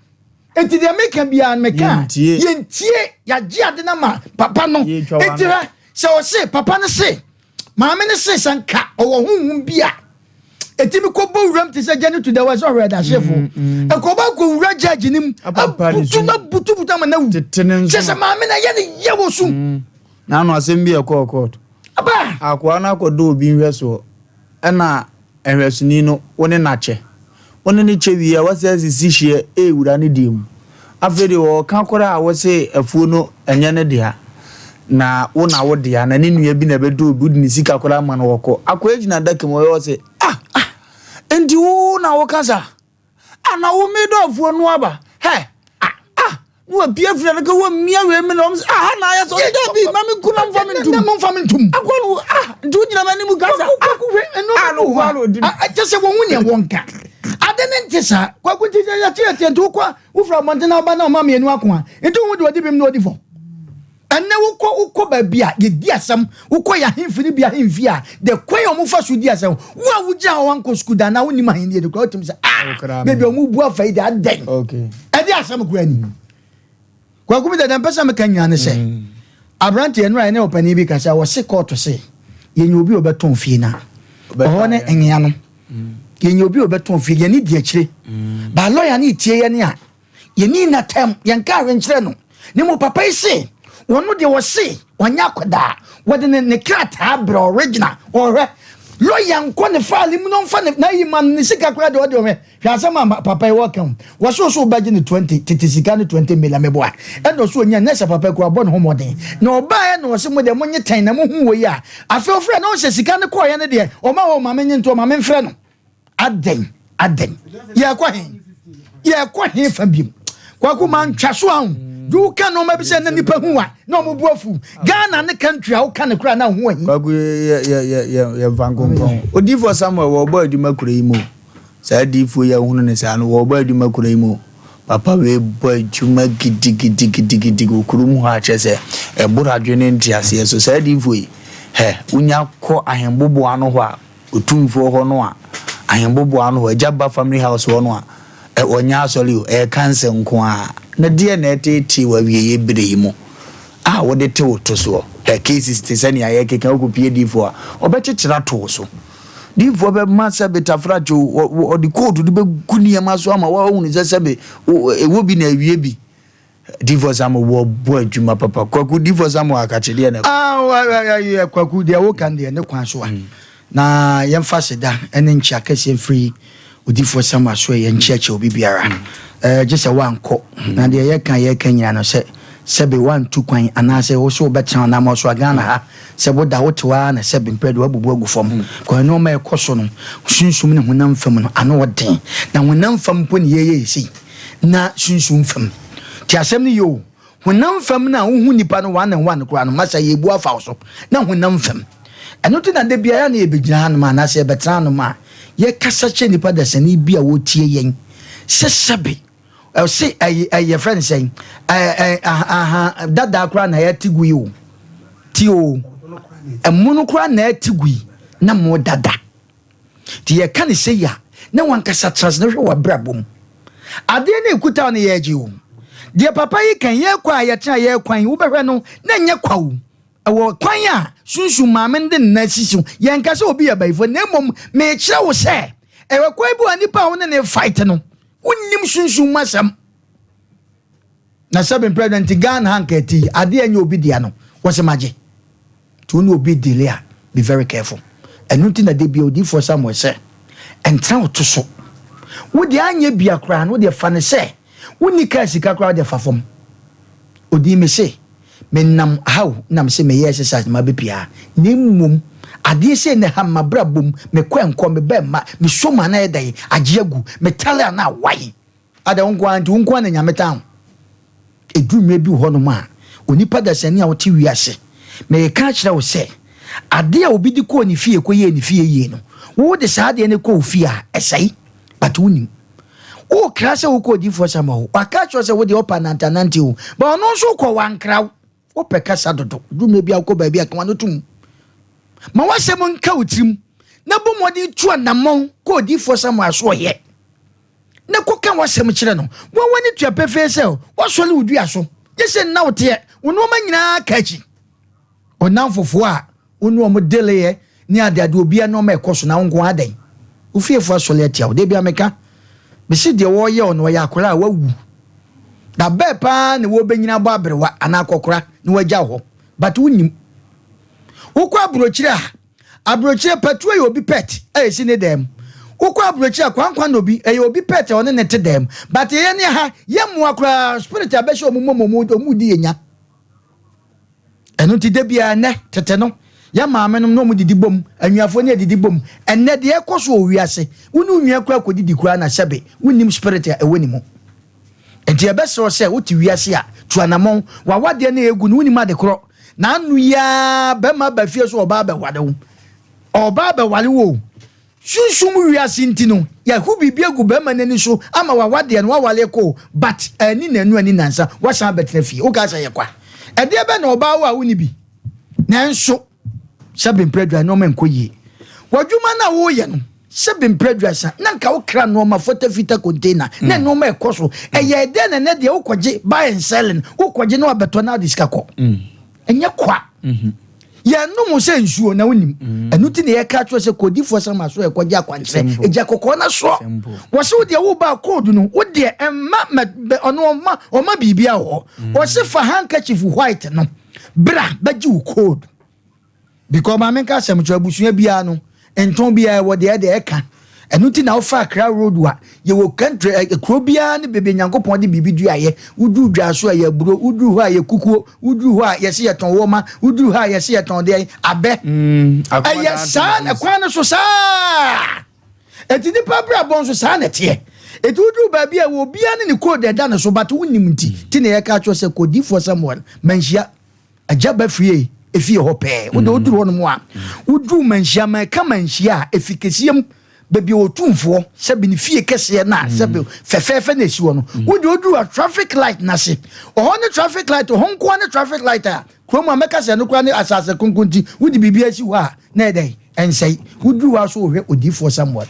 Speaker 2: eti deɛ meka biara no meka yɛntie yɛagye ade no ma papa no eti hɛ sɛ ɔse papa no se maame no se sɛ nka ɔwɔ honhom bi a ɛtumi kɔbɔ wuram te sɛ journey to the west ɔhwɛ adahyefo ɛkɔba kɔ wura judge nim abutu na butubutu ama na wu kyɛ sɛ maame na yɛ ne yɛ wɔ sum
Speaker 1: mm. na ano asɛm bi ɛkɔɔ court
Speaker 2: aba
Speaker 1: akoa no akɔdɔ obi nhwɛsoɔ ɛna nhwɛsoni no wo ne nakyɛ Wo ne no kyɛ wie a, woasan asisi hyeɛ rewura ne deɛ mu. Afei deɛ ɔreka koraa a wose afuo no ɛnyɛ ne dea, na wo na wo dea, na ne nua bi na ɛbɛdɔ obi, wode ne sika koraa ma no ɔkɔ. Akoa gyina adaka mu ɔyɛ ɔse, ah, ah, nti wo na woka saa? Ah, na wo medɔ afuo no aba? Hɛ, ah, ah, na wapue afiri adaka wɔ mmea wei mi na wɔn sɛ ah ha na ayɛ sɛ ɔsɛ dabi ma mi nku na nfa mi ntum
Speaker 2: na nfa mi ntum
Speaker 1: akɔ no ah nti wogyina m'anim kasa
Speaker 2: ah kwaku hwɛ ɛnu
Speaker 1: ah no
Speaker 2: hɔ
Speaker 1: no odi
Speaker 2: a kyɛ sɛ wɔn ho nea wɔn ka ade ne nte saa kwaku nti sɛ yɛte yɛte nti wokɔ wofura abɔnten na ɔba na ɔma mmienu ako a nti wo ho de ɔdi bem na ɔdi fɔ Ɛnnɛ wokɔ wokɔ baabi a yɛdi asɛm, wokɔ yɛ ahemfi no bi ahemfie a, the kwan a wɔfa so di asɛm, wo a wogyina hɔ wankɔ sukuu da anaa wonim ahenni no koraa wotumi sɛ ah baabi a wɔbu afa yi de adɛn ɛde asɛm koraa ni. Kwaku mi dada mpɛ sɛ meka nyinaa ne sɛ mm. aberanteɛ no a ɛne ɔpanin bi kasa wɔse kɔɔto se yɛnyɛ obi a ɔbɛtɔn fie no a ɔhɔ ne nwea no mm. yɛnyɛ obi a ɔbɛtɔn fie yɛne di akyire mm. ba lɔya ne tie yɛne a Yɛnii no atɛm, yɛnkaa hwee nkyerɛɛ no. Na mmom papa yi se ɔno deɛ ɔse ɔnyɛ akwadaa, wɔde ne ne krataa brɛ original, ɔhwɛ lawyer nkɔ ne file mu na ɔmfa ne n'ayi ma no ne sika koraa deɛ ɔde ɔhwɛ. Hwɛ asɛm a papa yi wɔka o, wɔse ɔse wobɛgye no 20 tete sika no 20 million meboa ɛna ɔse ɔnya nɛ sɛ papa yi koraa ɔbɔ ne ho mmɔden na ɔbaeɛ na ɔse mo deɛ monye tɛn na mohu wei a afei ɔfrɛ na ɔsɛ sika no kɔɔeɛ no deɛ ɔma wɔ ma menye nto ɔma memfrɛ no adɛn adɛn yɛkɔ he yɛkɔ he fa biom kwaku mantwa so ahu de woka nneɛma bi sɛ na nipa hu wa na ɔmo bu afu Ghana ne country a woka ne koraa na ho ahi.
Speaker 1: Kwaku yɛ yɛ yɛ yɛ yɛmfa nkonkɔn odiyifoɔ Samuel wɔbɔ adwuma kuro yi mu o. Saa adiyifoɔ yi a wohunu no saa no, wɔrebɔ adwuma kuro yi mu o. Papa wei bɔ adwuma gidigidigidigidi wɔ kurom hɔ a kyerɛ sɛ ɛboro adwene ne nteaseɛ so. Saa adiyifoɔ yi, hɛ, wonya kɔ ahemboboano hɔ a, otumfoɔ hɔ no a, ahemboboano hɔ, Agya Ba Family House hɔ no a, ɛ, wɔnyɛ asɔre o, ɛyɛ kansa nko ara. Na deɛn na ɛteetee wɔ awieeɛ berɛ yi mu a wode te wo to soɔ? Hɛ, cases te sɛ nea yɛrekeka, wokɔpie adiyifoɔ a, wɔbɛkyekyere ato wo so. Diyifoɔ bɛma sɛbe tafrakye o, ɔde kootu de bɛgu nneɛma so ama woahunu sɛ sɛbe ɛwɔ bi na awie bi. Diyifoɔ Samuel wɔbɔ adwuma papa. Kwaku Diyifoɔ Samuel akakye deɛ na ɛkɔ.
Speaker 2: Ah, Kwaku deɛ woka no deɛ ne kwan so a. Na yɛmfa aseda ne nkyea kɛseɛ mfiri Odiyifoɔ Samuel so yɛ nkyerɛkyerɛ obi biara. Ɛɛ, gye sɛ woankɔ. Na deɛ yɛka yɛka nyinaa no sɛ, sɛbe woantu kwan anaasɛ wo so wobɛtena ɔnam so a Ghana ha, sɛ woda wote hɔ ara na sɛbe mprɛ de woabubu agu fam. Because nneɛma a ɛkɔ so no, sunsum ne honam fam no, ano ɔden. Na honam fam mpo ne yɛyɛ sei, na sunsum fam. Te asɛm no yie o. Honam fam no a wohu nnipa no one and one koraa no, masa yɛrebu afa wo so, na honam fam. Ɛno nti na da biara na yɛbɛgyina hanom anaasɛ yɛbɛtena hanom a, yɛkasa kyerɛ nnipa dasani bi a wɔretie yɛn sɛ sɛbe, ɔse ɛyi ɛyi yɛfrɛ no sɛn, ɛɛ ɛɛ aha dadaa koraa na yɛte gu yi o, ti o, ɛmo no koraa na ɛte gu yi, na mo dada. Nti yɛka no sei a, na wankasa tena ase na hwɛ w'abrabɔ mu. Adeɛ no ɛkuta wo no yɛregye o. Deɛ papa yi kan, yɛrekɔ a yɛtena yɛrekwan yi, wobɛhwɛ no na ɛnyɛ kwa o. Ɛwɔ kwan a sunsum maame no de ne nan sisi so. Yɛnka sɛ obi yɛ bayifoɔ na mmom merekyerɛ wo sɛ ɛwɔ kwan bi wɔ nipa a wo ne ne fight no, wonnim sunsum mu asɛm. Na sɛbe president Ghana ha nka ɛte yi, adeɛ ɛnyɛ obi dea no, wɔsɛ magye. Nti wo ne obi deale a, be very careful. Ɛno nti na da biara odiyifoɔ Samuel sɛ, Ɛntena wo to so. Wo deɛ anyɛ bia koraa no, wo deɛ fa no sɛ wonni kaa sika koraa wo deɛ fa fam. Odii me se, menam ha o, na mese meyɛ exercise na mabɛpie ha. Na mmom, adeɛ sei na ɛha me, m'abrabɔ mu, mekɔ ɛnkɔ, meba ɛmma, mesɔ mu a na ayɛ dɛn, agye agu, metale a na awae. Adɛn, wo nko ara nti, wo nko ara na Nyame tan wo? Ɛduru mmerɛ bi wɔ hɔnom a, onipa dasani a wote wiase, mereka akyerɛ wo sɛ, adeɛ a obi de kɔɔ ne fie kɔyɛɛ ne fie yie no, wo wode saa adeɛ no kɔ wo fie a, ɛsɛe, but wonnim. Wokra sɛ wokɔ odiyifoɔ Samuel hɔ, waka akyerɛ wo sɛ wodeɛ wopɛ ananteanante o, but ɔno nso wokɔ, wankra wo. Wopɛ kasa dodo. Duru mmerɛ bi a wokɔ baabi a, ka w'ano tom. Ma w'asɛm nka wo tirim, na bɔ mmɔden tu anammɔn kɔ odiyifoɔ Samuel asoɔeɛ. na kɔka w'asɛm kyerɛ no. Wɔn w'ani tua pefee sɛ woasɔre wo dua so, gye sɛ nna woteɛ, wo nneɛma nyinaa ka akyi. Ɔnamfofoɔ a wo ne wɔn deleeɛ ne adeade obiara nneɛma ɛkɔ so na wo nko ara dɛn? Wo fiefoɔ asɔre atia wo. Da biara meka, mese deɛ wɔreyɛ wo no ɔyɛ akwadaa a wawu. Da bɛɛ paa na wɔbɛnyini abɔ aberewa anaa akɔkora na wagya wo hɔ. But wonnim. Wokɔ aburokyire a, Aburokyire, patuo yɛ obi pet a ɛsi ne dan mu. Wokɔ aburokyire a, kwankwan na obi, ɛyɛ obi pet a ɔne ne te dan mu. But yɛn ne ha, yɛn mmoa koraa, spirit a bɛhyɛ wɔn mu ma wɔn di yɛn nya. Ɛno nti da biara ɛnɛ, tete no, yɛn maame nom na wɔn didi bom, anuafoɔ ne adidi bom. Ɛnɛ deɛ ɛkɔ so wɔ wiase, wo ne wo nua koraa kɔdidi koraa na sɛbe, wonnim spirit a ɛwɔ ne mu. Enti yɛbɛsrɛ wo sɛ wote wiase a, tu anamɔn. W'awadeɛ no a ɛgu no, wonim ade korɔ. N'ano yi ara, bɛrima aba fie so ɔbaa bɛware wo. Ɔbaa bɛware wo o. Sunsum wiase nti no, yɛahu biribi agu bɛrima no ani so ama w'awadeɛ no, w'aware kɔ o, but anni nnanu anni nnansa, woasan abɛtena fie. Wokaa sɛ ɛyɛ kwa. Ɛdeɛ bɛn na ɔbaa wo a wonni bi? Nanso, sɛbe mprɛ aduane nneɛma nkɔ yie. W'adwuma no a woreyɛ no, sɛbe mprɛ aduasa, na nka wokra nneɛma fota fita container, na nneɛma ɛkɔ so. Ɛyɛ dɛn na ɛnɛ deɛ wokɔgye buy and selling, wokɔgye na wabɛtɔ na wode sika kɔ. Ɛnyɛ kwa. Yɛnom sɛ nsuo na wonim. Ɛno nti na yɛka kyerɛ sɛ kɔdifoɔ sama so ɛkɔgye akwankyerɛ. Ɛgya kɔkɔɔ no soɔ. Wɔse wo deɛ woba code no, wo deɛ ɛmma ɔno ɔma ɔma biribia wɔ hɔ. Wɔse fa handkerchief white no bra bɛgye wo code. Because maame nka asɛm kyerɛ abusua biara no ntɔn biara ɛwɔ deɛ ɛde ɛka. Ɛno nti na wofa Accra road a yɛwɔ country ɛ kuro biara ne baabi a Nyankopɔn de biribi duaeɛ. Woduru Dwaso a ɛyɛ aburo, woduru hɔ a ɛyɛ kukuo, woduru hɔ a yɛse yɛtɔn wɔma, woduru hɔ a yɛse yɛtɔn deɛn abɛ. Ɛyɛ saa na kwan no so saa. Enti nipa abrabɔ nso saa na ɛteɛ. Enti woduru baabi a ɛwɔ obiara ne ne code ɛda ne so but wonnim nti ti na yɛka akyerɛ sɛ kɔ difoɔ Samuel manhyia. Agya ba fie efie hɔ pɛɛ. Wode woduru hɔ nom a, woduru manhyia ma ɛka manhyia a efi kɛseɛ mu baabi a otumfoɔ sɛbi ne fie kɛseɛ no a sɛbi fɛfɛɛfɛ na esi hɔ no. Wode woduru a traffic light n'ase. Ɔhɔ ne traffic light, ɔhɔ nkoa ne traffic light a kurom a mɛka sɛ ɛno koraa ne asase kronkron nti wode biribi asi hɔ a na ɛyɛ dɛn? Ɛnsɛe. Woduru hɔ a so wohwɛ odiyifoɔ Samuel.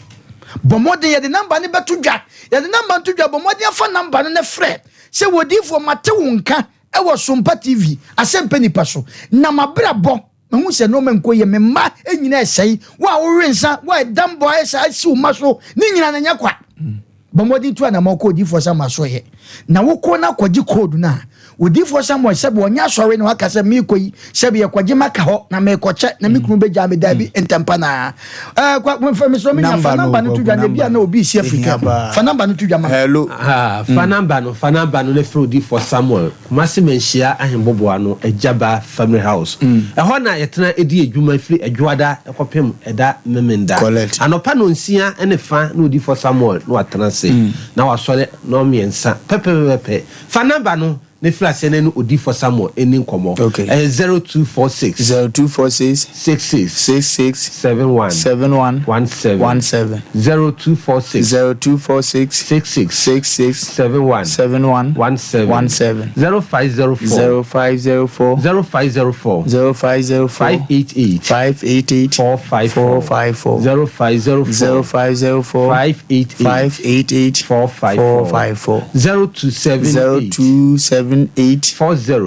Speaker 2: Bɔ mmɔden yɛde namba no bɛto dwa. Yɛde namba no to dwa bɔ mmɔden afa namba no na frɛ sɛ odiyifoɔ mate wo nka Ɛwɔ Sompa TV, Asɛmpɛ Nipa so. Na m'abrabɔ, mahu sɛ nnoɔma nkɔ yie, me mma nyina ɛsɛe, wo a wowe nsa, wo a ɛdam bɔ ayɛ saa asi wo mma so, ne nyina no nyɛ kwa. Bɔ mmɔden tu anamɔn kɔ Odiyifoɔ Samuel asoɛeɛ, na wokɔ na kɔgye code no a, Odiyifoɔ Samuel sɛbe ɔnyɛ asɔre na waka sɛ meekɔ yi, sɛbe yɛkɔgye maka hɔ, na meekɔkyɛ, na me kunu bɛgyaa me, daabi, ntɛmpa no ara. Ɛɛ, kwa, fa, mesrɛ me nua, fa
Speaker 1: Number
Speaker 2: number
Speaker 1: no,
Speaker 2: no to dwa, na
Speaker 1: Kwaku,
Speaker 2: ebi a na
Speaker 1: number
Speaker 2: obi resi afiri
Speaker 1: Ehia
Speaker 2: kaa mu.
Speaker 1: paa.
Speaker 2: Fa number no to dwa ma me.
Speaker 1: Hello.
Speaker 17: Ah, fa number no, fa number no na frɛ Odiyifoɔ Samuel, Kumasi Manhyia Ahemboboa no, Agyaba Family House. Ɛhɔ na yɛtena di adwuma firi Adwoada kɔpem ɛda Memenda.
Speaker 1: Collect.
Speaker 17: Anɔpa nɔnsia ne fa na Odiyifoɔ Samuel na watena ase, na wasɔre nɔnmiɛnsa pɛpɛpɛpɛ. Fa number no Na firi aseɛ na ɛne odiyifoɔ Samuel nni nkɔmmɔ.
Speaker 1: Okay.
Speaker 17: Ɛyɛ 0246.
Speaker 1: 0246.
Speaker 17: 66.
Speaker 1: 66.
Speaker 17: 71.
Speaker 1: 71.
Speaker 17: 17.
Speaker 1: 17.
Speaker 17: 0246.
Speaker 1: 0246.
Speaker 17: 66.
Speaker 1: 66.
Speaker 17: 71.
Speaker 1: 71.
Speaker 17: 17.
Speaker 1: 17.
Speaker 17: 0504.
Speaker 1: 0504.
Speaker 17: 0504.
Speaker 1: 0504.
Speaker 17: 588.
Speaker 1: 588.
Speaker 17: 454.
Speaker 1: 454.
Speaker 17: 0504.
Speaker 1: 0504.
Speaker 17: 588.
Speaker 1: 588.
Speaker 17: 454.
Speaker 1: 454.
Speaker 17: 0278.
Speaker 1: 0278.
Speaker 17: 40.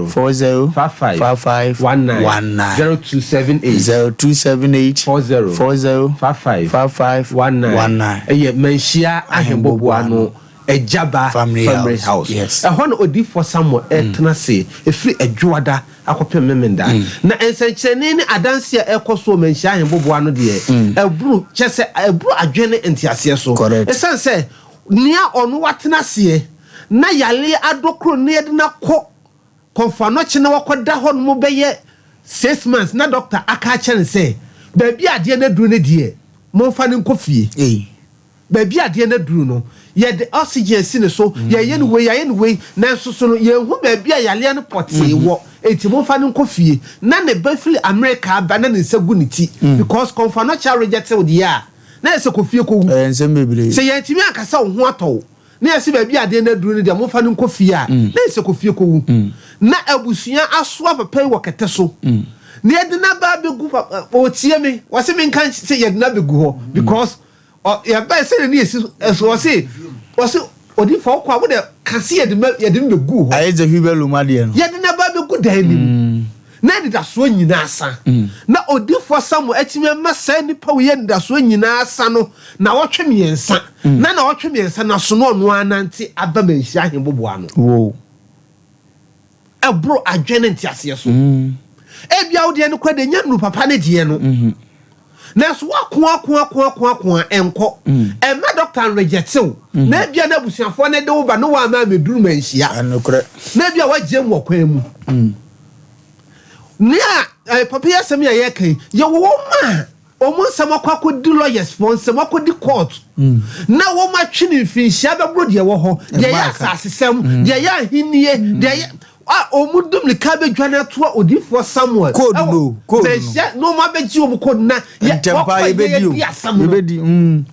Speaker 1: 40.
Speaker 17: 55.
Speaker 1: 55.
Speaker 17: 19.
Speaker 1: 19.
Speaker 17: 0278.
Speaker 1: 0278.
Speaker 17: 40.
Speaker 1: 40.
Speaker 17: 55.
Speaker 1: 55.
Speaker 17: 19.
Speaker 1: 19.
Speaker 17: Ɛyɛ Manhyia Ahemboboa no Agyaba
Speaker 1: Family
Speaker 17: Family
Speaker 1: House.
Speaker 17: House.
Speaker 1: Yes.
Speaker 17: Ɛhɔ na Odiyifoɔ Samuel retena ase ɛfiri Adwoada akɔpem Memenda. Na nsɛnkyerɛnne ne adanseɛ a ɛrekɔ so wɔ Manhyia Ahemboboa no deɛ, ɛboro, kyerɛ sɛ, ɛboro adwene ne nteaseɛ so.
Speaker 1: Correct.
Speaker 17: Ɛsiane sɛ Nea ɔno watena aseɛ na yareɛ adɔ koro na yɛde no akɔ Kɔmfoanɔkye na wakɔda hɔ nom bɛyɛ six months na doctor aka akyerɛ no sɛ baabi a adeɛ no aduru no deɛ momfa no nkɔ fie. Baabi a adeɛ no aduru no yɛde oxygen asi ne so, yɛyɛ no wei, yɛayɛ no wei nanso so no yɛnhu baabi a yareɛ no pɔtee wɔ enti momfa no nkɔ fie. Na ne ba firi America aba na ne nsa gu ne ti because Kɔmfoanɔkye areject wo deɛ a na yɛ sɛ kɔ fie kɔwu.
Speaker 1: Ɛyɛ nsɛm bebree.
Speaker 17: Sɛ yɛantumi anka sɛ wo ho atɔ wo, na yɛse baabi a adeɛ no aduru no deɛ momfa no nkɔ fie a, na yɛ sɛ kɔ fie kɔwu. Na abusua asoa papa yi wɔ kɛtɛ so, na yɛde no aba abɛgu papa, ɔtie me, ɔse menka sɛ yɛde no abɛgu hɔ because ɔ, yɛbae sɛdeɛ ne yɛsi so, ɔse, ɔse odiyifoɔ wokɔ a wode ka se yɛde ma, yɛde no bɛguu hɔ.
Speaker 1: Ayɛ sɛ hwibɛlum adeɛ no.
Speaker 17: Yɛde no aba abɛgu dan no mu. Na anidasoɔ nyinaa asa. Na odiyifoɔ Samuel atumi ama saa nnipa wei anidasoɔ nyinaa asa no nnawɔtwe mmiɛnsa. Na nnawɔtwe mmiɛnsa no aso na ɔno ara nante aba Manhyia Ahemboboa ano.
Speaker 1: Wow.
Speaker 17: Ɛboro adwene ne nteaseɛ so. Ebia wo deɛ no koraa deɛ ɛnyɛ nnuru papa ne deɛ no. Nanso woako ako ako ako ako a ɛnkɔ. Ɛmma dɔkta nrejɛte wo. Na ebia na abusuafoɔ no de wo ba na woamma ammɛduru manhyia.
Speaker 1: Nokorɛ.
Speaker 17: Na ebia woagyam wɔ kwan mu. Nea eh, papa yi asɛm yi a yɛreka yi, yɛwɔ wɔn a wɔn nsɛm akɔ akɔdi lawyers foɔ nsɛm akɔdi court. Na wɔn atwe no mfinhyia bɛboro deɛ ɛwɔ hɔ, deɛ ɛyɛ asasesɛm, deɛ ɛyɛ ahennie, deɛ ɛyɛ a wɔn de mmirika bɛdwane atoa odiyifoɔ Samuel
Speaker 1: Code
Speaker 17: ɛwɔ
Speaker 1: no, code no.
Speaker 17: Bɛhyia na wɔn abɛgye wɔn code na yɛ
Speaker 1: Ntɛmpa
Speaker 17: wɔkɔ yɛ
Speaker 1: yɛbɛdi o,
Speaker 17: yɛdi asɛm no.
Speaker 1: yɛbɛdi mm.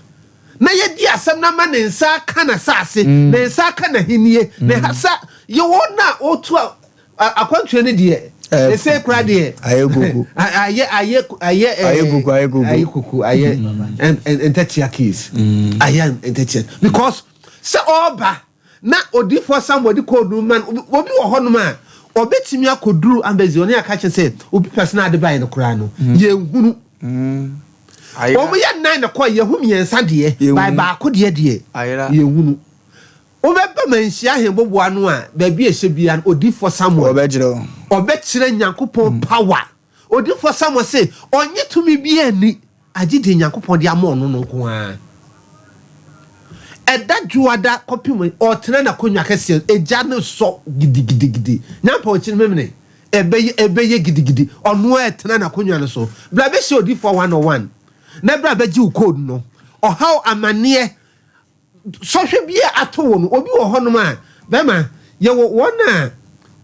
Speaker 17: Na yɛdi asɛm no ama ne nsa aka n'asase, ne nsa aka n'ahennie, ne ha sa yɛ wɔn a wɔtu a akwantuo no deɛ
Speaker 1: Ɛɛ,
Speaker 17: ɛsɛ kora deɛ
Speaker 1: ayɛ koko.
Speaker 17: ayɛ ayɛ ayɛ ɛɛ
Speaker 1: Ayɛ koko, ayɛ koko.
Speaker 17: ayɛ koko ayɛ ntatia case ayɛ ntatia because sɛ ɔreba Na odiyifoɔ Samuel de koodu rema no. Obi wɔ hɔnom a, Ɔbɛtumi akɔduru embassy hɔ na yɛaka kyerɛ sɛ obi pɛ sɛ n'ade baeɛ no koraa no, yɛnhunu. Wɔn yɛ nnan na kɔe, yɛhu mmiɛnsa deɛ, by baako deɛ deɛ, yɛnhunu. Wobɛba manhyia ahenboboa no a, baabi a ɛhyɛ biara no, Odiyifoɔ Samuel, ɔbɛkyerɛ Nyankopɔn power. Odiyifoɔ Samuel se, ɔnnye tumi biara nni, agye deɛ Nyankopɔn de ama ɔno no nko ara. Ɛda Dwoada kɔpem ɔretena n'akonnwa kɛseɛ so, egya no sɔ gidigidigidi. Nyampɔn akyi no memene, ɛbɛyɛ, ɛbɛyɛ gidigidi. Ɔno ara retena n'akonnwa no so. Bra bɛhyia Odiyifoɔ one on one, na bra bɛgye wo code no. Ɔhaw, amaneɛ, Sɔhwɛ bi a ato wo no, obi wɔ hɔnom a, bɛrima, yɛwɔ wɔn a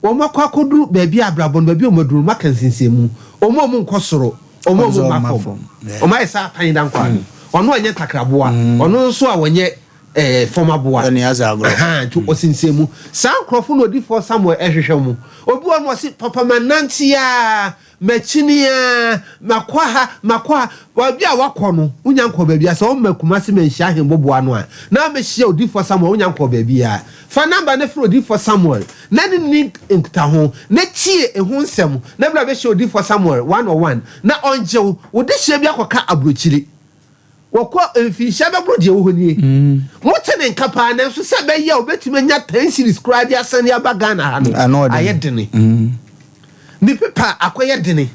Speaker 17: wɔakɔ akɔduru baabi a abrabɔ no, baabi a wɔaduru no, wɔaka nsensɛnmu. Wɔn a wɔnkɔ soro, wɔn a wɔmma fam. Wɔayɛ sɛ apan dankwa no. Ɔno a ɔnyɛ ntakraboa, ɔno nso a ɔnyɛ eh, fam aboa. Ahaa, nti ɔsensɛn mu. Saa nkurɔfo no odiyifoɔ Samuel ɛhwehwɛ wɔn. Obi wɔ hɔ nom ɔse, papa manante ara, Makyini ara, makɔ ha, makɔ ha. Baabi a woakɔ no, wonnya nkɔɔ baabiara. Sɛ womma Kumasi manhyia Ahenboboa no a, na wobɛhyia Odiyifoɔ Samuel, wonnya nkɔɔ baabiara. Fa number no frɛ Odiyifoɔ Samuel na ne no nni nkutaho, na tie eho nsɛm, na bra bɛhyia Odiyifoɔ Samuel one on one, na ɔngye wo. Wo dehyeɛ bi akɔka aburokyire. Wɔkɔ mfinhyia bɛboro deɛ ɛwɔ hɔ nie. Mote ne nka paa nanso sɛ ɛbɛyɛ a obɛtumi anya 10 series koraa de asane aba Ghana ha no, ayɛ dene. Ne pepa akɔyɛ dene.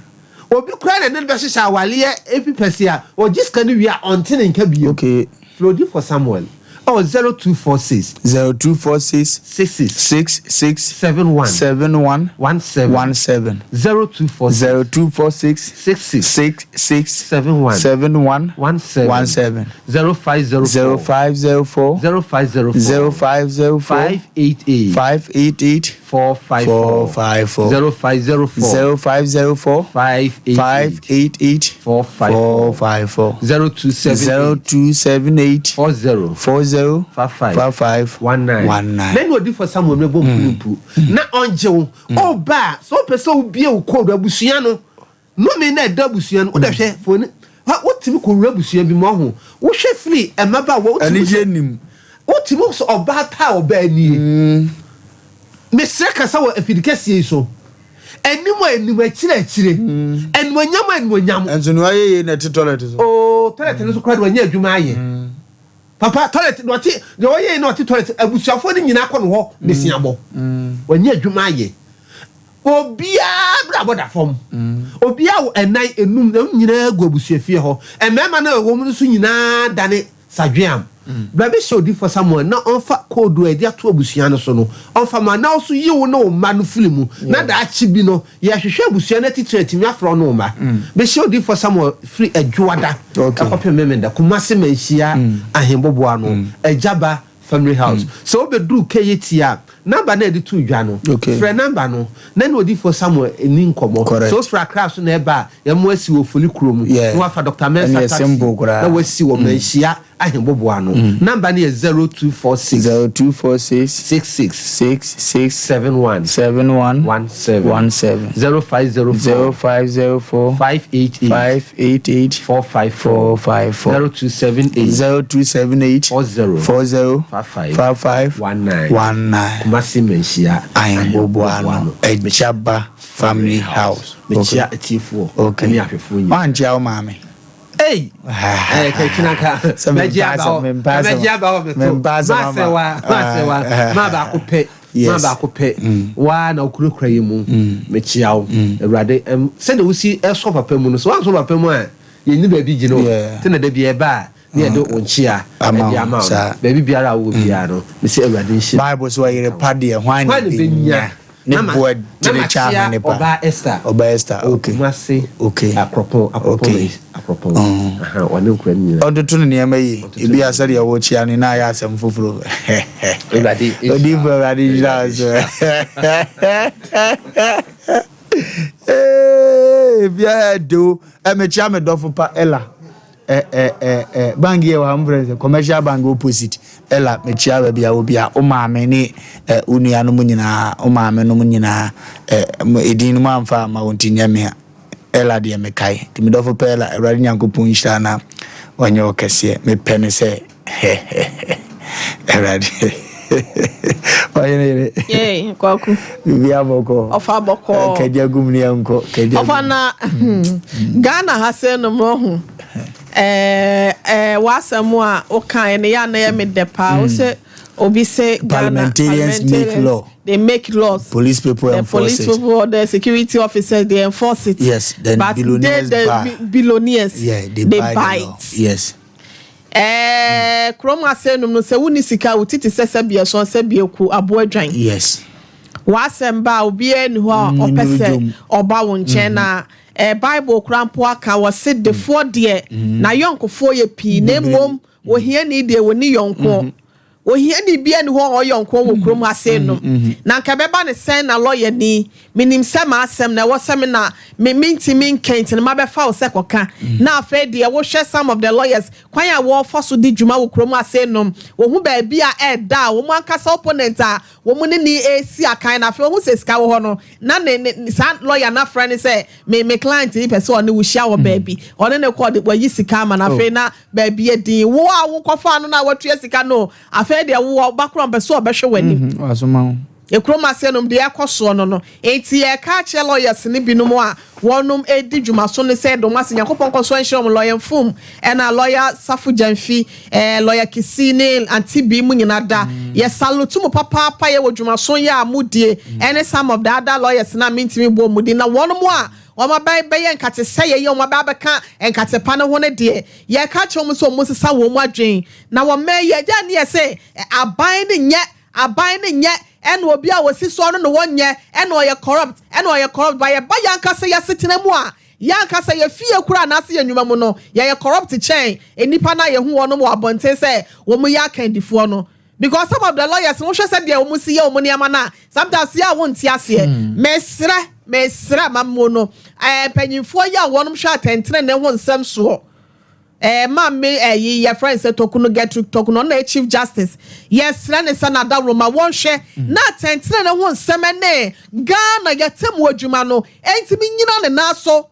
Speaker 17: Obi koraa na ɛne no bɛhyehyɛ awaleɛ pipɛs a, ɔgye sika no wie a, ɔnte ne nka bio. Frɛ Odiyifoɔ Samuel ɛwɔ 0246.
Speaker 1: 0246.
Speaker 17: 66.
Speaker 1: 66.
Speaker 17: 71.
Speaker 1: 71.
Speaker 17: 17.
Speaker 1: 17.
Speaker 17: 0246.
Speaker 1: 0246.
Speaker 17: 66.
Speaker 1: 66.
Speaker 17: 71.
Speaker 1: 71.
Speaker 17: 17.
Speaker 1: 17.
Speaker 17: 0504.
Speaker 1: 0504.
Speaker 17: 0504.
Speaker 1: 0504.
Speaker 17: 588.
Speaker 1: 588.
Speaker 17: 454.
Speaker 1: 454.
Speaker 17: 0504.
Speaker 1: 0504.
Speaker 17: 588.
Speaker 1: 588.
Speaker 17: 454.
Speaker 1: 454.
Speaker 17: 0278.
Speaker 1: 0278.
Speaker 17: 40.
Speaker 1: 40.
Speaker 17: 55.
Speaker 1: 55.
Speaker 17: 19.
Speaker 1: 19.
Speaker 17: Na ɛne odiyifoɔ Samuel mmɛbɔ mpu ne mpu na ɔngye wo. Ɔba a, sɛ wopɛ sɛ wobue wo code abusua no, Nnome no a ɛda abusua no, wode hwɛ fo no, ha wotumi kɔwura abusua bi mu ɔho, wohwɛ firi mmabaawa, wotumi
Speaker 1: Anigye
Speaker 17: sɛ,
Speaker 1: nnim.
Speaker 17: wotumi sɛ ɔbaa pa a ɔbaa nie. Mesrɛ kasa wɔ afidi kɛseɛ yi so. Anim a anim, akyire a akyire, animuonyam a animuonyam.
Speaker 1: Nso nea ɔyɛ yei na ɛte toilet so.
Speaker 17: Oo, toilet no so koraa de wanya adwuma ayɛ. Papa, toilet, deɛ ɔte, deɛ ɔyɛ yei na ɔte toilet, abusuafoɔ no nyinaa kɔ no hɔ besiabɔ. Wanya adwuma ayɛ. Obiara abrabɔ da fam. Obiara wɔ ɛnan, enum, na wɔn nyinaa gu abusuafie hɔ. Mmarima no a wɔwɔ mu no nso nyinaa dane sadweam. Bra bɛhyia odiyifoɔ Samuel na ɔmfa koodu a yɛde ato abusua no so no, ɔmfa ma, na wo nso yi wo ne wo mma no firi mu, na daakye bi no, yɛhwehwɛ abusua no atitire a, atumi afrɛ wo ne wo mma. Bɛhyia odiyifoɔ Samuel firi Adwoada kɔpem Memenda, Kumasi Manhyia Ahenboboano, Agyaba Family House. Sɛ wobɛduru KAT a, number no a yɛde too dwa no, frɛ number no na ne Odiyifoɔ Samuel nni nkɔmmɔ. Sɛ wofiri Accra so na ɛba a, yɛma woasi wɔ Ofoli kuro mu na woafa Doctor Mensah taxi na woasi wɔ Manhyia Ahenboboano. Number no yɛ 0246.
Speaker 1: 0246.
Speaker 17: 66.
Speaker 1: 66.
Speaker 17: 71.
Speaker 1: 71.
Speaker 17: 17.
Speaker 1: 17.
Speaker 17: 0504.
Speaker 1: 0504.
Speaker 17: 588.
Speaker 1: 588.
Speaker 17: 454.
Speaker 1: 454.
Speaker 17: 0278.
Speaker 1: 0278.
Speaker 17: 40.
Speaker 1: 40.
Speaker 17: 55.
Speaker 1: 55.
Speaker 17: 19.
Speaker 1: 19.
Speaker 17: Kumasi Manhyia
Speaker 1: Ahenboboano Agyaba Family House.
Speaker 17: Mekyia atiefoɔ
Speaker 1: Okay.
Speaker 17: ne ahwɛfoɔ nyinaa.
Speaker 1: Wankyia wo maame.
Speaker 17: Ei! Ɛɛ kɛkyina ka.
Speaker 1: Sɛ
Speaker 17: Mɛgye
Speaker 1: mempɛ
Speaker 17: aba
Speaker 1: asɛm,
Speaker 17: hɔ.
Speaker 1: mempɛ asɛm.
Speaker 17: Mɛgye aba hɔ meto.
Speaker 1: Mempɛ asɛm ama.
Speaker 17: Masɛwa, masɛwa. Ma baako pɛ. Ma baako pɛ. Waa na wokurakura yi mu. Mekyia wo. Awurade ɛm sɛdeɛ wosi ɛsɔ papa mu no, sɛ woansɔ papa mu a, yɛnni baabi gyina o. Nti na da bi ɛba a, ne yɛde wo nkyea de ama wo no. Baabi biara a wowɔ biara no, mese Awurade nhyira.
Speaker 1: Bible se ɔyere pa deɛ, hwan na ɛbɛnya? Ne bo adene kyɛ ahwene pa.
Speaker 17: Ɔbaa Esther.
Speaker 1: Ɔbaa Esther, okay.
Speaker 17: Kumasi.
Speaker 1: Okay.
Speaker 17: Akropong, Akropong,
Speaker 1: okay.
Speaker 17: Akropong. Aha, ɔne nkura no nyinaa.
Speaker 1: Ɔntoto ne nneɛma yie. Ebi a sɛdeɛ wokyea no na ayɛ asɛm foforɔ.
Speaker 17: Awurade nhyira.
Speaker 1: Odiyifoɔ Awurade nhyira wo so. Ebi a ɛde o. Mekyea me dɔfo pa Ella. Eh eh eh eh bank yɛ wɔ ha mo frɛ no sɛ commercial bank opposite ɛla mekyia baabi a wɔ bia wo maame ne eh, wo nuanom nyinaa wo maame nom nyinaa eh, mo edin no mo amfa ama wo nti nyɛ me a ɛla deɛ mekae nti medɔfo pɛ ɛla awurade nyankopɔn nhyira na ɔnyɛ wo kɛseɛ mepɛ ne sɛ awurade. Ɔyere yere.
Speaker 4: Yay, Kwaku.
Speaker 1: Bibi abɔkɔ.
Speaker 4: Ɔfa bɔkɔ.
Speaker 1: Kagya gum ni ɛnkɔ. Kagya
Speaker 4: Ɔfa na Ghana ha sɛ no mo ho. Eh eh w'asɛm a wokae no yɛ a na yɛ me dɛ paa. Wo sɛ obi sɛ Ghana
Speaker 1: parliamentarians make law.
Speaker 4: They make laws.
Speaker 1: Police people
Speaker 4: the
Speaker 1: enforce
Speaker 4: police
Speaker 1: it.
Speaker 4: people or the security officers they enforce it.
Speaker 1: Yes, then
Speaker 4: but
Speaker 1: billionaires
Speaker 4: they, the
Speaker 1: buy.
Speaker 4: billionaires.
Speaker 1: Yeah, they,
Speaker 4: they
Speaker 1: buy,
Speaker 4: buy
Speaker 1: the law.
Speaker 4: it.
Speaker 1: Yes.
Speaker 4: Ɛɛ kurom ase nom no sɛ wonni sika a wo ti te sɛ sɛbi ɛsɔn sɛbi eku aboa dwan.
Speaker 1: Yes.
Speaker 4: W'asɛm ba a obiara nni hɔ a
Speaker 1: Mm,
Speaker 4: ɔpɛ
Speaker 1: nnuru
Speaker 4: sɛ
Speaker 1: dwom.
Speaker 4: ɔba wo nkyɛn na ɛɛ Bible koraa mpo aka wɔse defoɔ deɛ n'ayɔnkofoɔ yɛ pii na mmom ohiani deɛ wɔnni yɔnkoɔ. Ohiani biara nni hɔ a ɔyɛ nkoa wɔ kurom ha sei nom. Na anka ɛbɛba no sɛn na lɔyani, menim sɛ m'asɛm na ɛwɔ sɛ me na me mentumi nka nti no mabɛfa wo sɛ kɔka. Na afei deɛ wohwɛ some of the lawyers kwan a wɔfa so di dwuma wɔ kurom ha sei nom, wɔhu baabi a ɛda a wɔn ankasa opponent a wɔn ne ne resi akan no afei wɔhu sɛ sika wɔ hɔ no na ne ne saa lɔya no afrɛ no sɛ me me client yi pɛ sɛ ɔne wo hyia wɔ baabi, ɔne no kɔ ɔde wayi sika ama no afei na Baabi yɛ din. Wo a wokɔfaa no no a woatua sika no, afei deɛ wo ɔba koraa ɔmpɛ sɛ ɔbɛhwɛ w'anim.
Speaker 1: Wasoma wo.
Speaker 4: Ekurom ase nom deɛ ɛkɔ soɔ no no. Enti yɛreka akyerɛ lawyers no binom a wɔnom redi dwuma so no sɛ yɛda wɔn ase. Nyankopɔn nkɔ so nhyira wɔn. Lawyer Mfum ɛna Lawyer Safo Gyamfi, eh, Lawyer Kisi ne Auntie Bi mo nyina da. Yɛ salute mo papaapa yɛ wɔ dwumaso yɛ a modie ɛne some of the other lawyers no a mentumi bɔ wɔn din na wɔnom a Wɔn aba bɛyɛ nkate sɛeɛ yi a wɔn aba abɛka nkate pa no ho no deɛ, yɛreka akyerɛ wɔn sɛ wɔnsesa wɔn adwene na wɔmmɛn yɛn. Agya ne yɛ sɛ aban no nyɛ, aban no nyɛ, ɛna obi a wɔsi soɔ no na wɔnyɛ, ɛna ɔyɛ corrupt, ɛna ɔyɛ corrupt. Ba yɛba yɛn ankasa yɛn asetena mu a, yɛn ankasa yɛn fie koraa anaasɛ yɛn nnwuma mu no, yɛyɛ corrupt kyɛn nnipa no a yɛhu wɔn wɔ abɔnten sɛ wɔyɛ akandifoɔ no. Because some of the lawyers no wohwɛ sɛ deɛ wɔn si yɛ wɔn nneɛma no a sometimes yɛ a wonte aseɛ. Mesrɛ mesrɛ amammuo no ɛɛ mpanyinfoɔ yi a wɔn hwɛ atɛntenenee ho nsɛm soɔ ɛɛ maame ɛyi yɛfrɛ no sɛ Tokunu Gertrude Tokunu ɔno na yɛ chief justice yɛsrɛ ne sɛ n'adaworoma wɔnhwɛ na atɛntenenee ho nsɛm ɛne Ghana yɛtɛmu adwuma no ɛntumi nyina ne nan so.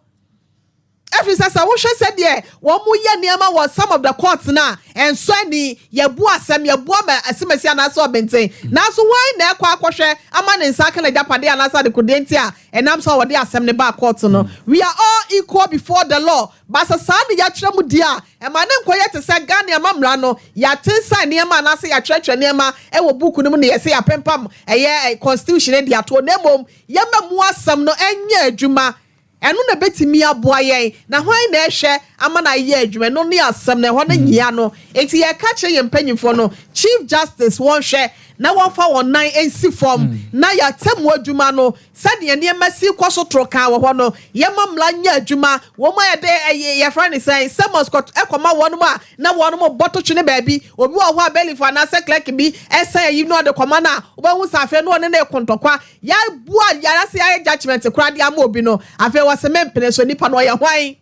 Speaker 4: Ɛfiri sɛ sɛ wohwɛ sɛdeɛ wɔyɛ nneɛma wɔ some of the courts no a, ɛnsɔ ani. Yɛbu asɛm, yɛbu ama asimasi anaasɛ ɔbenten. Nanso hwan na ɛkɔ akɔhwɛ ama ne nsa aka n'agyapadeɛ anaasɛ adekodeɛ nti a ɛnam so a wɔde asɛm no baa court no? We are all equal before the law, but sɛ saa na yɛatwerɛ mu deɛ a, ɛma no nkɔyɛ te sɛ Ghana amammara no, yɛatensan nneɛma anaasɛ yɛatwerɛtwerɛ nneɛma wɔ book no mu na yɛsɛ yɛapempam ɛyɛ constitution no de atoɔ, na mmom yɛmma mu asɛm no nyɛ adwuma. Ɛno na ɛbɛtumi aboa yɛn. Na hwan na ɛhwɛ ama no ayɛ adwuma? Ɛno ne asɛm no, ɛhɔ no nyia no. Enti yɛreka akyerɛ yɛn mpanimfoɔ no, Chief Justice, wɔnhwɛ na wɔmfa wɔn nan nsi fam na yɛatemmu adwuma no, sɛdeɛ nneɛma si kɔ so toro kaa wɔ hɔ no, yɛmma mmara nyɛ adwuma. Wɔn a yɛde ɛyi, yɛfrɛ no sɛn, summons kɔ, kɔma wɔn a na wɔn bɔ to twene baabi. Obi wɔ hɔ a bailiff anaasɛ clerk bi san ayi na ɔde kɔma no a, wobɛhu sɛ afei na ɔne no reko ntɔkwa. Yɛabua yɛn ase ayɛ judgement koraa de ama obi no, afei wɔse mempene so, nipa no ɔyɛ hwan?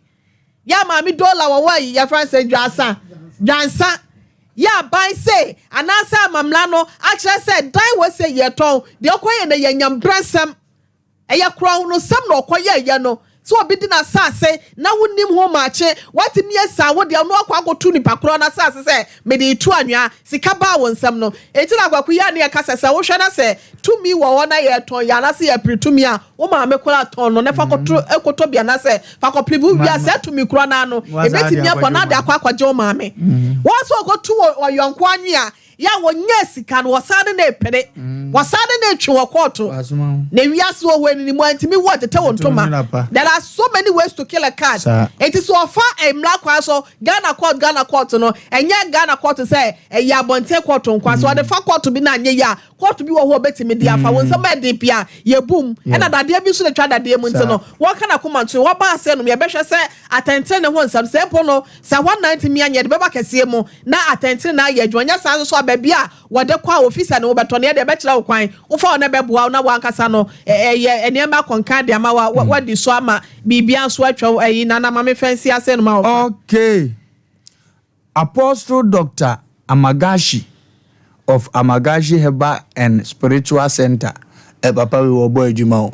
Speaker 4: Yɛ maame Dola wɔwɔ ayi, yɛfrɛ no sɛ Dwansa, Dwansa, yɛ aban se anaasɛ amamla no akyerɛ sɛ dan wɔ se yɛtɔn, deɛ ɔkɔyɛ no yɛ nyambrɛnsɛm, ɛyɛ korɔnosɛm na ɔkɔyɛɛyɛ no. Sɛ obi di n'asase na wonnim ho maakye, woatumi asian wo deɛ na woakɔ akɔto nipa korɔ no asase sɛ mede retu anwea, sika baa wo nsam no. Enti na Kwaku yi a ne yɛka sɛ, sɛ wohwɛ na sɛ tumi wɔ hɔ na yɛretɔn yɛ anaasɛ yɛrepere tumi a, wo maame koraa tɔn no na fa kɔto kɔtɔ bi anaasɛ fa kɔpere bi. Wowie a, saa tumi korɔ no ara no, ɛbɛtumi abɔ na ade akɔ akɔgye wo maame. Wɔn nso wɔkɔtu wɔn yɔnko anwea Yɛ a wɔnyaa sika no, wɔsan de no repere. Wɔsan de no retwe wɔ kɔɔto. Na wiase wɔ hɔ anini mu a ntumi wɔ tetɛ wo ntoma. There are so many ways to kill a cat. Enti sɛ ɔfa mmara kwan so, Ghana court, Ghana court no, ɛnyɛ Ghana court sɛ ɛyɛ abɔnten court nko ara. Sɛ ɔde fa court bi na anyɛ yie a, court bi wɔ hɔ a ɔbɛtumi de afa. Wo nsɛm a ɛden pii a, yɛbu mu. Ɛna dadeɛ bi nso na ɛtwa dadeɛ mu nti no, wɔka n'akoma nto. Wɔba ase nom, yɛbɛhwɛ sɛ atɛntene ho nsɛm. Sɛ mpo no, sɛ hɔ nna ntumi anyɛ, yɛde bɛba kɛseɛ mu. Na atɛntrenee ayɛ adwuma. Nyɛ saa nso so a, baabi a wɔde kɔ a ofi sɛ ne wo bɛtɔ no, yɛde ɛbɛkyerɛ wo kwan. Wofa hɔ na ɛbɛboa wo na w'ankasa no ɛyɛ nneɛma akɔnkan de ama wo a, woadi so ama biribiara nso atwa wo ayi. Nana ma memfa nsi ase no ma wo fa.
Speaker 1: Okay. Apostle Doctor Amagashi of Amagashi Herbal and Spiritual Center, eh papa wei wɔbɔ adwuma o,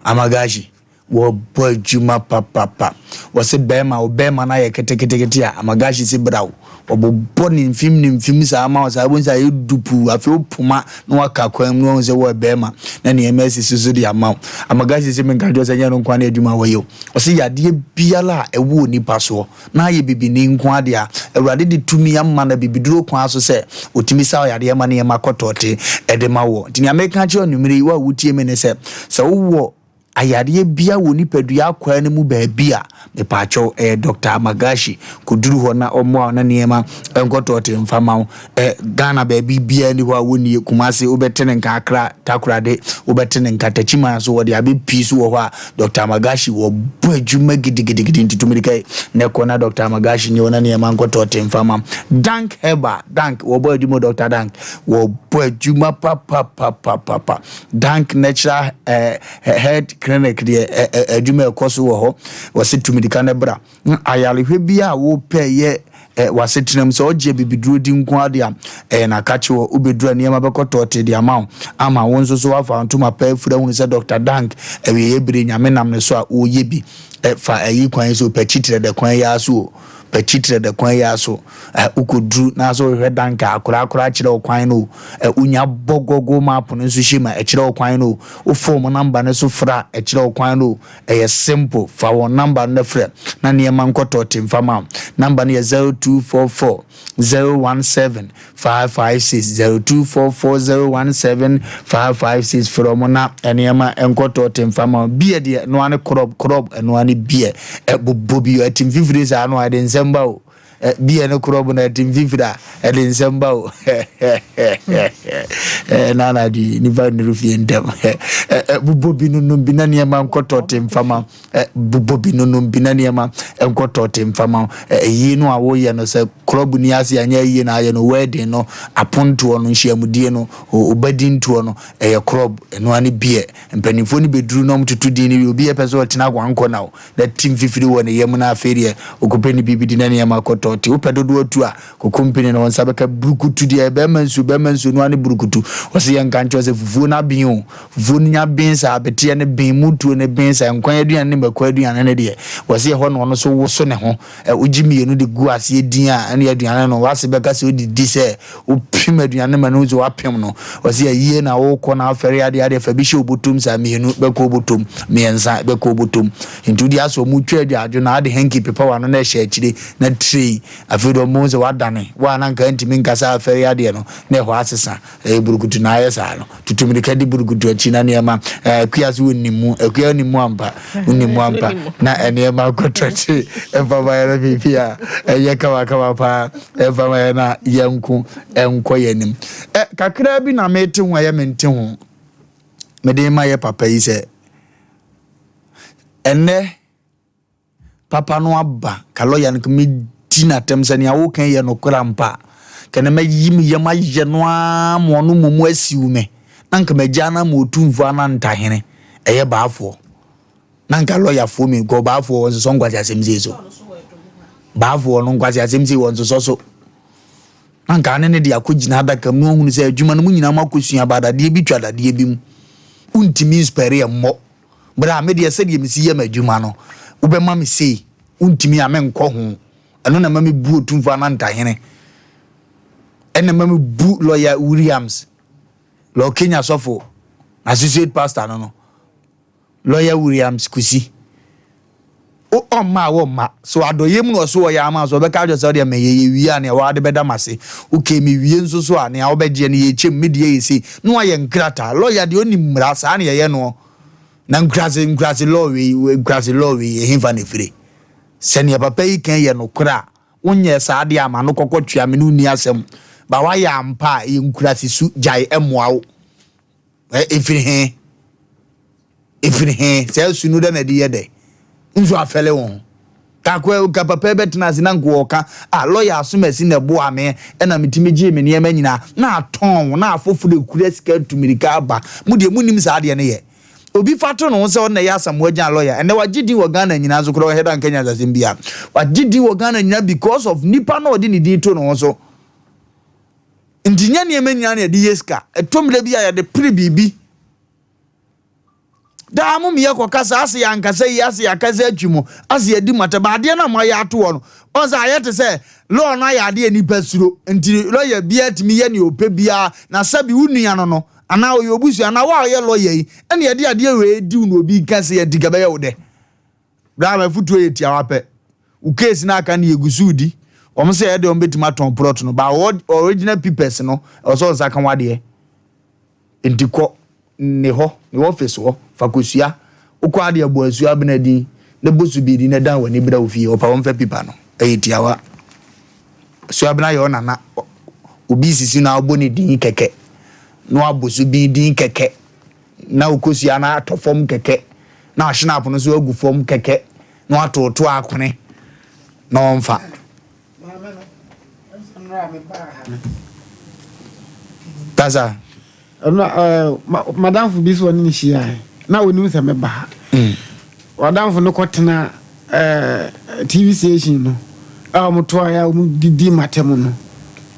Speaker 1: Amagashi. Wɔbɔ adwuma papapa. Wɔse bɛɛma wo bɛɛma no ayɛ keteketekete a, Amagashi se bra o. Wɔbobɔ ne mfim ne mfim saa ma wo saa, wobɛhu sɛ ayɛ dupuu. Afei wopoma na waka kwan mu na wahu sɛ wɔyɛ bɛɛma na nneɛma asisi so de ama wo. Amagashi se menka nkyerɛ wo sɛ ɛnyɛ ɛno nko ara ne adwuma a wɔyɛ o. Ɔse yadeɛ biara a ɛwɔ onipa soɔ na ayɛ bibini nko ara deɛ a, Awurade de tumi ama no abibiduro kwan so sɛ ɔtumi sa yadeɛ ma nneɛma kɔ tɔɔte de ma woɔ. Nti nea meka akyerɛ wo anwummere yi, wo a wotie me ne sɛ, sɛ wowɔ Ayareɛ biara wɔ nipadua akwaa no mu baabi a, mepaakyɛw, ɛyɛ Doctor Amagashi. Kɔduru hɔ na ɔmmoa wo na nneɛma nkɔ tɔɔte mfa ma wo. Ɛ, Ghana baabi biara nni hɔ a wɔnnie. Kumasi, wobɛte ne nka, Accra, Takoradi, wobɛte ne nka, Techiman nso, wɔde abe pii so wɔ hɔ a, Doctor Amagashi, wɔbɔ adwuma gidigidigidi. Nti tu mmirika yi na kɔ na Doctor Amagashi nyɛ wo na nneɛma nkɔ tɔɔte mfa ma wo. Dank Herbal, Dank, wɔbɔ adwuma o, Doctor Dank, wɔbɔ adwuma papapapapapa. Dank Natural eh, Health Clinic deɛ eh, eh, adwuma ɛkɔ so wɔ hɔ. Wɔse tu mirika no bra. Ayarehwɛ bi a wopɛ yɛ eh, w'asetenam sɛ ɔgye abibiduro di nko ara deɛ a, ɛyɛ n'akakye wɔ. Wobɛduru a nneɛma bɛkɔ tɔɔte de ama wo ama wo nso so woafa ntoma pa afiri ahunu sɛ Dr. Dank awieeɛ bere Nyame nam ne so a ɔreyɛ bi. Eh, fa ayi kwan yi so, pɛ kyitrɛ dɛ kwan yi ara so o. Pɛ kyitrɛ dɛ kwan yi ara so. Ɛ, wokɔduru na sɛ wohwehwɛ dank a, korakora kyerɛ wo kwan no o. Ɛ, wonya bɔ Google map no nso hyɛ mu a, ɛkyerɛ wo kwan no o. Wofa wɔn namba no so frɛ a, ɛkyerɛ wo kwan no o. Ɛyɛ simple, fa wɔn namba no na frɛ na nneɛma nkɔ tɔɔte mfa ma wo. Namba no yɛ 0244 017 556, 0244 017 556. Frɛ wɔn na nneɛma nkɔ tɔɔte mfa ma wo. Beer deɛ, ɛno ara ne krɔb, krɔb, ɛno ara ne beer. Ɛ, bobɔ bi, ɛte mfimfini saa no a, ɛde nsɛm ba o. Beer no korɔ bo na ɛte mfimfini a ɛde nsɛm ba o. Na anadwo yi nipa nnuru fie ntɛm. Bobɔ bi nonom bi na nneɛma nkɔtɔ te mfama. Bobɔ bi nonom bi na nneɛma nkɔtɔ te mfama. Ayie no a woyɛ no sɛ korɔbo ni ase anyɛ ayie na ayɛ no wedding no apontoɔ no nhyiamudie no obadintoɔ no ɛyɛ korɔb ɛno ara ne beer. Mpanimfoɔ no bɛduru na wɔtoto din no wie obi yɛ pɛ sɛ ɔtena wankɔ na o. Na ti mfifiri wɔ ne yam na afei deɛ ɔkɔpɛ ne biribi di na nneɛma kɔtɔ. Nti wopɛ dodoɔ atu a, kɔkɔ mpini na wo nsa bɛka burukutu deɛ bɛrima nsuo, bɛrima nsuo no ara ne burukutu. Ɔse yɛnka nkyerɛ wo sɛ fufuo no aben o, fufuo no nya ben saa, abeteɛ no ben, mutuo no ben saa, nkwan aduane ne mako aduane no deɛ, wɔse ɛhɔ na ɔno nso woso ne ho. Ɛ, wogye mmienu de gu aseɛ din a, ɛne aduane no, w'ase bɛka sɛ wodidi sɛ wopem aduane no ma no hu sɛ woapem no. Ɔse ayie na wokɔ na afɛre adeɛ adeɛ fa bi hyɛ obotom saa mmienu bɛkɔ obotom, mmiɛnsa bɛkɔ obotom. Nti wode asɛ ɔmo twa adwadwo na ade hanky pepa w'ano na ɛhyɛ akyire na tirei. Afei deɛ ɔmo hu sɛ woadane, wo a na anka ntumi nkasa afɛre adeɛ no na ɛhɔ asesa. Ɛyɛ burukutu na ayɛ saa no. Tutu mirika di burukutu akyi na nneɛma eh, akua so wonim mu akua wonim mu ampa wonim mu ampa na nneɛma akɔtɔ akyi ɛmfa ma yɛn biribi a ɛyɛ kamakama paa ɛmfa ma yɛn na yɛnko ɛnkɔ yɛn anim. Ɛ kakra bi na mete ho ɛyɛ mente ho mede ma yɛ papa yi sɛ ɛnɛ Papa no aba, ka lɔya no ka medi no atɛm sɛ nea woka yi yɛ nokorɛ ampa a, ka na mayi me yam ayɛ no ara ma ɔno mmom asiw me, na nka magyaa no ama otumfoɔ anaa ntahene, ɛyɛ baafoɔ. Na nka lɔyafoɔ mi, kɔ baafoɔ wɔnsosɔ nkwaseasɛm sei so. Baafoɔ no nkwaseasɛm sei wɔnsosɔ so. Na nka ane ne de akɔgyina adaka mu na wahunu sɛ adwuma no mu nyinaa moakɔsua ba dadeɛ bi twa dadeɛ bi mu. Wontumi nspɛre mmɔ. Berɛ a me deɛ sɛdeɛ mesi yɛ m'adwuma no, wobɛma me sei, wontumi a menkɔ ho. Ɛno na ɛma mebu Otumfoɔ Anantahene. Ɛna ɛma mebu Lɔya Williams, Lord Kenya sɔfo, associate pastor no no, Lɔya Williams Kusi. Wo ɔmma a wɔmma. So adɔeɛ mu na ɔso ɔyɛ ama so ɔbɛka akyerɛ sɛ ɔdeɛ mɛyɛ yɛ wie a nea wɔade bɛda m'ase. Okay mewie nso so a nea wobɛgyeɛ no yɛkyɛm me deɛ yɛ sei na wayɛ nkrataa. Lawyer deɛ ɔnim mmara saa na yɛyɛ noɔ. Na nkurase nkurase law wei nkurase law wei ɛhefa na ɛfire? Sɛ nea papa yi kan yɛ nokorɛ a wonyɛɛ saa deɛ a ma no kɔkɔ tua me ne wo nni asɛm. Ba wayɛ ampa a ɛyɛ nkurase su gyae ɛmmoa wo. Ɛfiri he? Ɛfiri he? Saa su no dɛ na ɛde yɛ dɛ? Nso afɛle wo ho. Kakoa ka papa bɛtena ase na nka ɔka a lɔya asomasi na ɛboa me ɛna metumi gyee me nneɛma nyinaa na atɔn wo na afoforo ekura sika atu mirika aba. Mo deɛ monnim saa adeɛ no yɛ. Obi fa to ne ho sɛ ɔno na ɛyɛ Asamoah Gyan lɔya. Ɛnɛ wagye din wɔ Ghana nyinaa nso koraa ɔhɛ da nka nyansasɛm biara. Wagye din wɔ Ghana nyinaa because of nipa na ɔde ne din to ne ho so. Nti nyɛ nneɛma nyinaa na yɛde yɛ sika. Ɛtɔ mmerɛ bi a yɛde pere biribi. Daa mo meyɛ kɔkasa ase yɛankasa yi ase yɛakasa atwi mo ase yɛadi mo atɛm adeɛ no a moayɛ ato hɔ no ɔn sɛ ayɛ te sɛ law no ayɛ adeɛ a nnipa suro nti lawyer biara tumi yɛ nea ɔpɛ biara na sɛbi wo nua no no anaa ɔyɛ obusua anaa wo a ɔyɛ lawyer yi ɛna yɛde adeɛ wei di wo na obi nka sɛ yɛdi ka bɛyɛ wo dɛ. Bra m'afutuo yɛ tiawa pɛ. Wo case no aka no yɛgu so redi. Wɔn sɛ ɛyɛ deɛ wɔn bɛtumi atɔn plot no but original papers no ɛwɔ sɛ wɔn nsa ka wadeɛ. Nti kɔ ne hɔ, ne office hɔ, fa kosua. Wokɔ adeɛ bɔ asuo abena din na bɔ subie din na dan w'ani bra wo fie. Ɔpa wɔn fɛ pipa no. Ɛyɛ tiawa. Asuo abena yɛ ɔnana. Obi sisi na abɔ ne din kɛkɛ. Na wabɔ subie din kɛkɛ. Na wo kosua no atɔ fam kɛkɛ. Na w'ahyenapo no nso agu fam kɛkɛ. Na watoto akone. Na ɔmfa. Kasa.
Speaker 16: Ɛno ɛɛ madamfo bi so ɔne ne hyia na onim sɛ meba ha. Wadamfo no kɔtena ɛɛ TV station no a wɔn to ayɛ a wɔn didi matam no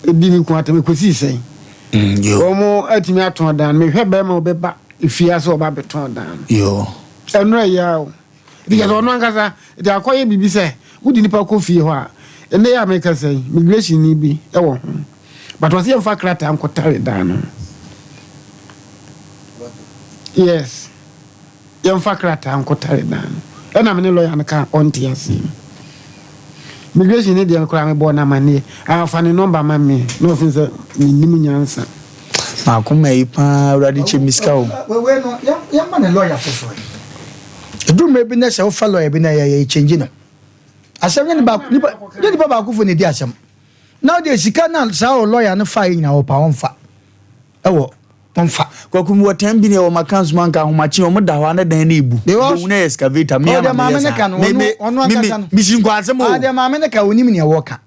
Speaker 16: edi ne kun atam ekosi sɛn. Wɔn atumi atɔn dan no mehwɛ bɛrima ɔbɛba efie ase ɔba abɛtɔn dan no. Ɛno ɛyɛ o. Nti kyerɛ sɛ ɔno ankasa de akɔyɛ biribi sɛ wode nipa kɔ fie hɔ a, ɛnnɛ yi a mekasa yi, migration ni bi wɔ ho. But ɔse yɛmfa krataa nkɔtare dan no ho. Yes. Yɛmfa krataa nkɔtare dan no. Ɛna me ne lawyer no ka ɔnte aseɛ. Migration ne deɛ no koraa mebɔɔ no amanneɛ. Ah, ɔfa ne number ma me na ɔfin sɛ mennim nyansa.
Speaker 1: M'akoma yi paa Awurade kyɛ me sika o.
Speaker 2: Wei no yɛmma no lawyer foforɔ. Ɛduru mmerɛ bi na sɛ wofa lawyer bi na yɛ yɛ change no. Asɛm nyɛ nipa nipa nyɛ nipa baako fo na ɛdi asɛm. Na ɔde sika na saa o lawyer no fa yɛ nyinaa ɔpa ɔmfa. Ɛwɔ ɔmfa.
Speaker 1: Kwaku mi wɔ tan bi na ɛwɔ maka nsoma nka ahomakye wɔn da hɔ a na dan no ebu. Bohu na yɛ excavator mi ama mi yɛ saa. Me me me me me si nkɔ asɛm o.
Speaker 2: Deɛ maame no ka onim nea wɔka.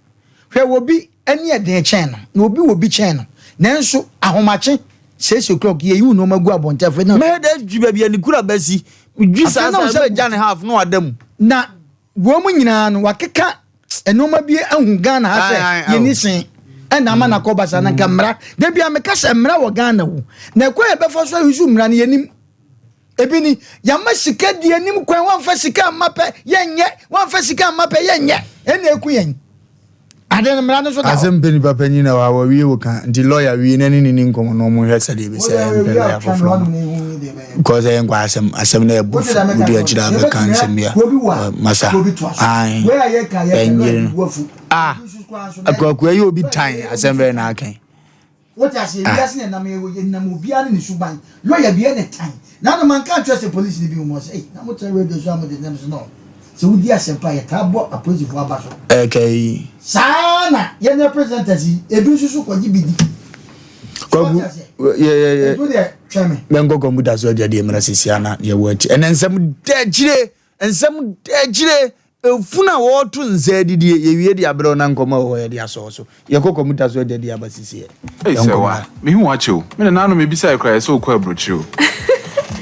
Speaker 2: Hwɛ obi ani yɛ den kyɛn no, na obi wɔ bi kyɛn no. Nanso ahomakye, six o'clock, yɛyi wo nneɛma gu abɔnten afei na.
Speaker 1: Mɛyɛ dɛ dwi baabi a ne kura bɛsi. Dwi saa saa ɛbɛ gya ne half na wada mu.
Speaker 2: Na wɔn mu nyinaa no wakeka nneɛma bi ahu Ghana ha sɛ yɛni sen ɛna ama nakɔ basa na nka mmara. Da bi a meka sɛ mmara wɔ Ghana o. Na ɛkwan yɛbɛfa so ayusu mmara no yɛnim. Ebi ni, yɛama sika di anim kwan, wɔmfa sika mma pɛ, yɛnyɛ, wɔmfa sika mma pɛ, yɛnyɛ. Ɛna eku yɛn. Ade no mmara no so da hɔ.
Speaker 1: Asɛm pɛ nipa panyin na wa wawie wo ka nti lawyer wie na ne ne ni nkɔmɔ na ɔmo hwɛ sɛdeɛ ebesi ayɛ mpɛ lawyer foforɔ no because ɛyɛ nkwa asɛm asɛm na ɛbu fu wodi akyire abɛka nsɛm bi a masa ae ɛnyere no ah akuakua yi obi tan asɛm bɛyɛ na akɛn.
Speaker 2: Wote aseɛ? Ah. Wiase na ɛnam yɛ yɛnam obiara ne ne suban. Lawyer bi ɛne tan. Na ano manka ankyerɛ sɛ polisi no bi hu ɔsɛ ei na mo tena radio so a mo de nam so no. Sɛ wodi asɛmpa a yɛtaa bɔ apolisifoɔ aba so.
Speaker 1: Ɛka yi.
Speaker 2: Saa na yɛn presenters yi ebi nso so kɔgye bi di.
Speaker 1: Kwaku yɛ yɛ yɛ.
Speaker 2: Nti wodeɛ twɛn me.
Speaker 1: Yɛnkɔ kɔmputa so agyadeɛ mmra sisi ana yɛwɔ akyi. Ɛnɛ nsɛm da akyire. Nsɛm da akyire, efunu a wɔreto nsa adidie, yɛwie de abrɛ wo na nkɔmmɔ wɔ hɔ yɛde asɔ wo so. Yɛkɔ kɔmputa so agya di aba sisi ɛ.
Speaker 13: Ei
Speaker 1: Yɛnkɔ
Speaker 13: Sɛwa,
Speaker 1: mmra.
Speaker 13: mehu wo akyɛ o. Me nana ano mebisae koraa yɛsɛ wokɔ abrokyire o.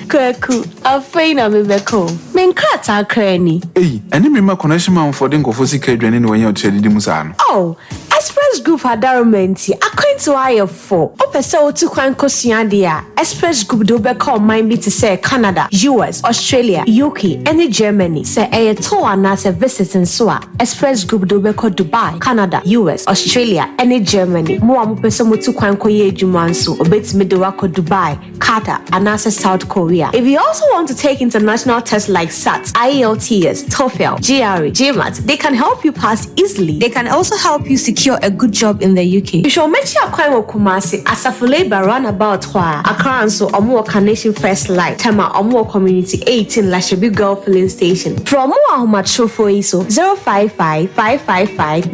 Speaker 18: Kwaku, afei na mebɛka o. Me nkrataa koraa ni.
Speaker 13: Ei, ɛne me mma connection manfoɔ de nkurɔfoɔ sika adwane na wɔanya ɔtiri adidi mu saa no.
Speaker 18: Oh, Express Group adaroma nti, akwantuo ayɛ fo. Wopɛ sɛ wotu kwan kosua adeɛ a, Express Group de wo bɛka ɔman bi te sɛ Canada, US, Australia, UK, ne Germany. Sɛ ɛyɛ tour anaasɛ visit nso a, Express Group de wo bɛkɔ Dubai, Canada, US, Australia, ne Germany. Mo a mopɛ sɛ motu kwan kɔyɛ adwuma nso, wɔbɛtumi de wo akɔ Dubai, Qatar, anaasɛ South Korea. If you also want to take international tests like SAT, IELTS, TOEFL, GRE, GMAT, they can help you pass easily. They can also help you secure a good job in the UK. Hwehwɛ wɔn akyi akwan wɔ Kumasi, Asafo Labour roundabout hɔ ara. Accra nso, wɔn wɔ Carnation First Light, Tema, wɔn wɔ Community 18, Lashibi Girl Filling Station. Frɛ wɔn wɔ ahomatrofoɔ yi so, 055 555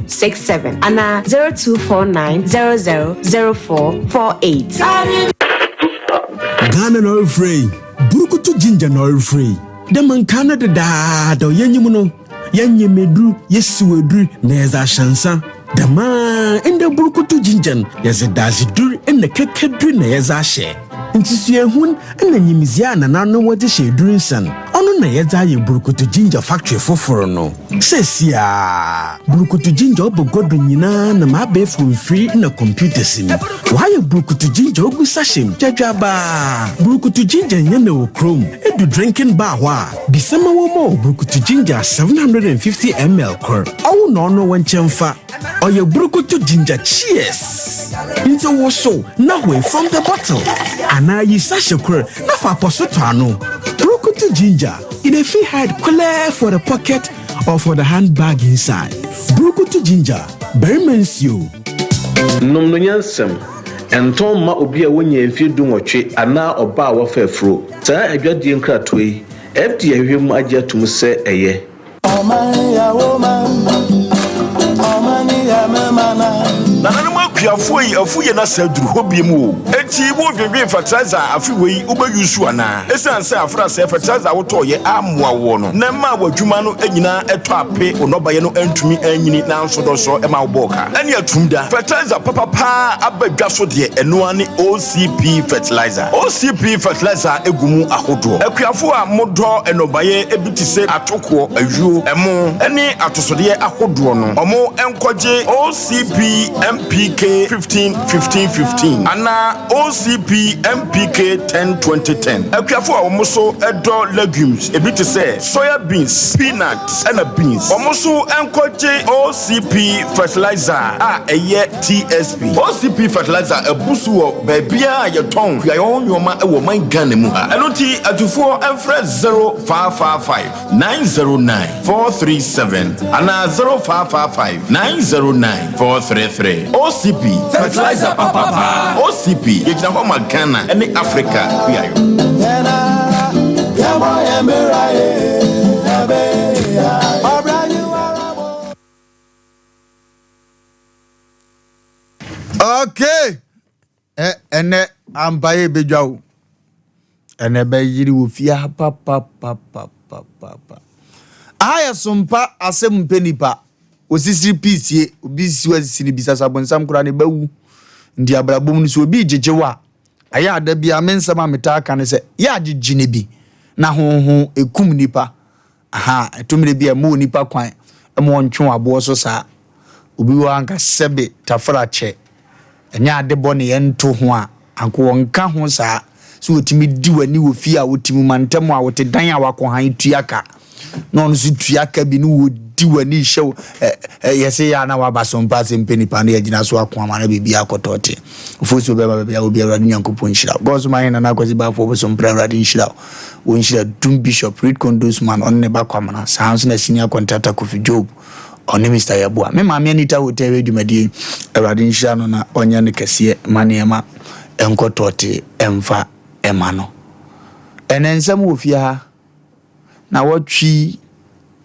Speaker 18: 0067 anaa 0249 00 0448.
Speaker 19: Ghana na ɔrefrɛ yi, Burukutu Ginger na ɔrefrɛ yi. Dɛ ma nkaa no dedaada yɛnyim no, yɛnyem edur, yesiw edur na yɛdze ahyɛ nsa. Dɛm ara ndɛ Burukutu Ginger no, yɛdze dadzedur na kɛkɛdur na yɛdze ahyɛ. Ntsi suahun na nyimdzee a nananom wɔdze hyɛ edur nsa no. Ɔno na yɛdze ayɛ Burukutu Ginger Factory fofor no. Seseiara, Burukutu Ginger ɔba gua do nyina nam abaɛfor mfir na computers mu. Wɔayɛ Burukutu Ginger ogu sachet mu dwadwaabaa. Burukutu Ginger nnyɛ na wɔ kurom. Edu drinking bar hɔ a, bisa ma wɔmma wo Burukutu Ginger 750 ml kor. Ɔwo na ɔno wo nkyɛn fa. Ɔyɛ Burukutu Ginger Cheers! Ntsi wosow na hoe from the bottle anaa yi sachet kor na fa apɔso tɔ ano. Burukutu Ginger, e dey fit hide clear for the pocket or for the handbag inside. Burukutu Ginger, barima nsuo.
Speaker 20: Nom no nyansam. Ɛntɔn mma obi a wanya mfeɛ dunwɔtwe anaa ɔbaa a wafa afuro. Saa adwadie nkratoɔ yi, FDA ahwehwɛ mu agye atom sɛ ɛyɛ.
Speaker 21: Nananom akuafoɔ yi afu yɛn asa aduru hɔ biom o. Enti wo dwendwen fertilizer a afe wei wo bɛ use anaa? Esiane sɛ afra sɛɛ fertilizer a wo tɔɔ yɛ ammoa woɔ no na ɛmaa w'adwuma no nyinaa ɛtɔ ape wo nnɔbaeɛ no antumi anyini nanso dɔsɔ ɛma wo bɔɔ ka ɛne atum da. Fertilizer papa paa aba dwa so deɛ ɛno ara ne OCP fertilizer. OCP fertilizer gu mu ahodoɔ. Akuafoɔ a mo dɔ nnɔbaeɛ bi te sɛ atokoɔ, ayuo, ɛmo ne atosodeɛ ahodoɔ no, ɔmo nkɔgye OCP MPK 15 15 15 anaa OCP MPK 10 20 10. Akuafoɔ a wɔn nso dɔ legumes ebi te sɛ soya beans, peanut ɛna beans, wɔn nso nkɔgye OCP fertilizer a ɛyɛ TSP. OCP fertilizer abu so wɔ baabiara a yɛtɔn kuayɔ ho nnoɔma wɔ ɔman Ghana mu ha. Ɛno nti atufoɔ mfrɛ 0555 909 437 anaa 0555 909 433. OCP, fertilizer papa paa. OCP, yɛgyina hɔ ma Ghana ne Africa kuayɔ.
Speaker 1: Okay. Ɛnɛ ampa yɛ bɛdwa o. Ɛnɛ bɛyere wɔ fie ha papapapapapa. Aha yɛ sompa asɛm mpɛ nipa. Osisiri piisie, obi sisi wasisi no bisa sɛ abonsam koraa ne ba wu. Nti abrabɔ mu no sɛ obi gyegye wo a, ayɛ a da biara me nsɛm a metaa ka ne sɛ yɛ agyegye no bi na honho ekum nipa. Ahaa, ɛtɔ mmerɛ bi a ɛmma onipa kwan ma ɔntwe w'aboɔ so saa. Obi wɔ hɔ a anka sɛbe tafra kyɛ, ɛnyɛ ade bɔne ɛnto ho a, anka ɔnka ho saa. Sɛ ɔtumi di w'ani wɔ fie a wote mu, mantam a wote, dan a wakɔhan tua ka, na ɔno nso tua ka bi na ɔdi w'ani hyɛ wo, ɛ, ɛ, yɛse yɛ a na waba so mpa asɛm pɛ nipa no yɛgyina so ako ama na biribi akɔtɔ te. Ofosuo bɛba baabi a wɔ bi Awurade Nyankopɔn nhyira wo. God so ma Nana Akwasi Baafoɔ Bosompra Awurade nhyira wo. Wɔnhyira Dum Bishop, Reed Condos man, ɔne ne ba Kwamena, saa ara nso na Senior Contractor Kofi Job, ɔne Mister Yeboah. Me maame Anita Hotel hwɛ dwumadie yi, Awurade nhyira no na ɔnyɛ no kɛseɛ ma nneɛma nkɔ tɔɔtee mfa mma no. Ɛnɛ nsɛm wɔ fie ha, nawɔtwe yi,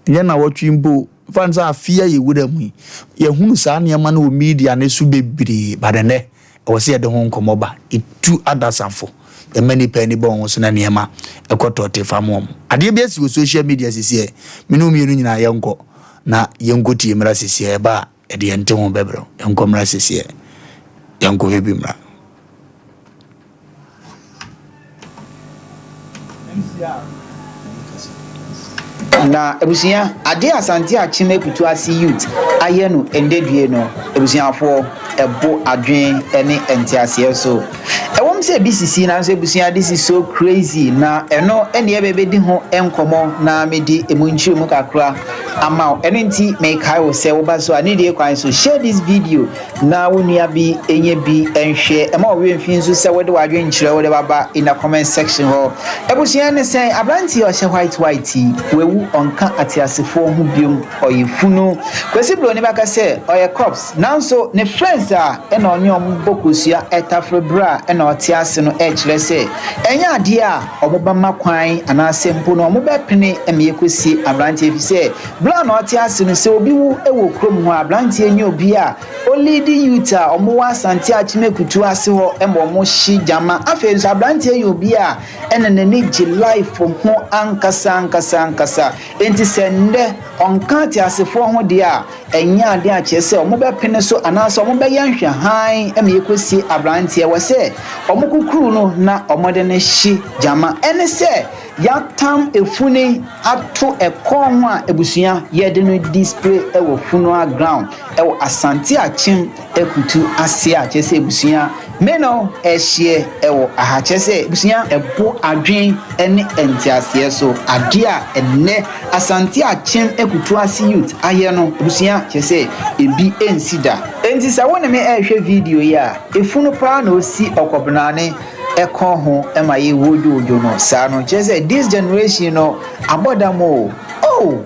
Speaker 1: ɛnyɛ nawɔtwe mpo, mfa no sɛ afe yi a yɛwura mu yi, yɛhunu saa nneɛma no wɔ media no so bebree, but ɛnɛ Ɛwɔ sɛ yɛde ho nkɔmmɔ ba. Yɛtu adasafo, yɛma nnipa ani bɔ wɔn ho so na nneɛma kɔ tɔɔte fa ma wɔn. Adeɛ bi asi wɔ social media sisiɛ, me ne wo mmienu nyinaa yɛnkɔ na yɛnkɔtie mmra sisiɛ. Ɛba a, yɛde yɛn nte ho bɛbrɛ wo. Yɛnkɔ mmra sisiɛ, yɛnkɔhwɛ bi mmra.
Speaker 22: Na abusua, adeɛ a Asante Akyem Akutu Ase Youth ayɛ no ɛndɛ due no, abusuafoɔ, ɛbo adwene ne nteaseɛ so. Ɛwom sɛ ebi sisi nanso abusua this is so crazy na ɛno ɛne yɛbɛbɛdi ho nkɔmmɔ na medi emu nkyerɛmu kakra ama wo. Ɛno nti mekae wo sɛ woba so a ne die kwan so share this video Na wo nua bi nyɛ bi nhwɛ. Mma wo werɛ mfi nso sɛ wode w'adwenkyerɛ wode bɛaba in the comment section hɔ. Abusua ne sɛn? Aberanteɛ a ɔhyɛ white white yi, wawu ɔnka ateasefoɔ ho biom, ɔyɛ funu. Kwasi Broni bɛka sɛ ɔyɛ corpse, nanso ne friends a ɛna ɔne wɔn bɔ kosua tafere berɛ a ɛna ɔte ase no ɛrekyerɛ sɛ ɛnyɛ adeɛ a wɔbɛma kwan anaasɛ mpo no wɔbɛpene ma yɛkɔsie aberanteɛ efisɛ Berɛ a na ɔte ase no, sɛ obi wu wɔ kurom hɔ a, aberanteɛ nye obi a ɔliidi youth a wɔwɔ Asante Akyem Akutu ase hɔ ma wɔhye gyama. Afei nso, aberanteɛ yɛ obi a ɛna n'ani gye life ho ankasa ankasa ankasa. Enti sɛ nnɛ ɔnka ateasefoɔ ho deɛ a, ɛnyɛ adeɛ a kyerɛ sɛ wɔbɛpene so anaasɛ wɔbɛyɛ nhwɛhan ma yɛkɔsie aberanteɛ. Ɛwɔ sɛ wɔkukuru no na wɔde no hye gyama. Ɛne sɛ. yɛatam efunu ato ɛkɔn ho a abusua yɛde no display wɔ funeral ground wɔ Asante Akyem Akutu ase a kyerɛ sɛ abusua me no ɛhyeɛ wɔ aha kyerɛ sɛ abusua ɛbo adwen ne nteaseɛ so adeɛ a ɛnnɛ Asante Akyem Akutu ase youth ayɛ no abusua kyerɛ sɛ ebi nsi da. Enti sɛ wo ne me ɛrehwɛ video yi a efunu paa na osi ɔkɔbenane ɛkɔn ho ma yɛ wodwowodwo no saa no kyerɛ sɛ this generation no abɔ dam o oh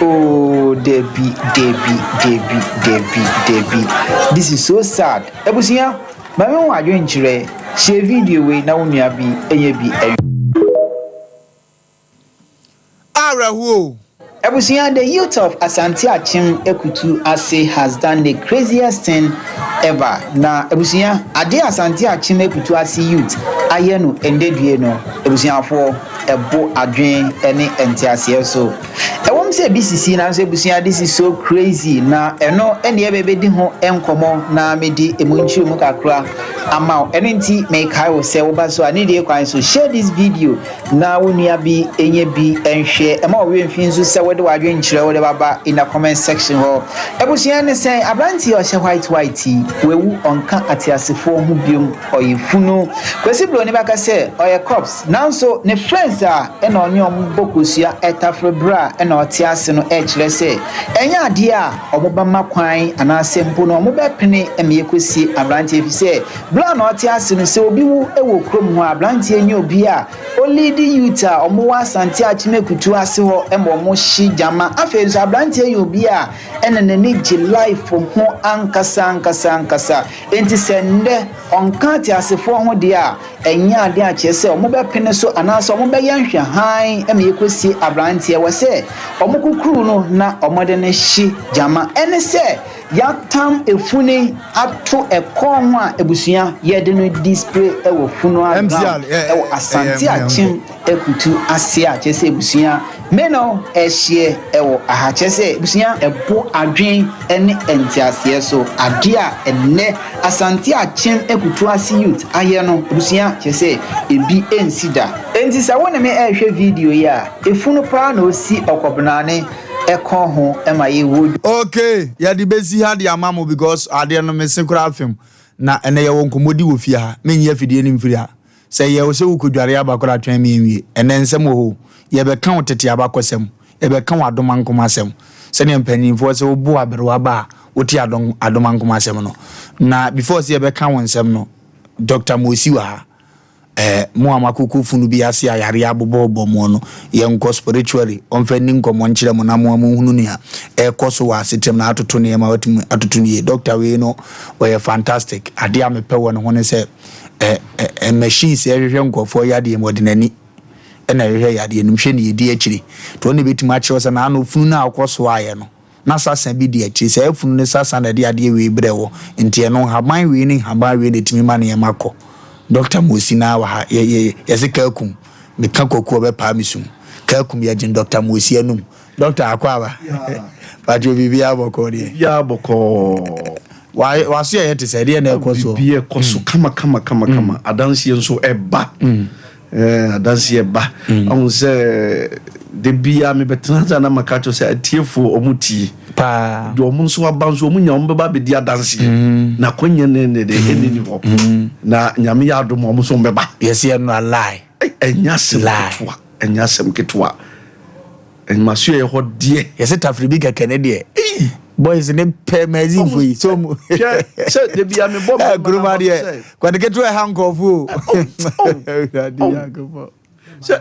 Speaker 22: oh dabi dabi dabi dabi dabi this is so sad abusua ma me ho adwenkyerɛ share video wei na wo nua bi ɛnyɛ bi ɛnhwɛ.
Speaker 1: Awerɛhoɔ o.
Speaker 22: Abusua the youth of Asante Akyem Akutu ase has done the craziest thing ever na abusua adeɛ Asante Akyem Akutu ase youth ayɛ no ɛndɛ due no abusuafoɔ ɛbo adwen ne nteaseɛ so ɛwom sɛ ebi sisi nanso abusua this is so crazy na ɛno ɛne ɛbɛbɛdi ho nkɔmɔ na medi emu nkyerɛmu kakra ama wo ɛno nti mekae wo sɛ woba so a ne die kwan so share this video Na wo nua bi nyɛ bi nhwɛ. Mma wo werɛ mfi nso sɛ wode w'adwenkyerɛ wode bɛba in the comment section hɔ. Abusua ne sɛn? Aberanteɛ a ɔhyɛ white white yi, wawu ɔnka ateasefoɔ ho biom, ɔyɛ funu. Kwasi Broni bɛka sɛ ɔyɛ corpse, nanso ne friends a ɛna ɔne wɔn bɔ kosua tafere berɛ a ɛna ɔte ase no ɛrekyerɛ sɛ ɛnyɛ adeɛ a wɔbɛma kwan anaasɛ mpo no wɔbɛpene ma yɛkɔsie aberanteɛ efisɛ Berɛ a na ɔte ase no, sɛ obi wu wɔ kurom hɔ a, aberanteɛ nye obi a ɔliidi youth a wɔwɔ Asante Akyem Akutu ase hɔ ma wɔhye gyama. Afei nso, aberanteɛ yɛ obi a ɛna n'ani gye life ho ankasa ankasa ankasa. Enti sɛ nnɛ ɔnka ateasefoɔ ho deɛ a, ɛnyɛ adeɛ a kyerɛ sɛ wɔbɛpene so anaasɛ wɔbɛyɛ nhwɛhan ma yɛkɔsie aberanteɛ. Ɛwɔ sɛ wɔkukuru no na wɔde no hye gyama. Ɛne sɛ Yɛatam efunu ato ɛkɔn ho a abusua yɛde no display wɔ funeral ground wɔ Asante Akyem Akutu ase a kyerɛ sɛ abusua me no ɛhyeɛ wɔ aha kyerɛ sɛ abusua ɛbo adwen ne nteaseɛ so adeɛ a ɛnnɛ Asante Akyem Akutu ase youth ayɛ no abusua kyerɛ sɛ ebi nsi da. Enti sɛ wo ne me ɛrehwɛ video yi a efunu paa na osi ɔkɔbenane ɛkɔ ho ma yɛ wɔ.
Speaker 1: Okay yɛde bɛsi ha de ama mo because adeɛ no mese koraa fem na ɛnɛ yɛwɔ nkɔmmɔdi wɔ fie ha menyi afidie no mfiri ha sɛ yɛ wo sɛ wokɔdware aba koraa twɛn me nwie ɛnɛ nsɛm wɔ hɔ o yɛbɛka wo tete abakɔsɛm yɛbɛka wo adomankoma asɛm sɛdeɛ mpanimfoɔ sɛ wobo aberewa ba a wote adom adomankoma asɛm no na before sɛ yɛbɛka wo nsɛm no Doctor Mosi wɔ ha Eh, mo a moakokɔ funu bi ase a yareɛ abobɔbobɔ mo no, yɛnkɔ spiritually, ɔmfa nni nkɔmmɔ nkyerɛ mo na mo a monhunu nea ɛrekɔ so wɔ asetra mu na atoto nneɛma watumi atoto no yie. Doctor wei no, ɔyɛ fantastic. Adeɛ a mepɛ wɔ ne ho ne sɛ, eh, eh, eh, machines a ɛhwehwɛ nkurɔfoɔ yadeɛ mu, ɔde n'ani ɛna ɛhwehwɛ yadeɛ no mu, hwɛ nea ɛdi akyire. Nti ɔno na ɛbɛtumi akyerɛ wo sɛ naano funu no a wokɔsoaeɛ no, Na sasa bi di akyire. Saa afunu no sasa na ɛde adeɛ wei brɛ wɔ. Nti ɛno, nhaban wei ne nhaban wei na ɛtumi ma nneɛma kɔ. Dɔkta Mosi no ara wɔ ha. Yɛ, yɛ, yɛse Kaakum. Meka Kwaku a ɔbɛpaa me sum. Kaakum, yɛgyen Dɔkta Mosi anum. Dɔkta, akwaaba. Patrɔ, biribiara bɔkɔɔ deɛ?
Speaker 20: Biribiara bɔkɔɔ.
Speaker 1: Wa, w'aso yɛ te sɛ ɛdeɛ na ɛkɔ soɔ?
Speaker 20: Biribiara ɛkɔ so kama kama kama kama. Adanseɛ nso ɛba. Eh, adanseɛ ba. Ɔhu sɛ da biara mebɛtena ase a na maka kyerɛ sɛ atiefoɔ ɔmo tie.
Speaker 1: Paa.
Speaker 20: Deɛ ɔmo nso aba nso ɔmo nya ɔmo bɛba abɛdi adanseɛ. Na akwanya ne ne de ɛnni ni hɔ. Na Nyame yɛ adom a ɔmo nso ɔmo bɛba.
Speaker 1: Yɛsi ɛno a lie.
Speaker 20: Ɛnyɛ asɛm ketewa. Ɛnyɛ asɛm ketewa. Nmaso yɛ hɔ deɛ.
Speaker 1: Yɛsɛ tafiri bi kɛkɛ ne deɛ. Boys ne pɛ magazine fo yi. So mu.
Speaker 20: Hwɛ sɛ debi a me bɔ
Speaker 1: me. Kuruma deɛ. Kwade ketewa ɛha nkɔfo o. Awurade Nyankopɔn.
Speaker 20: Sɛ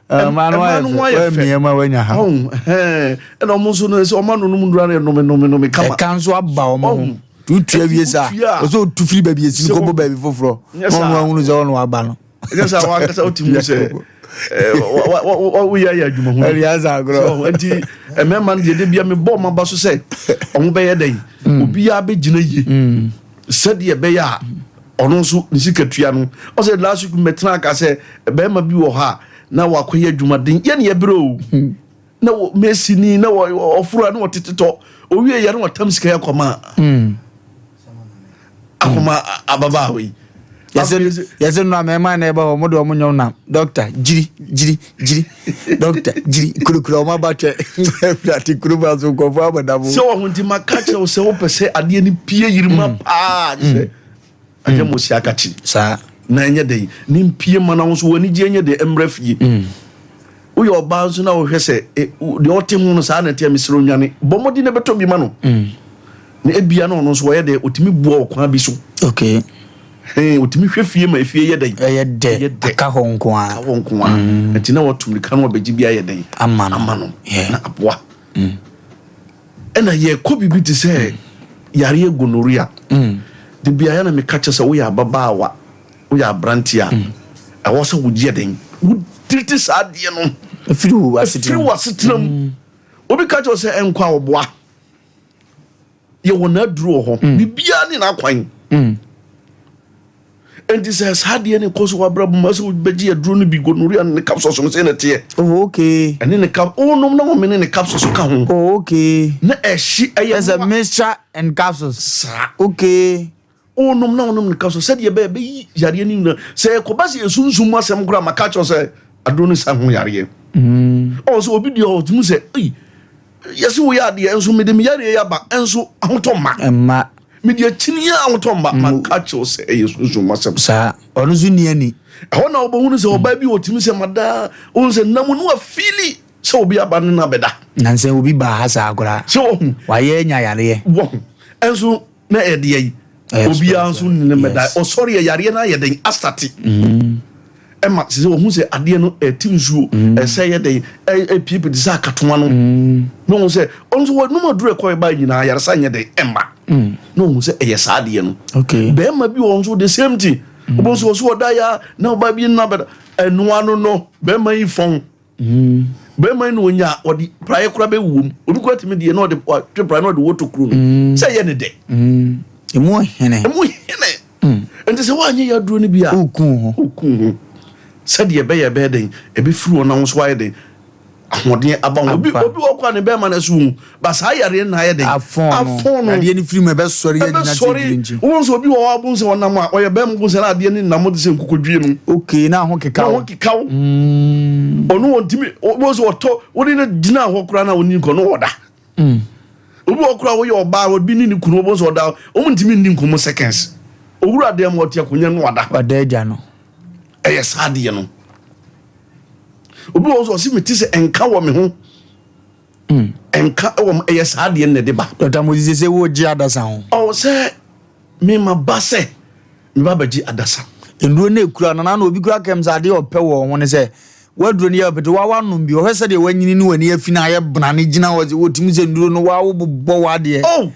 Speaker 1: ɛma no ayɛ fɛ. Wɔamia ma wanya ha.
Speaker 20: Ɛna ɔmo nso no sɛ ɔmo ano nom nnura no nome nome nome kama.
Speaker 1: Ɛka nso aba ɔmo ho. Tutua wie saa. Ɔsɛ otu firi baabi esi no kɔbɔ baabi foforɔ. Na ɔno ahunu sɛ ɔno aba no.
Speaker 20: Ɛnyɛ sɛ wankasa wotumi hu sɛ woyɛ ayɛ adwuma hu
Speaker 1: agorɔ
Speaker 20: nti mmarima no deɛ de bia mebɔ ɔma ba so sɛ ɔmo bɛyɛ dɛn mm. obiara bɛgyina yie mm. sɛdeɛ ɛbɛyɛ a ɔno nso ne sika tua no ɔsɛ last week mɛtena aka sɛ bɛrima bi wɔ hɔ a na wakɔyɛ adwumaden yɛne yɛbrɛ o hmm. na mɛsini na ɔforo a na ɔtetetɔ owie yɛ na ɔtam sika yɛ kɔma hmm. akoma ababaawa yi.
Speaker 1: Yɛsɛ nnora mmarima na ɛba hɔ, wɔn de wɔn nyɛ nam. Dɔkta, gyiri, gyiri, gyiri. Dɔkta, gyiri, kurakura wɔn abatwɛ. Awurade kurom aso nkurɔfoɔ abɔdam.
Speaker 20: Sɛ wɔn nti maka kyerɛ wo sɛ wopɛ sɛ adeɛ no pie yirima mm. paa gye sɛ mm. agya mo si akakye.
Speaker 1: Saa.
Speaker 20: Na ɛnyɛ dɛn ne mpie ma na wo nso w'ani gye ɛnyɛ dɛn mmra fie. Mm. Woyɛ ɔbaa nso na wohwɛ sɛ e, deɛ ɔte ho no saa na ɛteɛ mesrɛ onwane bɔ mmɔden na ɛbɛtɔ bi ma no. Na ebia na ɔno nso ɔyɛ dɛ ɔtumi boa wɔ kwan bi so.
Speaker 1: Okay.
Speaker 20: Hɛn ɔtumi hwɛ fie ma efie yɛ dɛn.
Speaker 1: Ɛyɛ dɛ. Ɛyɛ dɛ. Aka hɔ nko ara.
Speaker 20: Aka hɔ nko ara. Mm. Nti na watu mirika na wabɛgye bi ayɛ dɛn.
Speaker 1: Ama no.
Speaker 20: Ama no. Yeah. Na aboa. Mm. Ɛna yɛkɔ biribi te sɛ mm. yareɛ gonorrhea. Mm. De biara na meka kyɛ sɛ woyɛ ababaawa, woyɛ aberanteɛ a, mm. ɛwɔ sɛ woyɛ dɛn. Wotiriti saa adeɛ no.
Speaker 1: Ɛfiri wo asetena
Speaker 20: mu. Ɛfiri wo asetena mu. Mm. Obi ka kyerɛ sɛ ɛnkɔ a ɔboa. Yɛwɔ n'aduro wɔ hɔ. Mm. Biribiara ne n'akwan. Mm. Nti sɛ saa adeɛ no kɔ so w'abrabɔ mu sɛ wobɛgye aduro no bi gonorrhea ne ne capsules no sɛ na ɛteɛ.
Speaker 1: Oh, okay.
Speaker 20: Ɛne ne cap wonom na wɔmene ne capsules ka ho.
Speaker 1: Oh, okay.
Speaker 20: Na ɛhye ɛyɛ.
Speaker 1: Ɛsɛ mixture and capsules.
Speaker 20: Saa.
Speaker 1: Okay.
Speaker 20: Wonom na wonom ne capsules sɛdeɛ ɛbɛyɛ bɛyi yareɛ no nyinaa. Sɛ ɛkɔba sɛ yɛsunsum mu asɛm koraa maka kyerɛ sɛ aduro no sa ho yareɛ. Mm. Ɔwɔ sɛ obi deɛ ɔtumi sɛ ei yɛse woyɛ adeɛ nso mede me yareɛ yi aba nso ahotɔ mma.
Speaker 1: Mma.
Speaker 20: Mede akyini a ahotɔ mma. Mm. Maka kyerɛ sɛ ɛyɛ sunsum asɛm.
Speaker 1: Saa ɔno nso nni ani.
Speaker 20: Ɛhɔ na wobɛhunu sɛ ɔbaa bi ɔtumi sɛ madaa wohu sɛ nna mu no wafili sɛ obi aba ne no abɛda.
Speaker 1: Nansɛ obi baa ha saa koraa.
Speaker 20: Sɛ wɔhu.
Speaker 1: Wayɛ anya yareɛ.
Speaker 20: Wɔhu. Ɛnso na ɛyɛ deɛ yi. Obiara nso ne no mmɛda. Ɔsɔre yɛ yareɛ no ayɛ den asate. Mm. Ɛma sɛ wɔhu sɛ adeɛ no ɛte nsuo mm. ɛsɛ yɛ den ɛpiepie te sɛ akatoa no. Mm. Na wɔhu sɛ ɔno nso wɔnum aduro ɛkɔ ɛba nyinaa yaresa nyɛ den ɛma. Na wɔhu sɛ ɛyɛ saa adeɛ no. Bɛrima bi wɔ nso the same thing. Wɔn nso wɔso ɔda ya na ɔba bi nna bɛda ɛnoa no no bɛrima yi fɔn. Bɛrima yi na onya a ɔde praeɛ koraa bɛwuo mu. Obi koraa tumi deɛ na ɔde watwe praeɛ na ɔde wɔ tokuro no. Mm. Sɛ ɛyɛ ne dɛ.
Speaker 1: Mm. Emu hene.
Speaker 20: Emu hene. Mm. Nti sɛ woanyɛ yɛ aduro no bi a.
Speaker 1: Woku ho.
Speaker 20: Woku ho. Sɛdeɛ ɛbɛyɛ ɛbɛyɛ den ɛbɛfiri wɔn ahosuo ayɛ den ahoɔden aba ho. Obi obi wɔ kɔ a ne bɛrima no so hu ba saa yareɛ no ayɛ den.
Speaker 1: Afɔn no. Adeɛ no firi mu ɛbɛsɔre agyina sɛ dwirinkyi.
Speaker 20: Wɔn nso obi wɔ hɔ abom sɛ ɔnam a ɔyɛ bɛrima bu sɛ na adeɛ no nam de sɛ nkokodwie no.
Speaker 1: Okay na ho keka
Speaker 20: wo. Na ho keka wo. Ɔno wɔntumi wɔn sɛ ɔtɔ wɔde no gyina hɔ koraa na wɔn nkɔ no ɔda. Mm. Obi wɔ koraa wɔyɛ ɔbaa obi ne ne kunu wɔn sɛ ɔda wɔn ntumi nni nkɔmɔ seconds. Owura deɛ ma ɔte akonnwa no ɔda.
Speaker 1: Ɔda agya no.
Speaker 20: Ɛyɛ saa adeɛ no. Obi wɔ hɔ sɛ ɔsi mi ti sɛ nka wɔ me ho. Mm. Nka wɔ m ɛyɛ saa adeɛ no na ɛde ba.
Speaker 1: Dɔkta Moses sɛ wo gye adasa ho.
Speaker 20: Ɔwɔ sɛ me ma ba sɛ me ba bɛgye adasa.
Speaker 1: Nnuro no ekura no na obi kura kɛm sɛ adeɛ ɔpɛ wɔ ho ne sɛ waduro no yɛ ɔpɛtɛ wa wanom bi ɔhwɛ sɛdeɛ wanyini ne w'ani afi na ayɛ bena ne gyina hɔ wɔtumi sɛ nnuro no wa wobobɔ w'adeɛ.
Speaker 20: Oh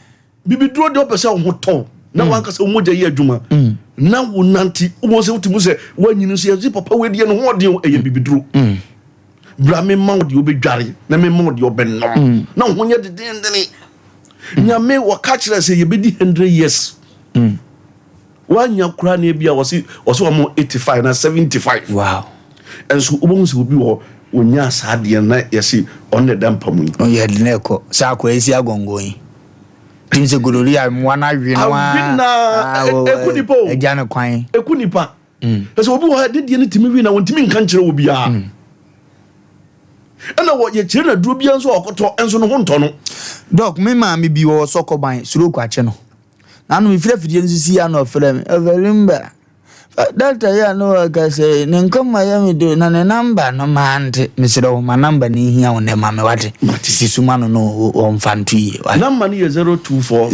Speaker 20: bibiduro deɛ ɔpɛ sɛ wo ho tɔ na mm. wankasa wo mogya yɛ adwuma mm. na wo nante wọ́n sɛ wotumi sɛ wanyini nso yɛdze papa wadiɛ no ho ɔden ɛyɛ mm. bibiduro bra me ma wo deɛ wobɛdware na me ma wo deɛ ɔbɛnom na wo ho nyɛ dedendene nyame wɔka kyerɛ sɛ yɛbɛdi 100 years Wanya koraa na ebia wɔsi wɔsi wɔn 85 na 75.
Speaker 1: Wow.
Speaker 20: Nso wobɛhu sɛ obi wɔ onyaa saa adeɛ na yɛsi ɔno na ɛda mpa mu yi.
Speaker 1: Ɔyɛ de na ɛkɔ sɛ akɔ esi agɔngɔn yi. Tim sɛ golori a mmoa no awe no
Speaker 20: a. Awe na eku nipa o.
Speaker 1: Agya no kwan.
Speaker 20: Eku nipa. Ɛsɛ obi wɔ ha de deɛ no tumi wi na wɔntumi nka nkyerɛ wɔ biara. Ɛna wɔ yɛkyerɛ no aduro biara nso a ɔkɔtɔ nso no ho ntɔ no.
Speaker 1: Dɔk, me maame bi wɔ Sɔkɔban, stroke akye no. Nano mefiri afidie no so sii ano ɔfrɛ me, Ɔfarimba, dɔkta yi a ne wɔkasa yi, ne nkɔmmɔ yɛ me do na ne namba no mante. Mesrɛ wo, ma namba no nhia wo nnɛ ma me wate. Si so ma no no ɔmfa nto yie.
Speaker 20: Namba no yɛ 0244.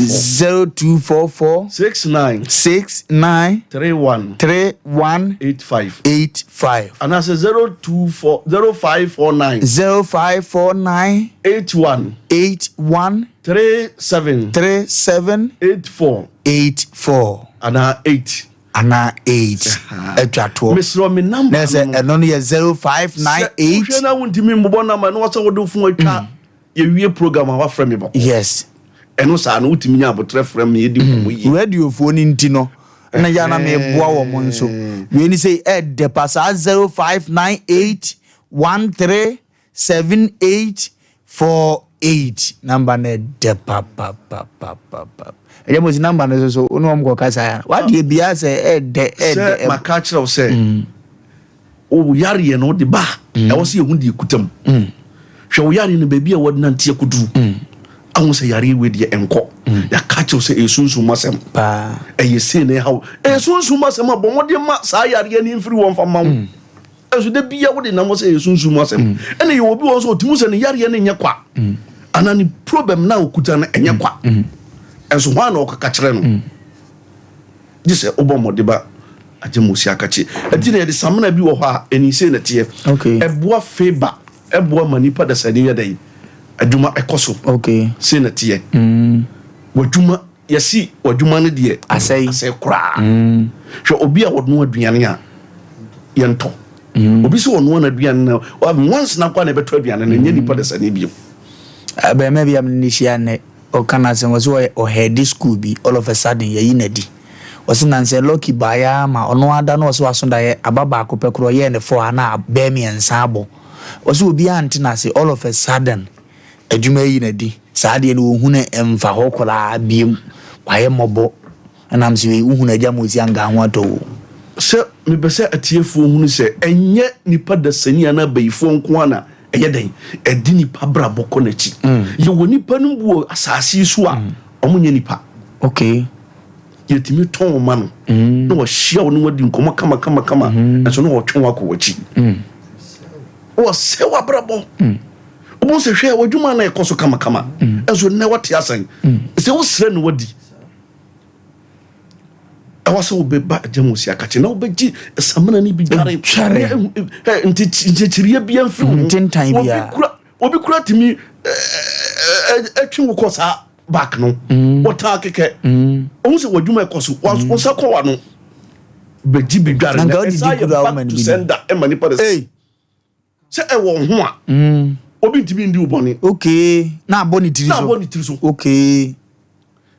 Speaker 1: 0244.
Speaker 20: 69.
Speaker 1: 69.
Speaker 20: 31.
Speaker 1: 31.
Speaker 20: 85.
Speaker 1: 85.
Speaker 20: Anaasɛ 024 0549.
Speaker 1: 0549.
Speaker 20: 81.
Speaker 1: 81.
Speaker 20: 37.
Speaker 1: 37.
Speaker 20: 84.
Speaker 1: 84.
Speaker 20: Anaa 8.
Speaker 1: Anaa 8. Atwa toɔ.
Speaker 20: Mesrɛ me namba
Speaker 1: no. Na sɛ ɛno no yɛ 0598.
Speaker 20: Sɛ wohwɛ na wontumi mbobɔ namba no wɔsɛ wode fon atwa yɛwie program a wafrɛ me bɔkɔ.
Speaker 1: Yes.
Speaker 20: Ɛno saa no wotumi nya abotrɛ frɛ me yɛdi nkɔmmɔ yie.
Speaker 1: Radiofoɔ no nti no na yɛ na meboa wɔn nso. Wei ni sɛ ɛdɛ pa saa 0598 13 78 48. 8 number no ɛdɛ papapapapapa. Ɛyɛ mo si number no so so wo ne wɔn kɔ kasa ya. Wadeɛ biara sɛ ɛdɛ ɛdɛ.
Speaker 20: Sɛ maka akyerɛ wo sɛ wo yareɛ no wode ba a, ɛwɔ sɛ yɛhu deɛ ɛkuta mu. Hwɛ wo yareɛ no baabi a wɔde nante akɔduru. Ahu sɛ yareɛ wei deɛ ɛnkɔ. Yɛaka akyerɛ wo sɛ ɛyɛ sunsum mu asɛm. Ɛyɛ sei na ɛha wo. Ɛyɛ sunsum mu asɛm a bɔ mmɔden ma saa yareɛ no mfiri hɔ mfa mma wo. Nso da bia wode nam hɔ sɛ ɛyɛ sunsum mu asɛm. Ɛna yɛwɔ obi wɔ hɔ nso ɔtumi sɛ ne yareɛ no nyɛ kwa. Anaa ne problem no a ɔkuta no ɛnyɛ kwa. Nso hwan na ɔkɔka kyerɛ no? Gye sɛ wobɔ mmɔde ba agye mo si akakye. Ɛti na yɛde samina bi wɔ hɔ a ɛni sei na ɛteɛ. Ɛboa favor, ɛboa ma nipa dasani yɛ dɛn? Adwuma ɛkɔ so. Sei na ɛteɛ. W'adwuma, yɛsi w'adwuma no deɛ
Speaker 1: Asɛe.
Speaker 20: asɛe koraa. Hwɛ obi a ɔnoa aduane a yɛntɔ. Obi sɛ ɔnoa n'aduane na once na koraa na ɛbɛtɔ aduane no, ɛnyɛ nipa dasani bio.
Speaker 1: Abarimaa bi a me ne no hyia nnɛ, Ɔka n'asɛm, ɔse ɔyɛ ɔheadi school bi, all of a sudden yɛyi no adi. Ɔse nansɛ lucky baeɛ ara ma ɔno ara da no ɔse waso daeɛ aba baako pɛ koraa ɔyɛɛ no four a na bɛɛ mmiɛnsa abɔ. Ɔse obiara nte n'ase, all of a sudden adwuma ayi no adi. Saa adeɛ no ɔnhu no mfa hɔ koraa biom, wayɛ mmɔbɔ. Ɛnam sɛ wei wohunu agya ma ɔsi anka ho atɔ wo.
Speaker 20: Sɛ mepɛ sɛ atiefoɔ hunu sɛ ɛnyɛ nipa dasani anaa bayifoɔ nko ara na ɛyɛ dɛn ɛde nipa abrabɔ kɔ n'akyi. Yɛwɔ nipa no bi wɔ asase yi so a wɔn nyɛ nipa.
Speaker 1: Okay.
Speaker 20: Yɛtumi tɔn wɔn ma no na wɔahyia wo ne wɔadi nkɔmmɔ kama kama kama nso na wɔtwe wo akɔ w'akyi. Wɔsɛe w'abrabɔ. Wobɛhu sɛ hwɛ w'adwuma na ɛkɔ so kama kama nso nnɛ wɔte asɛn. Sɛ wosrɛ na wadi. Ɛwɔ sɛ wobɛba agya mu si akakye na wobɛgye samina no bi dware nti nkyekyereɛ bia mfiri wo ho. Obi kura tumi ɛtwe wo kɔ saa back no wɔtaa kɛkɛ ɔhu sɛ w'adwuma ɛkɔ so wo nsa kɔ w'ano bɛgye bi dware na ɛsa yɛ back to sender ɛma nipa de Sɛ ɛwɔ wo ho a, obi ntumi ndi wo bɔne.
Speaker 1: Okay, na abɔ ne tiri so.
Speaker 20: Na abɔ ne tiri so.
Speaker 1: Okay.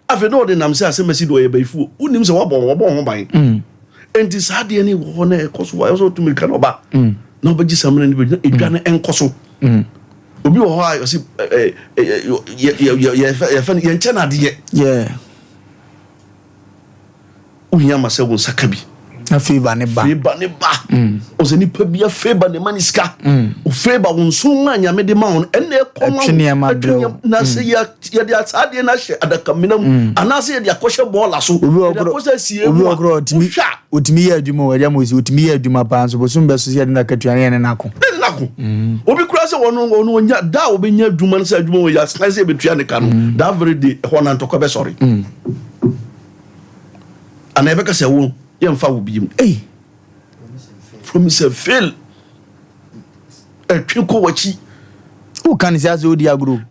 Speaker 20: Afei na ɔde nam sɛ asɛm asi de ɔyɛ bayifuo. Wonim sɛ wabɔ wɔbɔ ho ban. Enti saa adeɛ no wɔ hɔ na ɛkɔ so a, ɛwɔ sɛ ɔtumi ka na ɔba. Na ɔbɛgye samina no bɛgyina edwa no ɛnkɔ so. Obi wɔ hɔ a ɔsi ɛ ɛ yɛ yɛ yɛ yɛfɛ no yɛnkyɛ no adeɛ.
Speaker 1: Yeah.
Speaker 20: Wohia ma sɛ wo nsa ka bi.
Speaker 1: Na favor ne ba.
Speaker 20: Favor ne ba. Mm. Ɔsɛ nipa bia favor ne ma ne sika. Mm. O favor wo nso ma nyame de ma wo no ɛnna ɛkɔ ma wo.
Speaker 1: Ɛtwe nneɛma brɛ wo.
Speaker 20: Na sɛ mm. yɛ yɛde saa adeɛ no ahyɛ adakamena mu mm. anaasɛ yɛde akɔhyɛ bɔɔla so.
Speaker 1: Obi wɔ
Speaker 20: korɔ akɔhyɛ sie
Speaker 1: obi
Speaker 20: mu
Speaker 1: wɔ
Speaker 20: a.
Speaker 1: korɔ ɔtumi
Speaker 20: Wohwɛ a.
Speaker 1: ɔtumi yɛ adwuma o ɛgya mo si ɔtumi yɛ adwuma paa nso bosom bɛ so sɛ yɛde no akatua ne yɛne no ako.
Speaker 20: Ne ne nako. Obi kura sɛ ɔno ɔno ɔnya da a ɔbɛnya adwuma no sɛ adwuma wɔ yɛ asan sɛ yɛbɛtua ne ka no. That very day ɛhɔ na ntɔkwa bɛsɔre. Anaa yɛbɛka sɛ wo yɛmfa wo biem.
Speaker 1: Ei!
Speaker 20: Promise and fail. Ɛtwe kɔ w'akyi.
Speaker 1: Woka ne sɛ asɛ wodi agorɔ.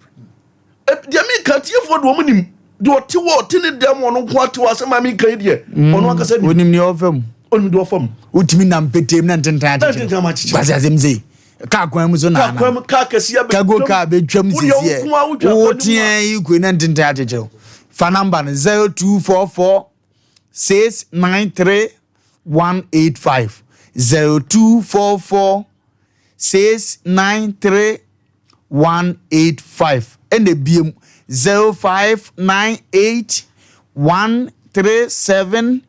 Speaker 20: Deɛ meka tiefoɔ deɛ ɔmo nim. Deɛ ɔte hɔ ɔte ne dɛm ɔno nko ate hɔ asɛm a meka yi deɛ mm. ɔno ankasa nim.
Speaker 1: Onim deɛ ɔfa mu.
Speaker 20: Onim deɛ ɔfa mu.
Speaker 1: Wotumi nam petem na ntentan akyekyere.
Speaker 20: Ntentan akyekyere.
Speaker 1: Kwasi asɛm sei. Kaa kwan mu so na
Speaker 20: Kaa kwan mu kaa kɛseɛ bɛtwam.
Speaker 1: Kago kaa bɛtwam sisiɛ. Woteɛ yi kue na ntentan akyekyere. Fa namba no 0244 693 185 0244 693 185 ɛna ebiem 0598 137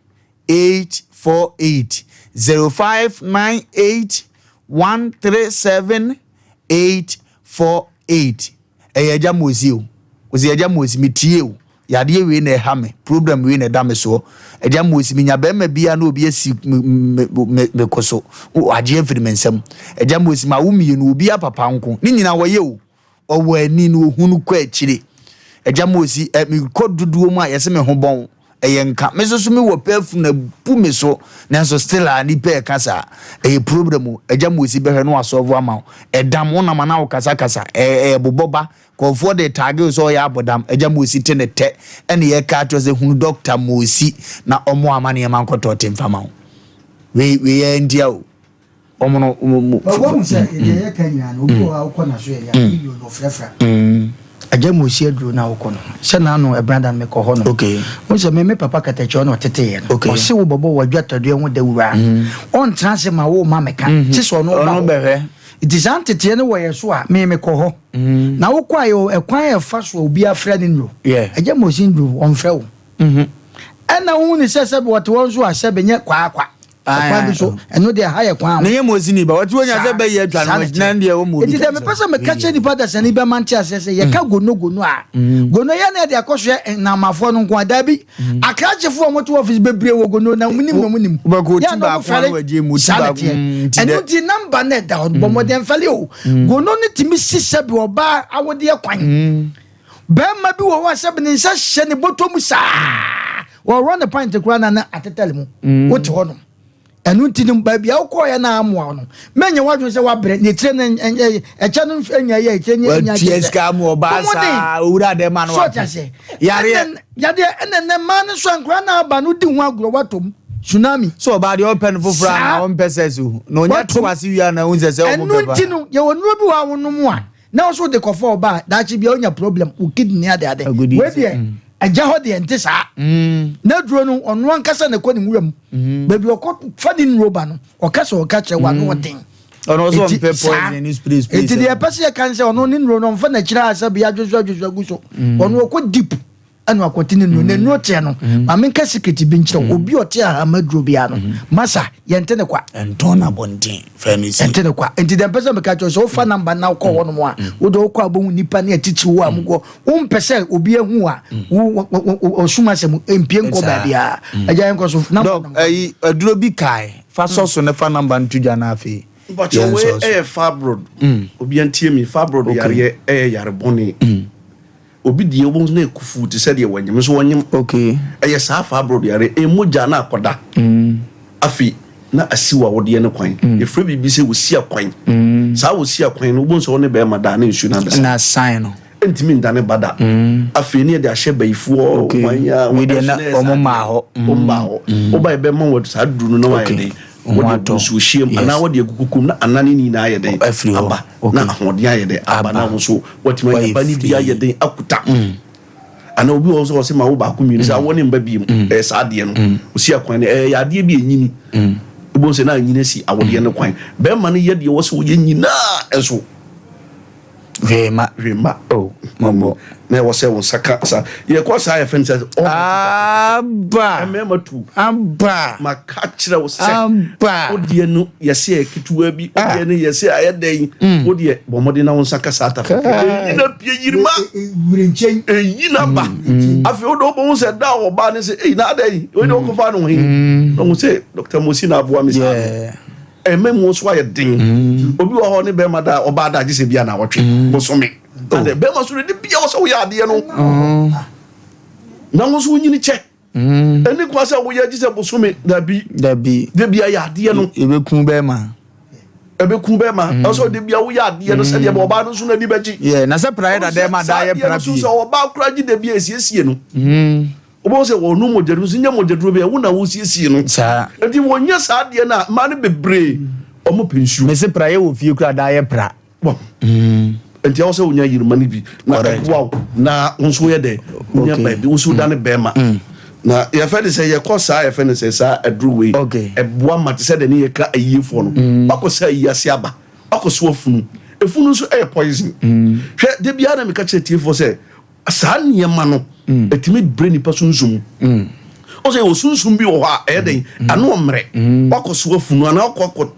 Speaker 1: 848 0598 137 848 Ɛyɛ Agya Mosi o. Ɔsi Agya Mosi metie o. Yadeɛ wei na ɛha me, problem wei na ɛda me soɔ. Agya Mosi menya bɛrima biara na obi asi me me me me ko so, wagye afiri me nsam. Agya Mosi mawo mmienu, obiara papa nko. Ne nyinaa wɔyɛ o. Ɔwɔ ani na ɔhunu kɔ akyire. Agya Mosi ɛ mekɔ dodoɔ mu a yɛse me ho bɔn. Ɛyɛ nka. Me nso so me wɔ pɛfun abu me so nanso still a nipa ɛka saa. Ɛyɛ problem o. Agya Mosi bɛhwɛ na wasɔlvo ama wo. Ɛdam wo nam anaa wo kasa kasa. Ɛɛ ɛbobɔ ba. Nkurɔfoɔ de taage wo sɛ ɔyɛ abɔdam. Agya Mosi te ne tɛ ɛna yɛka akyerɛ sɛ hunu Doctor Mosi na ɔmo ama nneɛma nkɔtɔ te mfa ma wo. Wei wei ɛyɛ ntia o. Wɔn no wɔn mu.
Speaker 2: But woahu sɛ deɛ yɛka nyinaa no obi wɔ hɔ a wokɔ n'aso yɛ a million na ɔfrafra. Agya mu osi aduro no a wokɔ no sɛ n'ano ɛbrada no mekɔ hɔ no.
Speaker 1: Okay.
Speaker 2: Wohu sɛ me me papa katakyie ɔna ɔteteeɛ no.
Speaker 1: Okay.
Speaker 2: Ɔse wo bɔbɔ w'adwatadeɛ ho dawuro a ɔntena ase ma wo ma meka kye sɛ ɔno ba
Speaker 1: Ɔno
Speaker 2: hɔ.
Speaker 1: bɛhwɛ.
Speaker 2: Nti saa nteteɛ no wɔ yɛ so a, me mekɔ hɔ. Na wokɔ a yɛwɔ ɛkwan a ɛfa so a obi afrɛ ne nnuro. Agya Mosi nnuro, ɔmfrɛ wo. Ɛna wohu ne sɛ sɛbe wɔte hɔ nso a sɛbe nyɛ kwaakwa. Ɛkwan bi so, ɛno deɛ ɛha yɛ kwan ho.
Speaker 1: Ne yɛ Mosi ni ba, wɔte hɔ nya sɛ bɛyɛ atwa no na deɛ wɔn mu obi.
Speaker 2: Nti deɛ mepɛ sɛ meka kyerɛ nipa dasani bɛma nte aseɛ sɛ yɛka gono gono a, gono yɛ na yɛde akɔsoɛ nnamafoɔ no nko a, daabi. Akrakyefoɔ a wɔte office bebree wɔ Gono na wɔn nim na wɔn nim.
Speaker 1: Wobɛkɔ
Speaker 2: Yɛ
Speaker 1: oti
Speaker 2: a na wɔn
Speaker 1: baako
Speaker 2: fɛre.
Speaker 1: ano agye mu oti
Speaker 2: Saa na
Speaker 1: baako
Speaker 2: ɛteɛ.
Speaker 1: mm, nti
Speaker 2: Ɛno
Speaker 1: dɛ.
Speaker 2: nti namba no ɛda hɔ no, bɔ mmɔden fɛle o. Gono no tumi si sɛbi ɔbaa awodeɛ kwan. Bɛrima bi wɔ hɔ a sɛbi ne nsa hyɛ ne bɔtɔ mu saa. Wɔworɔ ne pant koraa na na atetale mu. Wote hɔ nom. Ɛno nti no, baabi a wokɔeɛ na amoa wo no, mɛnyɛ w'adwene sɛ woabrɛ, na etire no ɛkyɛ no nya yɛ etire no nya
Speaker 1: Watua sika mu ɔbaa saa, owura dɛm ano
Speaker 2: So ɔte aseɛ?
Speaker 1: Yareɛ.
Speaker 2: Yadeɛ ɛnɛ nɛ mmaa no nso nkora na aba no di ho agorɔ watom tsunami.
Speaker 1: So ɔbaa deɛ ɔpɛ no foforɔ a na ɔmpɛ sɛ so na ɔnya to ase wie a na ɔhu sɛ sɛ ɔmo
Speaker 2: Ɛno
Speaker 1: pɛ pa.
Speaker 2: nti no yɛwɔ nnuro bi wɔ a wonom a na wo so wode kɔfa ɔbaa a daakye bia wonya problem wo kidney ade ade.
Speaker 1: Agodi
Speaker 2: Wei
Speaker 1: sɛ,
Speaker 2: deɛ
Speaker 1: mm.
Speaker 2: agya hɔ deɛ nte saa. N'aduro no ɔno ankasa na ɛkɔ ne nwura mu. Baabi ɔkɔ fa ne nnuro ba no ɔka sɛ ɔka kyerɛ wo ano ɔden.
Speaker 1: Ɔno ɔsɛ
Speaker 2: Enti
Speaker 1: ɔmpɛ
Speaker 2: saa.
Speaker 1: poison ne spray spray
Speaker 2: Enti
Speaker 1: sɛ.
Speaker 2: deɛ ɛpɛ sɛ yɛka ne sɛ ɔno ne nnuro no ɔmfa n'akyiri a sɛ bia adwoso adwoso agu so. Ɔno ɔkɔ deep ɛna wakɔte ne nnuro. Na nnuro teɛ no ma menka secret bi nkyerɛ wo. Obi a ɔte ahama duro biara no masa yɛnte ne kwa.
Speaker 1: Ɛntɔn no abɔnten. Fɛ no si.
Speaker 2: Ɛnte ne kwa. Enti deɛ mpɛ sɛ meka kyerɛ wo sɛ wofa number no na wokɔ hɔnom a wode wokɔ a wobɛhu nnipa ne atitiriw a mokɔ wompɛ sɛ obi ahu a wo ɔsum asɛm mpie nkɔ baabiara. Agya yɛnkɔ so. Number
Speaker 1: Dɔk, ayi aduro bi kae fa sɔ so ne fa number no to dwa na afei
Speaker 20: Mpakyɛ
Speaker 1: yɛn
Speaker 20: wei
Speaker 1: sɔ so.
Speaker 20: ɛyɛ fibroid. Obia ntie me, fibroid yareɛ ɛyɛ yare bɔne. Obi deɛ wobɛhu sɛ na ɛkufu te sɛ deɛ wanyem nso wɔnyem.
Speaker 1: Okay.
Speaker 20: Ɛyɛ saa fibroid yareɛ, ɛyɛ mogya na akɔda. Afei na asiw awodeɛ no kwan. Yɛfrɛ biribi sɛ wosi akwan. Saa wosi akwan no wobɛhu sɛ wo ne bɛrima da a na nsuo no abɛsa.
Speaker 1: Na asan no.
Speaker 20: Ɛntumi ndane ba da. Afei ne yɛde ahyɛ bayifoɔ hwan a
Speaker 1: Wei deɛ
Speaker 20: ɛso
Speaker 1: na
Speaker 20: na ɛyɛ saa
Speaker 1: wɔn
Speaker 20: adeɛ.
Speaker 1: mmaa hɔ.
Speaker 20: Wɔn mmaa hɔ. Woba yɛbɛma wɔ saa duru no na wayɛ den.
Speaker 1: Ho
Speaker 20: Wɔde
Speaker 1: atɔ.
Speaker 20: agu nsuo hyeɛ mu
Speaker 1: Yes.
Speaker 20: anaa wɔde agu kuku mu na anan ne nyinaa ayɛ den
Speaker 1: Afiri hɔ.
Speaker 20: aba.
Speaker 1: Okay.
Speaker 20: Na ahoɔden ayɛ den aba na
Speaker 1: Aba.
Speaker 20: wo nso watumi anya
Speaker 1: Wayɛ
Speaker 20: ba no bi ayɛ
Speaker 1: free.
Speaker 20: den akuta. Anaa obi wɔ hɔ nso a ɔsɛ ma wo baako mmienu sɛ awɔ ne mba biem. Ɛyɛ saa adeɛ no. Osi akwan no ɛyɛ adeɛ bi a ɛnyini. Wobɛhu sɛ na anyini asi awodeɛ no kwan. Bɛrima no yɛ deɛ ɛwɔ sɛ ɔyɛ nyinaa nso.
Speaker 1: Hwee mma.
Speaker 20: Hwee mma.
Speaker 1: Oh, mɔbɔ.
Speaker 20: Na ɛwɔ sɛ wo nsa ka sa. Yɛkɔ saa yɛfɛ no sɛ.
Speaker 1: Aba.
Speaker 20: Mmarima tu.
Speaker 1: Aba.
Speaker 20: Maka kyerɛ wo sɛ.
Speaker 1: Aba.
Speaker 20: Wo deɛ no yɛsɛ yɛ ketewa bi. Wo deɛ no yɛsɛ ayɛ dɛn. Wo deɛ bɔ mmɔden na wo nsa ka saa tafe. Eyi na pie yirima. Eyi na ba. Afei wo de wobɛhu sɛ da a ɔbaa ne sɛ eyi na adɛn. Wei de wɔkɔfa no he. Na ɔhu sɛ Dr. Mosi na aboa me saa no. Ɛma mu nso ayɛ den. Obi wɔ hɔ ne bɛrima da a ɔbaa da agye sɛ bi a naawɔtwe bosome. Adɛ bɛrima so de bia wɔ sɛ woyɛ adeɛ no. Na wo nso wonyini kyɛ. Ɛni kwan sɛ woyɛ agye sɛ bosome dabi.
Speaker 1: Dabi.
Speaker 20: De bia yɛ adeɛ no.
Speaker 1: Ebeku bɛrima.
Speaker 20: Ebeku bɛrima. Ɛsɛ de bia woyɛ adeɛ no sɛdeɛ bɛ ɔbaa no nso n'ani bɛgye.
Speaker 1: Yeah, na sɛ pra yɛ dada ma da yɛ pra pie.
Speaker 20: Sɛ ɔbaa kora gye da bia esiesie no. Wobɛhu sɛ wɔnom mogyaduro nso nyɛ mogyaduro bi a wo na wosiesie no.
Speaker 1: Saa.
Speaker 20: Nti wɔnyɛ saa adeɛ no a mmaa no bebree wɔn pɛ nsuo.
Speaker 1: Mese pra yɛ wɔ fie koraa daa yɛ pra.
Speaker 20: Wɔ. Nti ɛwɔ sɛ wonya yirima no bi na ɛboa wo na wo nso woyɛ dɛ wonya baabi wo nso wodane bɛrima. Na yɛfɛ ne sɛ yɛkɔ saa yɛfɛ ne sɛ saa aduro wei ɛboa ma te sɛ deɛ ne yɛka ayiefoɔ no wakɔ sɛ ayi ase aba wakɔ so afunu efunu nso ɛyɛ poison. Hwɛ da biara na meka kyerɛ tiefoɔ sɛ Saa nneɛma no, ɛtumi brɛ nipa sunsum. Wo sɛ yɛwɔ sunsum bi wɔ hɔ a ɛyɛ dɛn? Ano ɔmmerɛ. Wakɔ so afunu anaa wakɔ akɔ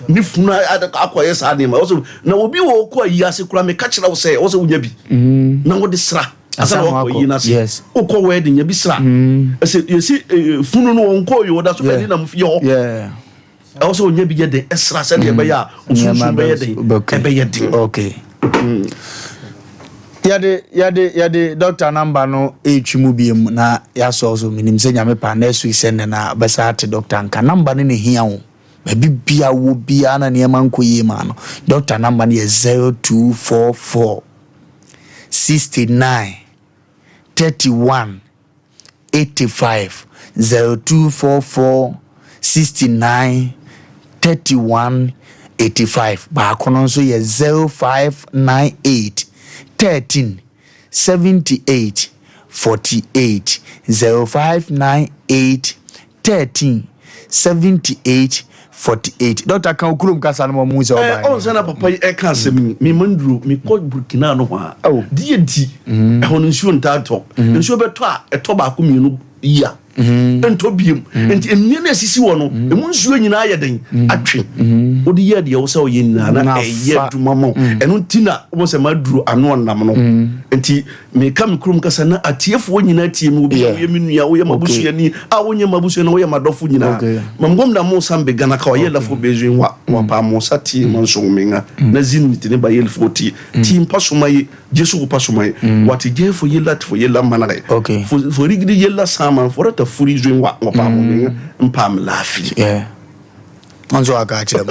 Speaker 20: ne funu akɔyɛ saa nneɛma. Wɔ sɛ na obi wɔ kɔ ayi ase koraa meka kyerɛ wo sɛ wɔ sɛ wonya bi na wode sra ansa na wakɔ ayi no ase. Wokɔ wedding nya bi sra. Ɛsɛ yɛsi funu no wɔnkɔ yi wɔda so bɛde nam fie hɔ. Ɛwɔ sɛ onya bi yɛ den ɛsra sɛdeɛ ɛbɛyɛ a osunsum bɛyɛ den ɛbɛyɛ den.
Speaker 1: Okay. Yɛde yɛde yɛde doctor number no ɛretwi mu biem na yɛasɔ so menim sɛ nyame pa next week sɛ nnɛ na bɛsa ate doctor nka number no na ɛhia wo baabi bia wɔ biara na nneɛma nkɔ yie ma no doctor number no yɛ 0244 69 31 85 0244 69 31 85 baako no nso yɛ 0598 13 78 48 0598 13. 78 48. Dɔkta ka wo kurom kasa no ma ɔmo hu sɛ
Speaker 20: ɔbaeɛ. Ɔn sɛ na papa yi ɛka asɛm yi, me ma nduro, me kɔ Burkina no hɔ a, deɛ nti, ɛhɔ no nsuo ntaa tɔ, nsuo bɛtɔ a, ɛtɔ baako mmienu yi a, ɛntɔ biem, nti nnua no a ɛsisi hɔ no, ɛmu nsuo nyinaa yɛ den, atwe, wode yɛ deɛ ɛwɔ sɛ ɔyɛ nyinaa na ɛyɛ adwuma ma wo, ɛno nti na wobɔ sɛ maduro ano ɔnam no, nti Meka me kurom kasa na atiefoɔ nyinaa tie me, obi a woyɛ me nua, woyɛ m'abusuani, a wonyɛ m'abusuani, woyɛ m'adɔfo nyinaa. Mam gomda mo sa mbe gana ka wa yela fo be zuen wa, wa pa mo sa tie ma nsong me nga, na zin mi tini ba yel fo ti, ti mpa soma ye, Jesu ko pa soma ye, wa ti je fo yela ti fo yela manage, fo fo rigidi yela sama fo rata furi zuen wa, wa pa mo me nga, mpa me lafi.
Speaker 1: Nso aka akyerɛ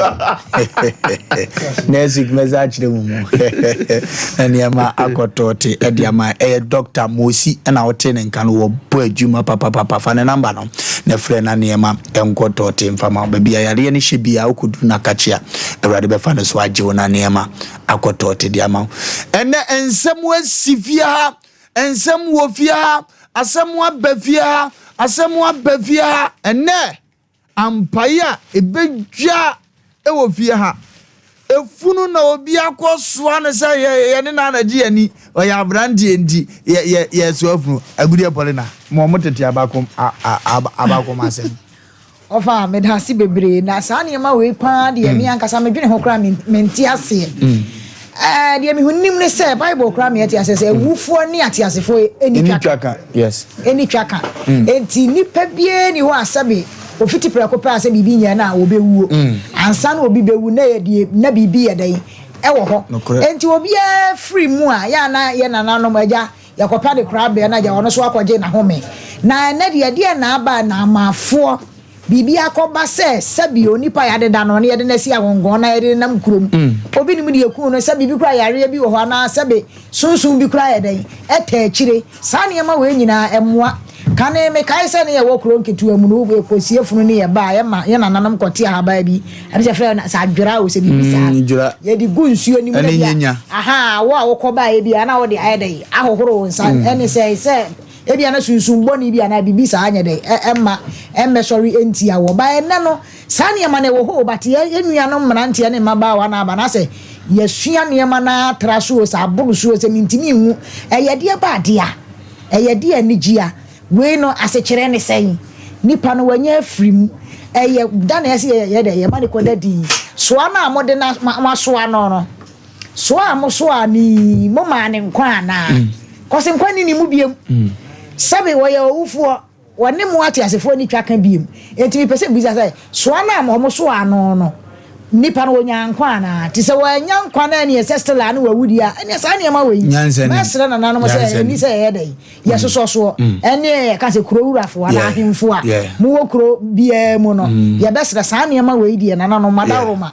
Speaker 1: mu next week mɛsa akyerɛ mu mu na nneɛma akɔtɔɔte ɛde ama ɛyɛ Dr. Mosi ɛna wote ne nka no wɔbɔ adwuma papapapa fa ne namba no na frɛ na nneɛma nkɔtɔɔte mfa ma baabi a yareɛ no hyɛ biara wokɔduru no akakye a Awurade bɛfa no so agye wo na nneɛma akɔtɔɔte de ama wo. Ɛnɛ nsɛm asi fie ha, nsɛm wɔ fie ha, asɛm aba fie ha, asɛm aba fie ha ɛnɛ. Ampae a ebedwa wɔ fie ha. Efunu na obi akɔsoa no sɛ yɛ yɛne no anagye yɛn ani. Ɔyɛ aberanteɛ nti yɛ yɛ yɛsoa funu. Agudeɛ Paulina, ma wɔn tete abakom a a abakom asɛm.
Speaker 3: Ɔfa, meda ase bebree. Na saa nneɛma wei paa deɛ, me ankasa medwene ho koraa mente aseɛ. Ɛɛ, deɛ mehu nim ne sɛ Bible koraa ma yɛte aseɛ sɛ awufoɔ ne ateasefoɔ ɛni twa ka.
Speaker 1: Yes.
Speaker 3: Ɛni twa ka. Enti nipa biara ni hɔ a sɛbe ofiti prɛko pɛ a sɛ biribi nyɛ no a ɔbɛwuo. Ansa na obi bɛwu na yɛ deɛ na biribi yɛ dɛn ɛwɔ hɔ. Enti obiara firi mu a yɛ a na yɛ nananom agya yɛkɔpɛ de koraa brɛ no agya ɔno nso akɔgye n'ahome. Na ɛnɛ deɛ ɛdeɛn na aba Naamafoɔ Biribi akɔba sɛ sɛbi onipa a yɛadeda no na yɛde no asi ahonhon na yɛde no nam kurom. Obi nim deɛ ɛkuu no, sɛ biribi koraa yareɛ bi wɔ hɔ anaa sɛbe sunsum bi koraa yɛ dɛn ɛta akyire. Saa nneɛma wei nyinaa ɛmmoa. Kane mekae sɛ ne yɛwɔ kuro nketewa mu no yɛkɔsie funu ne yɛba a yɛma yɛn nananom kɔte ahaban bi ɛne sɛ yɛfrɛ no sɛ adwera o sɛ biribi saa. Yɛde gu nsuo no mu na bi a aha wo a wokɔ baeɛ bi a na wode ayɛ dɛn ahohoro wo nsa ɛne sɛ sɛ Ebia na sunsum bɔne bi anaa biribi saa nyɛ dɛn ɛmma ɛmmɛsɔre ntia wɔ. But ɛnnɛ no, saa nneɛma no ɛwɔ hɔ o, but yɛn yɛn nuanom mmeranteɛ ne mmabaawa no aba no asɛ yɛasua nneɛma no ara tra so o, sɛ aboro so o, sɛ mentumi nhu. Ɛyɛ deɛ ba adeɛ a, ɛyɛ deɛ anigye a, wei no asekyerɛ ne sɛn? Nipa no wanya afiri mu. Ɛyɛ da na ɛsɛ yɛ yɛ dɛ yɛma no kɔda din. Soa no a mode no moasoa no no, Soa a mosoaa no yi, momaa no nkwa anaa? Kɔse nkwa nni ne mu biom. Sɛbe ɔyɛ owufoɔ, ɔne mo ateasefoɔ nni twaka biom. Enti mepɛ sɛ mebisa sɛ, soa no a wɔsoaa no no, nipa no ɔnyaa nkwa anaa? Nti sɛ wannya nkwa na ɛneɛ sɛ still a na wawu deɛ a, ɛneɛ saa nneɛma wei, mɛsrɛ nananom sɛ ɛnni sɛ yɛyɛ dɛn? Yɛsosɔ soɔ. Ɛneɛ yɛka sɛ kuro wurafoɔ anaa ahemfo a mowɔ kuro biara mu no, yɛbɛsrɛ saa nneɛma wei deɛ nananom, madaworoma,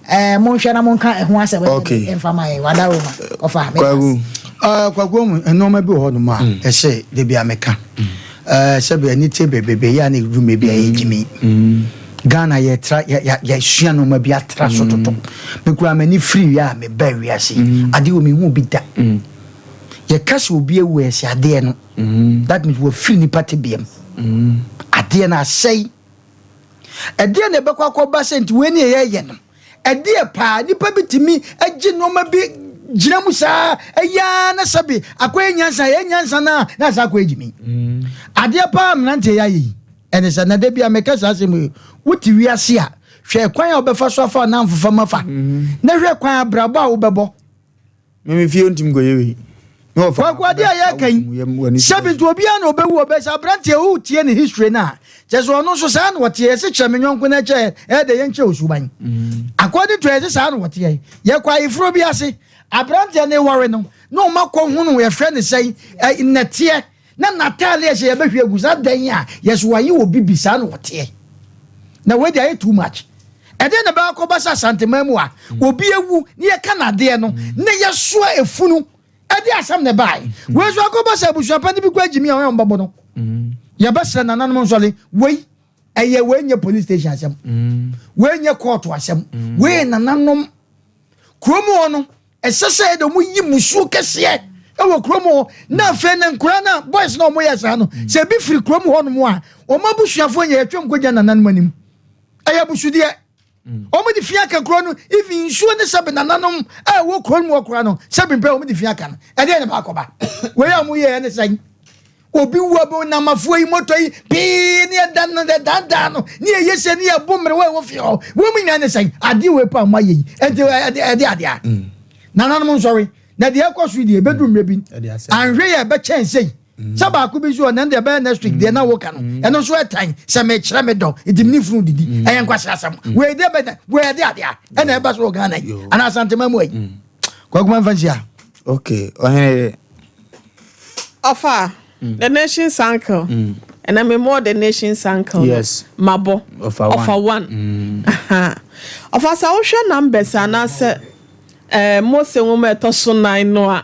Speaker 3: Ɛɛ monhwɛ na monka ɛho asɛm okay. mfa ma yɛn wada Roma ɔfa
Speaker 2: kwaku uh, kwaku ɔmu nneɛma bi wɔ hɔ nom a mm. ɛsɛ de bi a meka mm. eh, sɛbi ani tie bebrebe yɛ a na ɛduru mɛ bi a yɛgyimi mm. Ghana yɛtra yɛsua nneɛma bi atra so toto mekura m'ani firi wie a meba wiase adeɛ wɔ mehu bi da yɛka sɛ obi awu ɛsɛ adeɛ no that means wɔfiri nipa tebeam adeɛ no asɛe Ɛdeɛn na ɛbɛkɔ akɔba sɛ nti wei ne yɛyɛ no? Ɛdeɛ paa nipa bi tumi gye nneɛma bi gyina mu saa ɛyɛ ara na sɛbi akɔyɛ nyansa ɛyɛ nyansa no a na asa akɔyɛ gyimi. Mm. Adeɛ paa mmeranteɛ yɛ ayɛ yi ɛne sɛ na da bi a meka saa asɛm yi wote wiase a hwɛ kwan a wobɛfa so afa ɔnamfofa ma fa mm. na hwɛ kwan abrabɔ a wobɛbɔ
Speaker 1: Me me fie ntumi nkɔyɛ wei.
Speaker 2: Kwaku adeɛ a yɛka yi sɛbi nti obiara na ɔbɛwu ɔbɛ sɛ aberanteɛ wotie ne history no a kyɛ sɛ ɔno nso saa na ɔteɛ yɛse kyerɛ me nyɔnko no kyɛ ɛyɛ dɛ yɛnkyerɛ osuban mm. according to yɛse saa na ɔteɛ yɛkɔ ayeforɔ bi ase aberanteɛ ne ware no na ɔma kɔ hunu yɛfrɛ ne sɛn nnɛteɛ na n'ataade ɛhyɛ yɛbɛhwie agu saa dɛn a yɛso wayɛ obi bi saa na ɔteɛ na wei de ayɛ too much ɛdeɛ na ɛbɛkɔ kɔba sɛ asanteman mu a obi awu ne yɛka n'adeɛ no na yɛsoa efunu ɛde asɛm na ɛbae wei nso akɔba sɛ abusuapɛn bi kɔ agyimi a ɔyɛ ɔmbɛbɔ no yɛbɛsrɛ nananom nsɔle wei ɛyɛ wei nyɛ police station asɛm wei nyɛ court asɛm wei nananom kurom hɔ no Ɛsɛ sɛ yɛde wɔn yi musuo kɛseɛ wɔ kurom hɔ na afei ne nkora no boys na wɔyɛ saa no sɛ ebi firi kurom hɔ nom a wɔn abusuafoɔ nyɛ yɛtwam kɔgya nananom anim. Ɛyɛ abusudeɛ. Wɔn de fi aka kuro no, even nsuo ne sɛbe nananom a ɛwɔ kuro no mu ɔkora no, sɛbe mpɛ wɔn de fi aka no. Ɛdeɛ na baakɔba. Wei a wɔn yɛ ne sɛn? Obi wu ɔbɛ namafoɔ yi moto yi pii ne ɛda no ɛdandan no ne ɛyɛ sɛ ne ɛbo mmerewa ɛwɔ fie hɔ. Wɔn mu nyinaa ne sɛn? Adeɛ wei pa a wɔn ayɛ yi. Ɛnti ɛde ɛde adeɛ a. Nananom nsɔre. Na deɛ ɛkɔ so yi deɛ ɛbɛduru mmerɛ bi. Anhwɛ yɛ ɛbɛkyɛn sei. Sɛ baako bi nso wɔ nan deɛ ɛbɛyɛ next week deɛ na woka no ɛno nso ɛtan sɛ mekyerɛ me dɔ nti mene funu didi ɛyɛ nkwasi asɛm wei deɛ bɛ wei ɛde adeɛ a ɛna ɛba so wɔ Ghana yi anaa Asantema mu ayi kwakuma nfa nhyia.
Speaker 1: Okay ɔhene.
Speaker 4: Ɔfa the nation's uncle ɛna me mɔ the nation's uncle
Speaker 1: yes
Speaker 4: mabɔ ɔfa one ɔfa sɛ wohwɛ numbers anaasɛ. Ɛɛ, Mose nwoma a ɛtɔ so nan no a,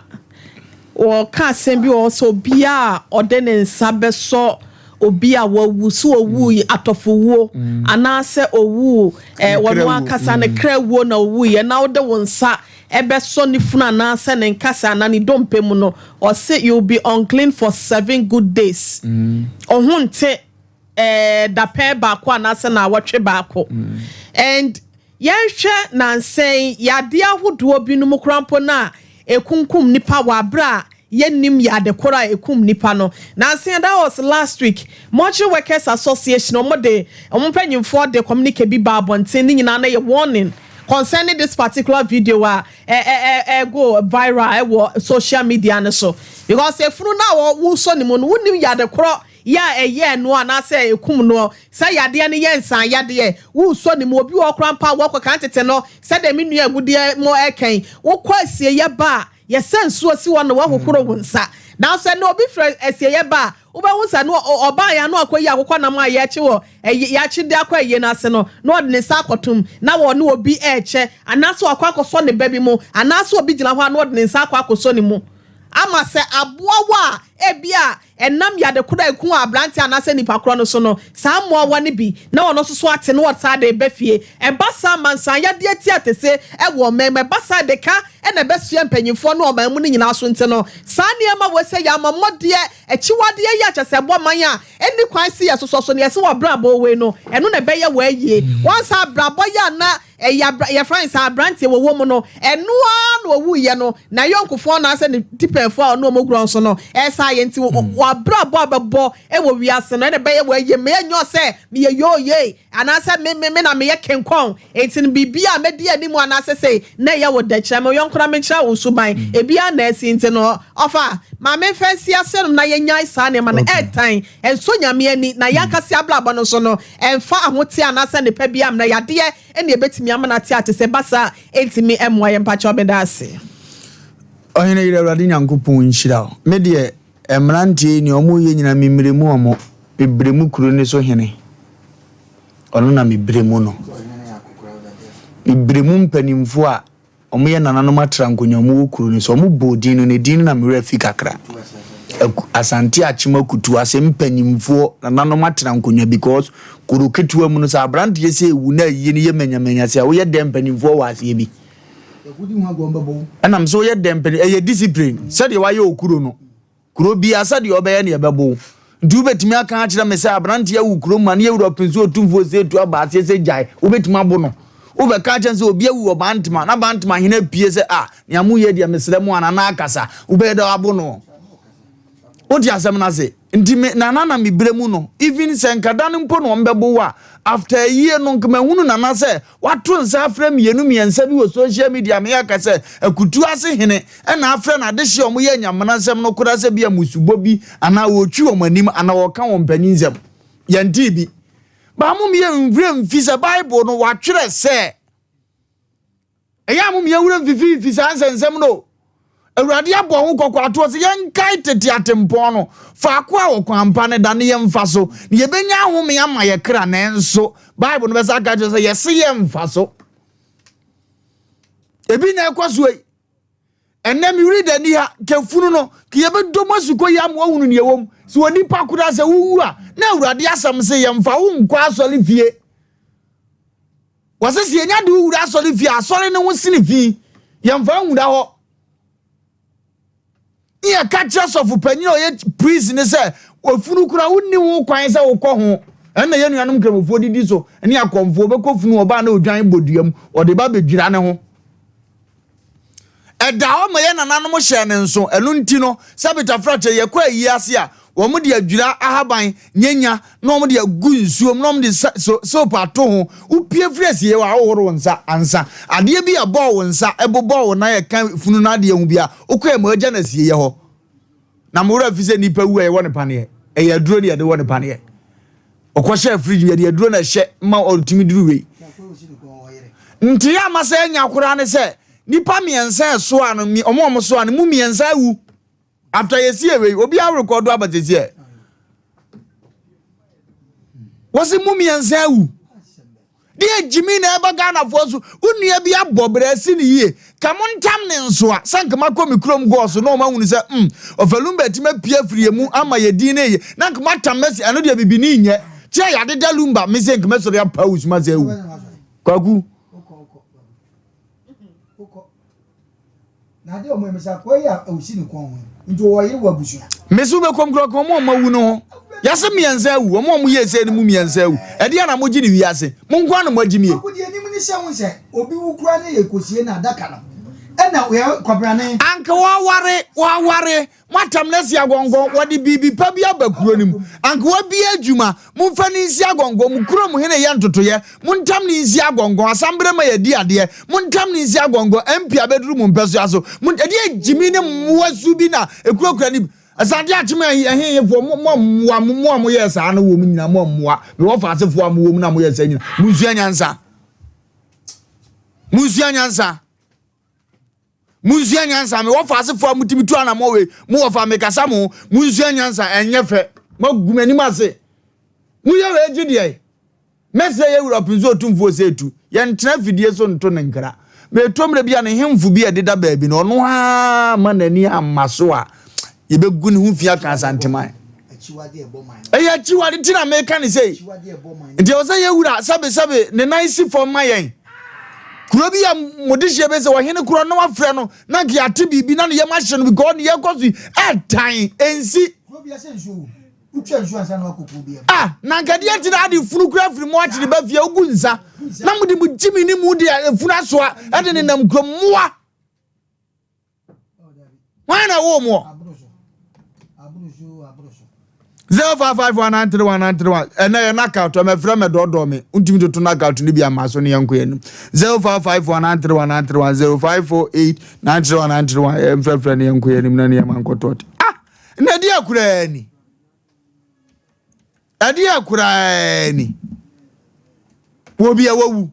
Speaker 4: wɔka asɛm bi wɔ hɔ sɛ obiara a ɔde ne nsa bɛsɔ obi a wawu, so owu mm. atɔfowuo mm. anaasɛ owu ɛɛ wɔn ankasa ne mm. kra wuo na owu yɛ na wode wo nsa ɛbɛsɔ ne funu anaasɛ ne nkasa anaa ne dompe mu no, ɔse you will be unclean for seven good days. Ɔho nte ɛɛ dapɛn baako anaasɛ naawɔtwe baako and yɛnhwɛ nansa yi yadeɛ ahodoɔ binom koraa mpo no a ɛkunkum nipa wɔ aberɛ a yɛnnim yade korɔ a ɛkum nipa no. Nansa yi that was last week Mortuary Workers Association wɔn de wɔn mpanyinfoɔ de communique bi baa abɔnten ne nyinaa no yɛ warning concerning this particular video a ɛ ɛ ɛ go viral ɛwɔ social media no so because efunu no a wɔsɔ ne mu no wonnim yade korɔ yɛ a ɛyɛɛ noɔ anaasɛ ɛkum noɔ, sɛ yadeɛ no yɛ nsan yadeɛ, woresɔ ne mu, obi wɔ hɔ koraa mpo a wɔkɔ kan tete no, sɛdeɛ me nua agudeɛ mo reka yi, wokɔ asieeɛ ba a, yɛsa nsuo si hɔ na woahohoro wo nsa. Nanso ɛnnɛ obi firi asieeɛ ba a, wobɛhu sɛ no ɔbaeɛ a na wakɔyi akokɔnam a yɛrekye wɔ ɛyi, yɛakye de akɔ ayie no ase no, na ɔde ne nsa akɔtom, na ɔne obi rekyɛ, anaasɛ wakɔ akɔsɔ ne ba bi mu, anaasɛ obi gyina hɔ a na ɔde ne nsa akɔ akɔsɔ ne mu. Ama sɛ aboa wo a, ebia ɛnam yade koro a ekum aberante anaasɛ nipa korɔ no so no, saa mmoawa no bi na ɔno nso so ate na ɔtaa de reba fie. Ɛba saa ma nsanyadeɛ ti atese wɔ ɔman mu. Ɛba saa a, ɛde ka na ɛbɛsoɛ mpanyimfoɔ ne ɔman mu no nyinaa so. Nti no, saa nneɛma wei sɛ yɛn amammɔdeɛ, akyiwadeɛ yi a kyerɛ sɛ ɛbɔ man a ɛnni kwan se yɛsosɔ so no, yɛse wɔ abrabɔ wei no, ɛno na ɛbɛyɛ wɔ ayie. Wɔn saa abrabɔ yi a na Ɛyɛ abra yɛfrɛ no sɛ aberanteɛ wɔwɔ mu no, ɛno ara na ɔwuiɛ no, n'ayɔnkofoɔ anaasɛ ne tipɛnfoɔ a ɔne wɔn gurɔ nso no, ɛsaa yɛ nti w'abrabɔ a bɛbɔ wɔ wiase no, ɛna ɛbɛyɛ w'ayie. Meyɛ nyɛ sɛ meyɛ yoo yei anaasɛ me me me na meyɛ kenkɔn, nti no biribi a mɛdi anim anaasɛ sei na ɛyɛ wo dɛ. Kyerɛ me wo yɔnko na menkyerɛ wo suban. Ebiara na asi nti no, ɔfa ma memfa nsi ase nom na yɛnyae saa nneɛma no. Ɛɛtan, ɛnsɔ Nyame ani, na yɛn ankasa yɛn abrabɔ no nso no, Ɛmfa ahoteɛ anaasɛ nnepa biara mmra yadeɛ ɛna ɛbɛtumi ama no ate ate sɛ ɛba saa a ɛntumi mmoa yɛn mpakyɛw meda ase.
Speaker 1: Ɔhene yere Awurade Nyankopɔn nhyira wo. Me deɛ mmeranteɛ yi nea ɔmo yɛ nyinaa me mmerɛ mu ɔmo. Me brɛ mu kuro no so hene. Ɔno na me brɛ mu no. Me brɛ mu mpanimfoɔ a Wɔyɛ nananom atra nkonya wɔn wɔ kuro no so. Wɔn bɔɔ din no, ne din no na me werɛ afi kakra. Aku, Asante Akyem Akutu ase mpanyimfoɔ nananom atra nkonya because kuro ketewa mu no sɛ abranteɛ sɛ ewu na ayie no yɛ manyamanya sɛ woyɛ dɛn mpanyimfoɔ wɔ aseɛ bi. Ɛnam sɛ woyɛ dɛn mpanyin ɛyɛ discipline sɛdeɛ wayɛ okuro no. Kuro biara, sɛdeɛ ɔbɛyɛ no yɛbɛbo wo. Nti wobɛtumi aka akyerɛ me sɛ aberanteɛ awu kurom ma ne yɛwura ɔpene sɛ otumfoɔ sɛ tu aba aseɛ sɛ gyae, wobɛtumi abo no? Wobɛka akyerɛ no sɛ obi awu wɔ Bantama na Bantama hene apue sɛ ah, nea moyɛ deɛ mesrɛ mo a Nana akasa, wobɛyɛ dɛ abo no? Wote asɛm no ase? Nti me Nana na me berɛ mu no, even sɛ nka da no mpo na wɔbɛbo wo a, after ayie no nka mahunu Nana sɛ Wato nsa afrɛ mmienu mmiɛnsa bi wɔ social media ma yɛaka sɛ Akutu ase hene na afrɛ no adehye a wɔyɛ anyamenasɛm no koraa sɛ bi a mmusubɔ bi anaa wɔretwi wɔn anim anaa wɔreka wɔn mpaninsɛm. Yɛntee bi. Baa mom yɛ nwura mfi sɛ Bible no wɔatwerɛ sɛ ɛyɛ a mom yɛ nwura mfifiifi saa nsɛnsɛm no. Awurade abɔ ho kɔkɔ atoɔ sɛ yɛnkae tete atempɔn no, faako a ɔkwan pa no da ne yɛmfa so, na yɛbɛnya ahome ama yɛ kra. Nanso, Bible no bɛsa aka kyerɛ sɛ yɛse yɛmfa so. Ebi na ɛkɔ so yi. Ɛnɛ me wuri da ni ha, kɛfunu no, ka yɛbɛdɔ mu asukɔ yi ama wahunu nea ɛwɔ mu. Sɛ onipa koraa sɛ wowu a, na Awurade asɛm se yɛmfa wo nkɔ asɔre fie. Wɔse sɛ yɛnya de wo wura asɔre fie a, asɔre no ho sene fi. Yɛmfa nwura hɔ. Ne yɛka kyerɛ sɔfo panyin a ɔyɛ priest ne sɛ ofunu kora wonni ho kwan sɛ wokɔ ho. Ɛno na yɛn nuanom Nkramofoɔ didi so ne akɔmfoɔ bɛkɔ funu ɔbaa na odwan bɔ dua mu, ɔde ba bɛdwira ne ho. Ɛda hɔ ma yɛn nananom hyɛɛ no nso. Ɛno nti no, sɛ betafrakyɛ yɛkɔ ayie ase a, wɔde adwira ahaban, nyanya, na wɔde agu nsuom na wɔde so soap ato ho. Wopue firi asieeɛ hɔ a, wohohoro wo nsa ansa. Adeɛ bi a ɛbɔɔ wo nsa, ɛbobɔɔ wo nan a ɛka funu no adeɛ ho biara, wokɔ a ma wɔagya no asieeɛ hɔ. Na mo werɛ afi sɛ nnipa wu a yɛwɔ no paneɛ. Ɛyɛ aduro na yɛde wɔ no paneɛ. Ɔkɔhyɛ fridge mu yɛde aduro na ɛhyɛ ma ɔtumi duru wei. Nti yɛ ama sɛ anya koraa ne sɛ nipa mmiɛnsa ɛsoa no ɔmo ɔmo soa no mu mmiɛnsa awu. After yɛsi ewei obi arekɔdo aba sisi ɛ. Wɔsi mu mmiɛnsa awu. Deɛ gyimi na ɛba Ghanafoɔ so, wo nua bi abɔ bra asi no yie, ka mo ntam ne nsoa, sɛ nka makɔ me kurom gɔɔ so na wɔn ahunu sɛ mm, Ɔfalumba atumi apue afiri yɛn mu ama yɛ din no eye, na nka moatam masi, ɛno deɛ bibini nyɛ, kyɛ yɛadeda Lumba, me sɛ nka mɛsɔre apa wo suma sɛ awu. Kwaku.
Speaker 2: Na adeɛ a wɔyɛ mesa akoa yi a ɔsi ne kɔn ho yi nti ɔwɔ yere wɔ abusua.
Speaker 1: Mese wobɛkɔm kura ka wɔn a wɔawu no ho. Yɛse mmiɛnsa awu, wɔn a wɔyɛɛ sei no mu mmiɛnsa awu. Ɛdeɛn na mogye no wiase? Mo nko ara na moagye mie.
Speaker 2: Kwaku deɛ anim ne sɛ wohu sɛ obi wu koraa ne yɛkɔsie no adaka no ɛna yɛ kwabrane.
Speaker 1: Anka wɔaware, wɔaware, moatam no asi agɔngɔn, wɔde biribi pa bi aba kuro no mu. Anka wɔabue adwuma, momfa no nsi agɔngɔn, mo kurom hene yɛ ntotoeɛ, montam no nsi agɔngɔn, asamberɛ ma yɛadi adeɛ, montam no nsi agɔngɔn, MP abɛduru mo mpɛsoa so, mo, ɛdeɛ gyimi ne mmoa su bi na ɛkurakura ne, Asante Akyem ahehefoɔ, mo, mo mmoa, mo, mo a moyɛɛ saa no wɔ mu nyinaa, mo mmoa, mewɔ faasefoɔ a mowɔ mu na moyɛɛ saa nyinaa, monsua nyansa. Monsua nyansa. Monsua nyansa. Mewɔ faasefoɔ a motumi tu anammɔ wei, mowɔ fa mekasa mo, monsua nyansa, ɛnyɛ fɛ. Moagu m'anim ase. Moyɛ wei gye deɛ. Mɛsrɛ yɛn Wura Ɔpinso Otumfoɔ sɛ etu yɛn ntena afidie so nto ne nkra. Ma ɛtɔ mmerɛ bi a ne hemfo bi a ɛdeda baabi no, ɔno ara ma n'ani amma so a, yɛbɛgu ne ho fi aka Asanteman. Ɛyɛ akyiwade nti na meka ne sei. Nti ɛwɔ sɛ yɛn Wura sɛbesɛbe ne nan si fam ma yɛn. Kuro bi a mo dehyeɛ bɛ sɛ ɔhene korɔ na wafrɛ no na nka yɛate biribi na ne yam ahye no because ne yɛkɔ so yi ɛtan ɛnsi.
Speaker 2: Kuro bi asɛ nsuo wɔ mu. Wotwa nsuo ansa na wakɔ kuro biara mu.
Speaker 1: Ah, na anka deɛ nti na ade funu kura firi mo akyiri ba fie wogu nsa na mode mo gyimi ne mu de efunu asoa ɛde nenam kurom mmoa. Hwan na ɛwoo moɔ? 0551931931 ɛnɛ yɛ knockout ɛmɛfrɛ mɛ dɔɔdɔɔ me ntumi toto knockout no bi ama so ne yɛnkɔ yɛn anim 0551931931 0548931931 yɛmfrɛfrɛ ne yɛnkɔ yɛn anim na ne yɛma nkɔtɔ ah Na ɛdeɛ koraa ni? Ɛdeɛ koraa ni? Wɔ bi a wawu.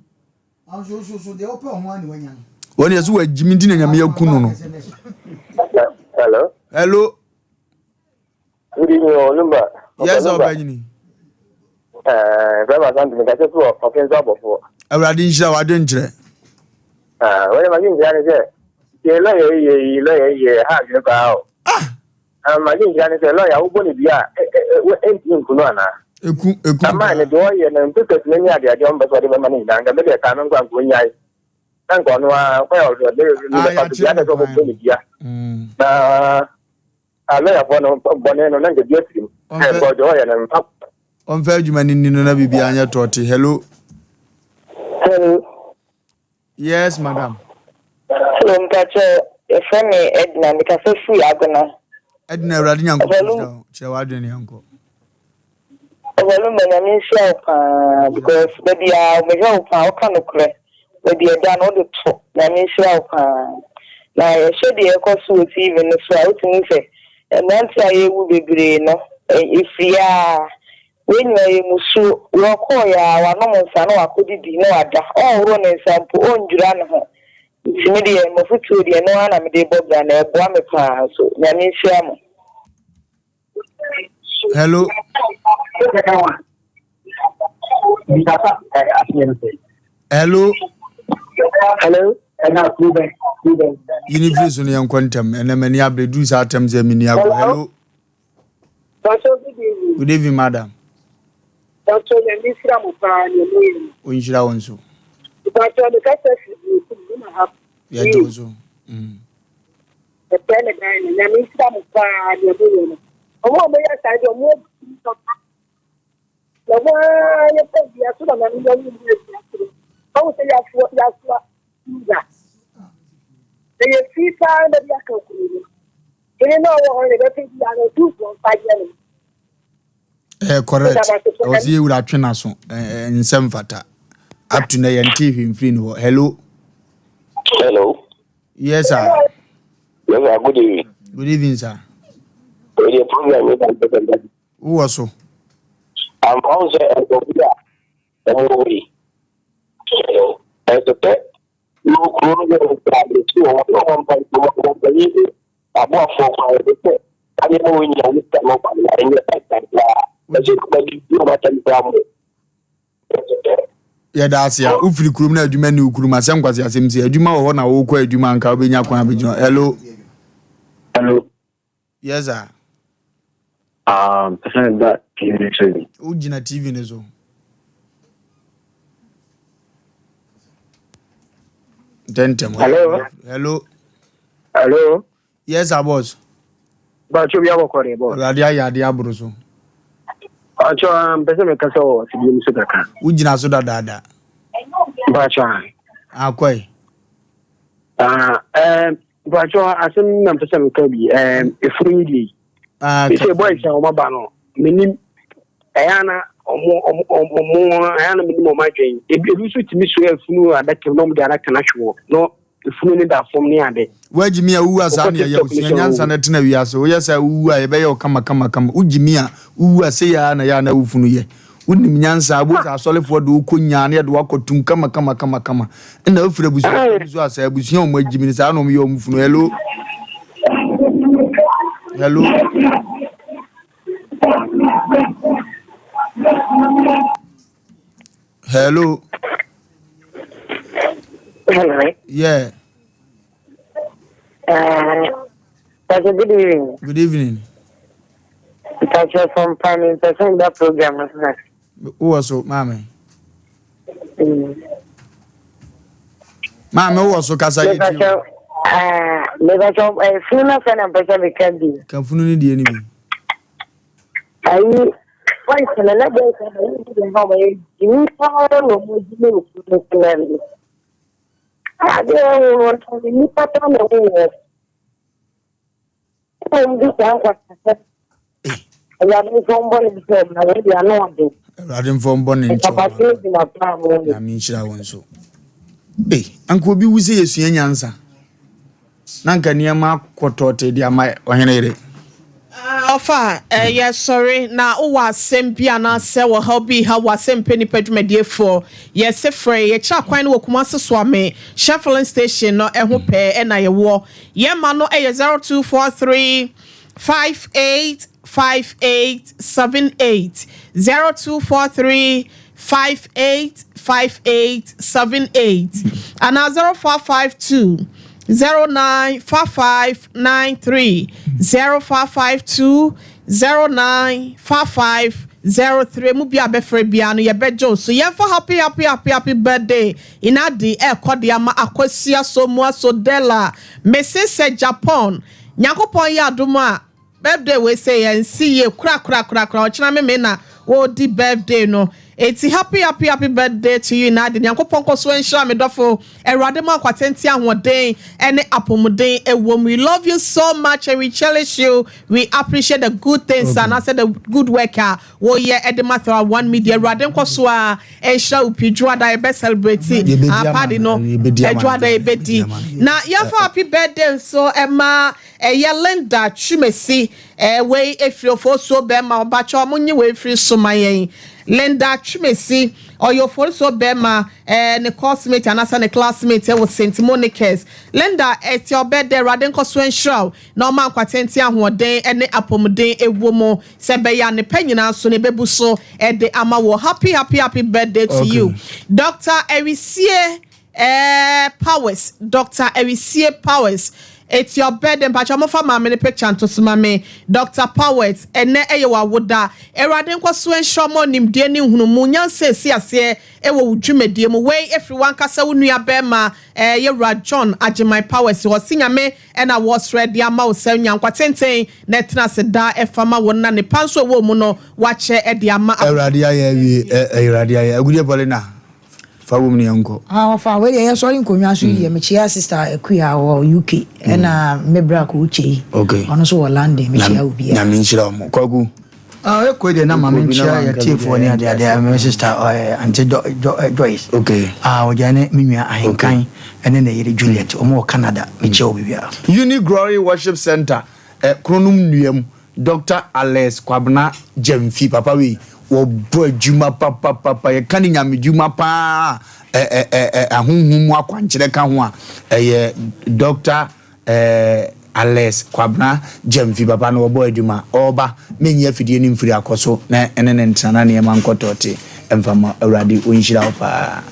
Speaker 1: Wɔn yɛ so wɔagyimi nti na nyame aku no no.
Speaker 7: Hello.
Speaker 1: Hello.
Speaker 7: Good evening, Olumba.
Speaker 1: Yes, ɔbɛnyini.
Speaker 7: Ɛɛ, Bɛrima Asante, mekasa fi ɔfin so abɔfoɔ.
Speaker 1: Awurade nhyira wo adwenkyerɛ.
Speaker 7: Ah, wɔyɛ ma adwenkyerɛ ne sɛ, deɛ lɔya yi yɛ yi, lɔya yi yɛ ha adwene paa o.
Speaker 1: Ah!
Speaker 7: Ah, ma adwenkyerɛ ne sɛ, lɔya wobɔ ne dua a, ɛntumi nku no anaa?
Speaker 1: Eku, eku
Speaker 7: paa. Ama ne deɛ ɔyɛ no, mpepɛs no ne adeade a ɔmpɛ sɛ ɔde bɛma no nyinaa, nka me deɛ kaa me nkwa nka ɔnyae. Na nka ɔno ara, kwan a ɔde ɔde bɛfa so biara, na sɛ ɔbɛbɔ ne dua. Na Ah, lɔyafoɔ no bɔne no na nka bi afiri mu. Ɛ bɔ deɛ ɔyɛ no mfa.
Speaker 1: Ɔmfa adwuma no nni no na biribiara nyɛ tɔɔte. Hello.
Speaker 5: Hello.
Speaker 1: Yes, madam.
Speaker 5: Hello, mpakyɛ yɛfrɛ me Edna, mekasa firi Agona.
Speaker 1: Edna, Awurade Nyankopɔn nhyira wo. Kyerɛ w'adwene ne yɛnkɔ.
Speaker 5: Ɔbarima Nyame nhyira wo paa because dabi a mehwɛ wo paa woka nokorɛ baabi ɛda no wode to Nyame nhyira wo paa na yɛhwɛ deɛ ɛkɔ so wɔ TV no so a wotumi hu sɛ mmeranteɛ a yɛwu bebree no ɛfiri a wei nyinaa yɛ musuo wei ɔkɔɔyɛ a wanom nsa na wakɔdidi na wada ɔnhoro ne nsa mpo ɔndwira ne ho nti me deɛ mafotuo deɛ ɛno ara na mede bɔ bra na ɛboa me paa nso Nyame nhyira mo.
Speaker 1: Hello. Hello.
Speaker 5: Hello.
Speaker 1: Yini firi so no yɛnkɔ ntɛm ɛnɛ m'ani abere duru saa atɛm sɛ menni agorɔ. Hello. Good evening, madam.
Speaker 6: Pastor, nyame nhyira mo paa nea mo yɛ no.
Speaker 1: Onhyira wo nso.
Speaker 6: Pastor, me kasa fi bi mu na ha.
Speaker 1: Yɛgye wo so.
Speaker 6: Ɛsɛe me dan no. Nyame nhyira mo paa deɛ mo yɛ no. Ɔmo a ɔmo yɛ saa deɛ ɔmo abu papa. Na. Dɛm ara yɛkɔ dua so na maame no awu mu dua so no, ɔhu sɛ yɛasoa yɛasoa nga. Na yɛfi paa na bi aka kuro no. Hene na ɔwɔ hɔ no yɛbɛpɛ bi a na ɔtumfoɔ mfa yɛ no.
Speaker 1: Ɛyɛ correct. Ɛwɔ sɛ yɛwura twe n'aso. Nsɛm fata. Up to na yɛnte hwee mfiri ne hɔ. Hello.
Speaker 8: Hello.
Speaker 1: Yes sir.
Speaker 8: Yes sir, good evening.
Speaker 1: Good evening sir.
Speaker 8: Ɛyɛ program yi na mpɛ sɛ
Speaker 1: Wowɔ so.
Speaker 8: Ampa wo sɛ nkurɔfo bi a wɔwɔ hɔ yi, ɛsɛ sɛ wɔ kuro no yɛ ntaade wɔ wɔn na wɔn mpa wɔn mpanyin ne aboafoɔ kwan ɛsɛ sɛ saa nneɛma wɔ nyina wɔn sika no kwan na ɛnyɛ ɛsan koraa ɛsɛ kɔba di di wɔn atɛm koraa mo.
Speaker 1: Yɛda ase a wofiri kurom na adwuma ni wo kurom asɛm kwasi asɛm si adwuma wɔ hɔ na wokɔ adwuma anka wobɛnya kwan abɛgyina hello.
Speaker 8: Hello.
Speaker 1: Yes sir.
Speaker 8: Ah, mpɛ sɛ meba TV no so bi.
Speaker 1: Wogyina TV no so. Ntɛntɛm.
Speaker 7: Hello.
Speaker 1: Hello.
Speaker 7: Hello.
Speaker 1: Yes sir boss.
Speaker 7: Bàtò bi abɔkɔ de bɔ.
Speaker 1: Awurade ayɛ adeɛ aboro so.
Speaker 7: Bàtò ah, mpɛ sɛ mekasa wɔ afidie no so kakra.
Speaker 1: Wogyina so dadaada.
Speaker 7: Bàtò ah.
Speaker 1: Akɔe.
Speaker 7: Ah, eh, Mpatsɔ asɛm na mpɛ sɛ meka bi ɛɛm efunu yi deɛ yi.
Speaker 1: Ah,
Speaker 7: Sɛ boys a wɔn aba no menim ɛyɛ ana ɔmo ɔmo ɔmo ɛyɛ ana menim ɔmo adwene ebi ebi nso tumi so efunu adaka mu na ɔmo de adaka no ahwe hɔ na efunu no da fam ne ade.
Speaker 1: Woagye mi a wowu a saa
Speaker 7: Wokɔ
Speaker 1: ne ɛyɛ
Speaker 7: TikTok
Speaker 1: wo
Speaker 7: no
Speaker 1: sua
Speaker 7: sɛ
Speaker 1: nyansa
Speaker 7: owu.
Speaker 1: na tena wiase woyɛ saa wowu a yɛbɛyɛ wo kama kama kama wogye mi a wowu a sei ara na ɛyɛ a na wo funu yɛ Wonim nyansa a, wobɛhu sɛ asɔrefoɔ de wo kɔ nyaa na yɛde wo akɔtum kama kama kama kama. Ɛna wofiri abusua pa mu so a, sɛ abusua a wɔn agyimi no saa na wɔyɛ wɔn funu. Hello? Hello? Hello?
Speaker 5: Hello.
Speaker 1: Yeah.
Speaker 5: Pastor, good evening.
Speaker 1: Good evening.
Speaker 5: Pastor from Prime Person that program no so.
Speaker 1: Wowɔ so, maame. Maame wowɔ so kasa yɛ ti o.
Speaker 5: Mepatɔ funu na sɛ na mpɛ sɛ meka bi.
Speaker 1: Ka funu no deɛ no bi.
Speaker 5: Ayi voice no na voice no yi bi ha wɔn gyimi paa na wɔn gyimi wɔ funu no so na Adeɛ ɛwɔ no nipa paa na ɛwɔ wɔ. Mmom di saa nkwasasɛm. Awurade mfa wo bɔne nkyɛ wo na wei deɛ ano ɔden.
Speaker 1: Awurade mfa wo bɔne nkyɛ wo.
Speaker 5: Papa gyina paa mu.
Speaker 1: Nyame nhyira wo nso. Ei, anka obi wu sɛ yɛsua nyansa. Na anka nneɛma akɔtɔɔte de ama ɔhene yere.
Speaker 4: Ɔfa, yɛ sɔre na wowɔ asɛm bi anaasɛ ɔhaw bi reha wo asɛmpɛ nnipa dwumadiefoɔ, yɛse frɛ yɛn. Yɛkyerɛ akwan no wɔ Kumasi Soame, Shell filling station no ho pɛɛ na yɛwɔ. Yɛn ma no yɛ 0243 58 58 78, 0243 58 58 78 anaa 0552 09 55 93, 0552 09 55 03. Mu bi a bɛfrɛ biara no yɛbɛgye wo so. Yɛmfa happy happy happy happy birthday Inadi ɛrekɔ de ama Akwasia Somoa Sodela Mese sɛ Japan Nyankopɔn yɛ adom a birthday wei sɛ yɛnsi yie korakorakorakora ɔkyena meme na wɔredi birthday no enti happy happy happy birthday to you Inadi Nyankopɔn nkɔ so nhyira me dɔfo Awurade ma nkwatenten ahoɔden ɛne apɔmuden ɛwɔ mu we love you so much and we cherish you we appreciate the good things okay. anaasɛ the good work a Woyɛ ɛde ma Thra One Media Awurade nkɔ so ara nhyira wo pii Dwoada yɛbɛ celebrate ah party no Dwoada yɛbɛdi na yɛmfa happy birthday nso ɛma ɛyɛ Linda Twumasi ɛɛ wei efiri Ofosuo bɛrima ɔbakyɛ ɔmo nye wei firi so ma yɛn Linda Twumasi ɔyɛ Ofosuo bɛrima ɛɛ ne coursemate anaasɛ ne classmate ɛwɔ St Monica's Linda ɛti ɔbɛ dɛ Awurade nkɔ so nhyira wo na ɔma nkwatenten ahoɔden ɛne apɔmuden ɛwɔ mu Sɛ ɛbɛyɛ a nepa nyinaa nso no ɛbɛbu so de ama wo. Happy happy happy birthday to you Doctor Awiesie eh, Powers Doctor Awiesie Powers. It's your birthday mpakyɛw mofa maame no picture nto so ma me Doctor Powers ɛnɛ ɛyɛ w'awoda Awurade nkɔso nhyira wo ma nimdeɛ ne nhunumu nyansa ɛsi aseɛ ɛwɔ wo dwumadie mu wei ɛfiri w'ankasa wo nua bɛɛma ɛɛ yɛwura John Agyeman Powers hɔ se Nyame ɛna wɔsrɛ de ama wo sɛ nya nkwa tenten na ɛtena ase daa ɛfa ma wo na nepa nso ɛwɔ mu no wakyɛ ɛde ama
Speaker 1: Awurade ayɛ awie ɛ Awurade ayɛ Agudeɛ Paulina Fa wom ne yɛnkɔ.
Speaker 3: Ah ɔfa wei deɛ yɛsɔre nkonnwa so yi deɛ mekyia sister Akua wɔ UK ɛna me bra ko Uche yi ɔno nso wɔ London mekyia obiara.
Speaker 1: Nyame nhyira ɔmo. Kwaku.
Speaker 2: Ah ekoi deɛ na ma me nkyia yɛ tiefoɔ ne adeɛ adeɛ me sister eh, Auntie jo, jo, eh, Joyce.
Speaker 1: Okay.
Speaker 2: Ah ɔgya ne me nua Ahenkan ɛne ne yere Juliet ɔmo wɔ Canada mekyia obi biara.
Speaker 1: Uni Glory Worship Center, eh, Kronom Nnua mu, Doctor Alex Kwabena Gyamfi papa wei wɔbɔ adwuma papapapa yɛka ne nyame dwuma paa ɛ ɛ ɛ ahonhom mu akwankyerɛ ka ho a ɛyɛ Doctor ɛ Alex Kwabena Gyamfi papa no wɔbɔ adwuma ɔɔba menyi afidie no mfiri akɔ so na ɛne ne ntena na nneɛma nkɔtɔɔte mfa ma Awurade ɔnhyira wo paa.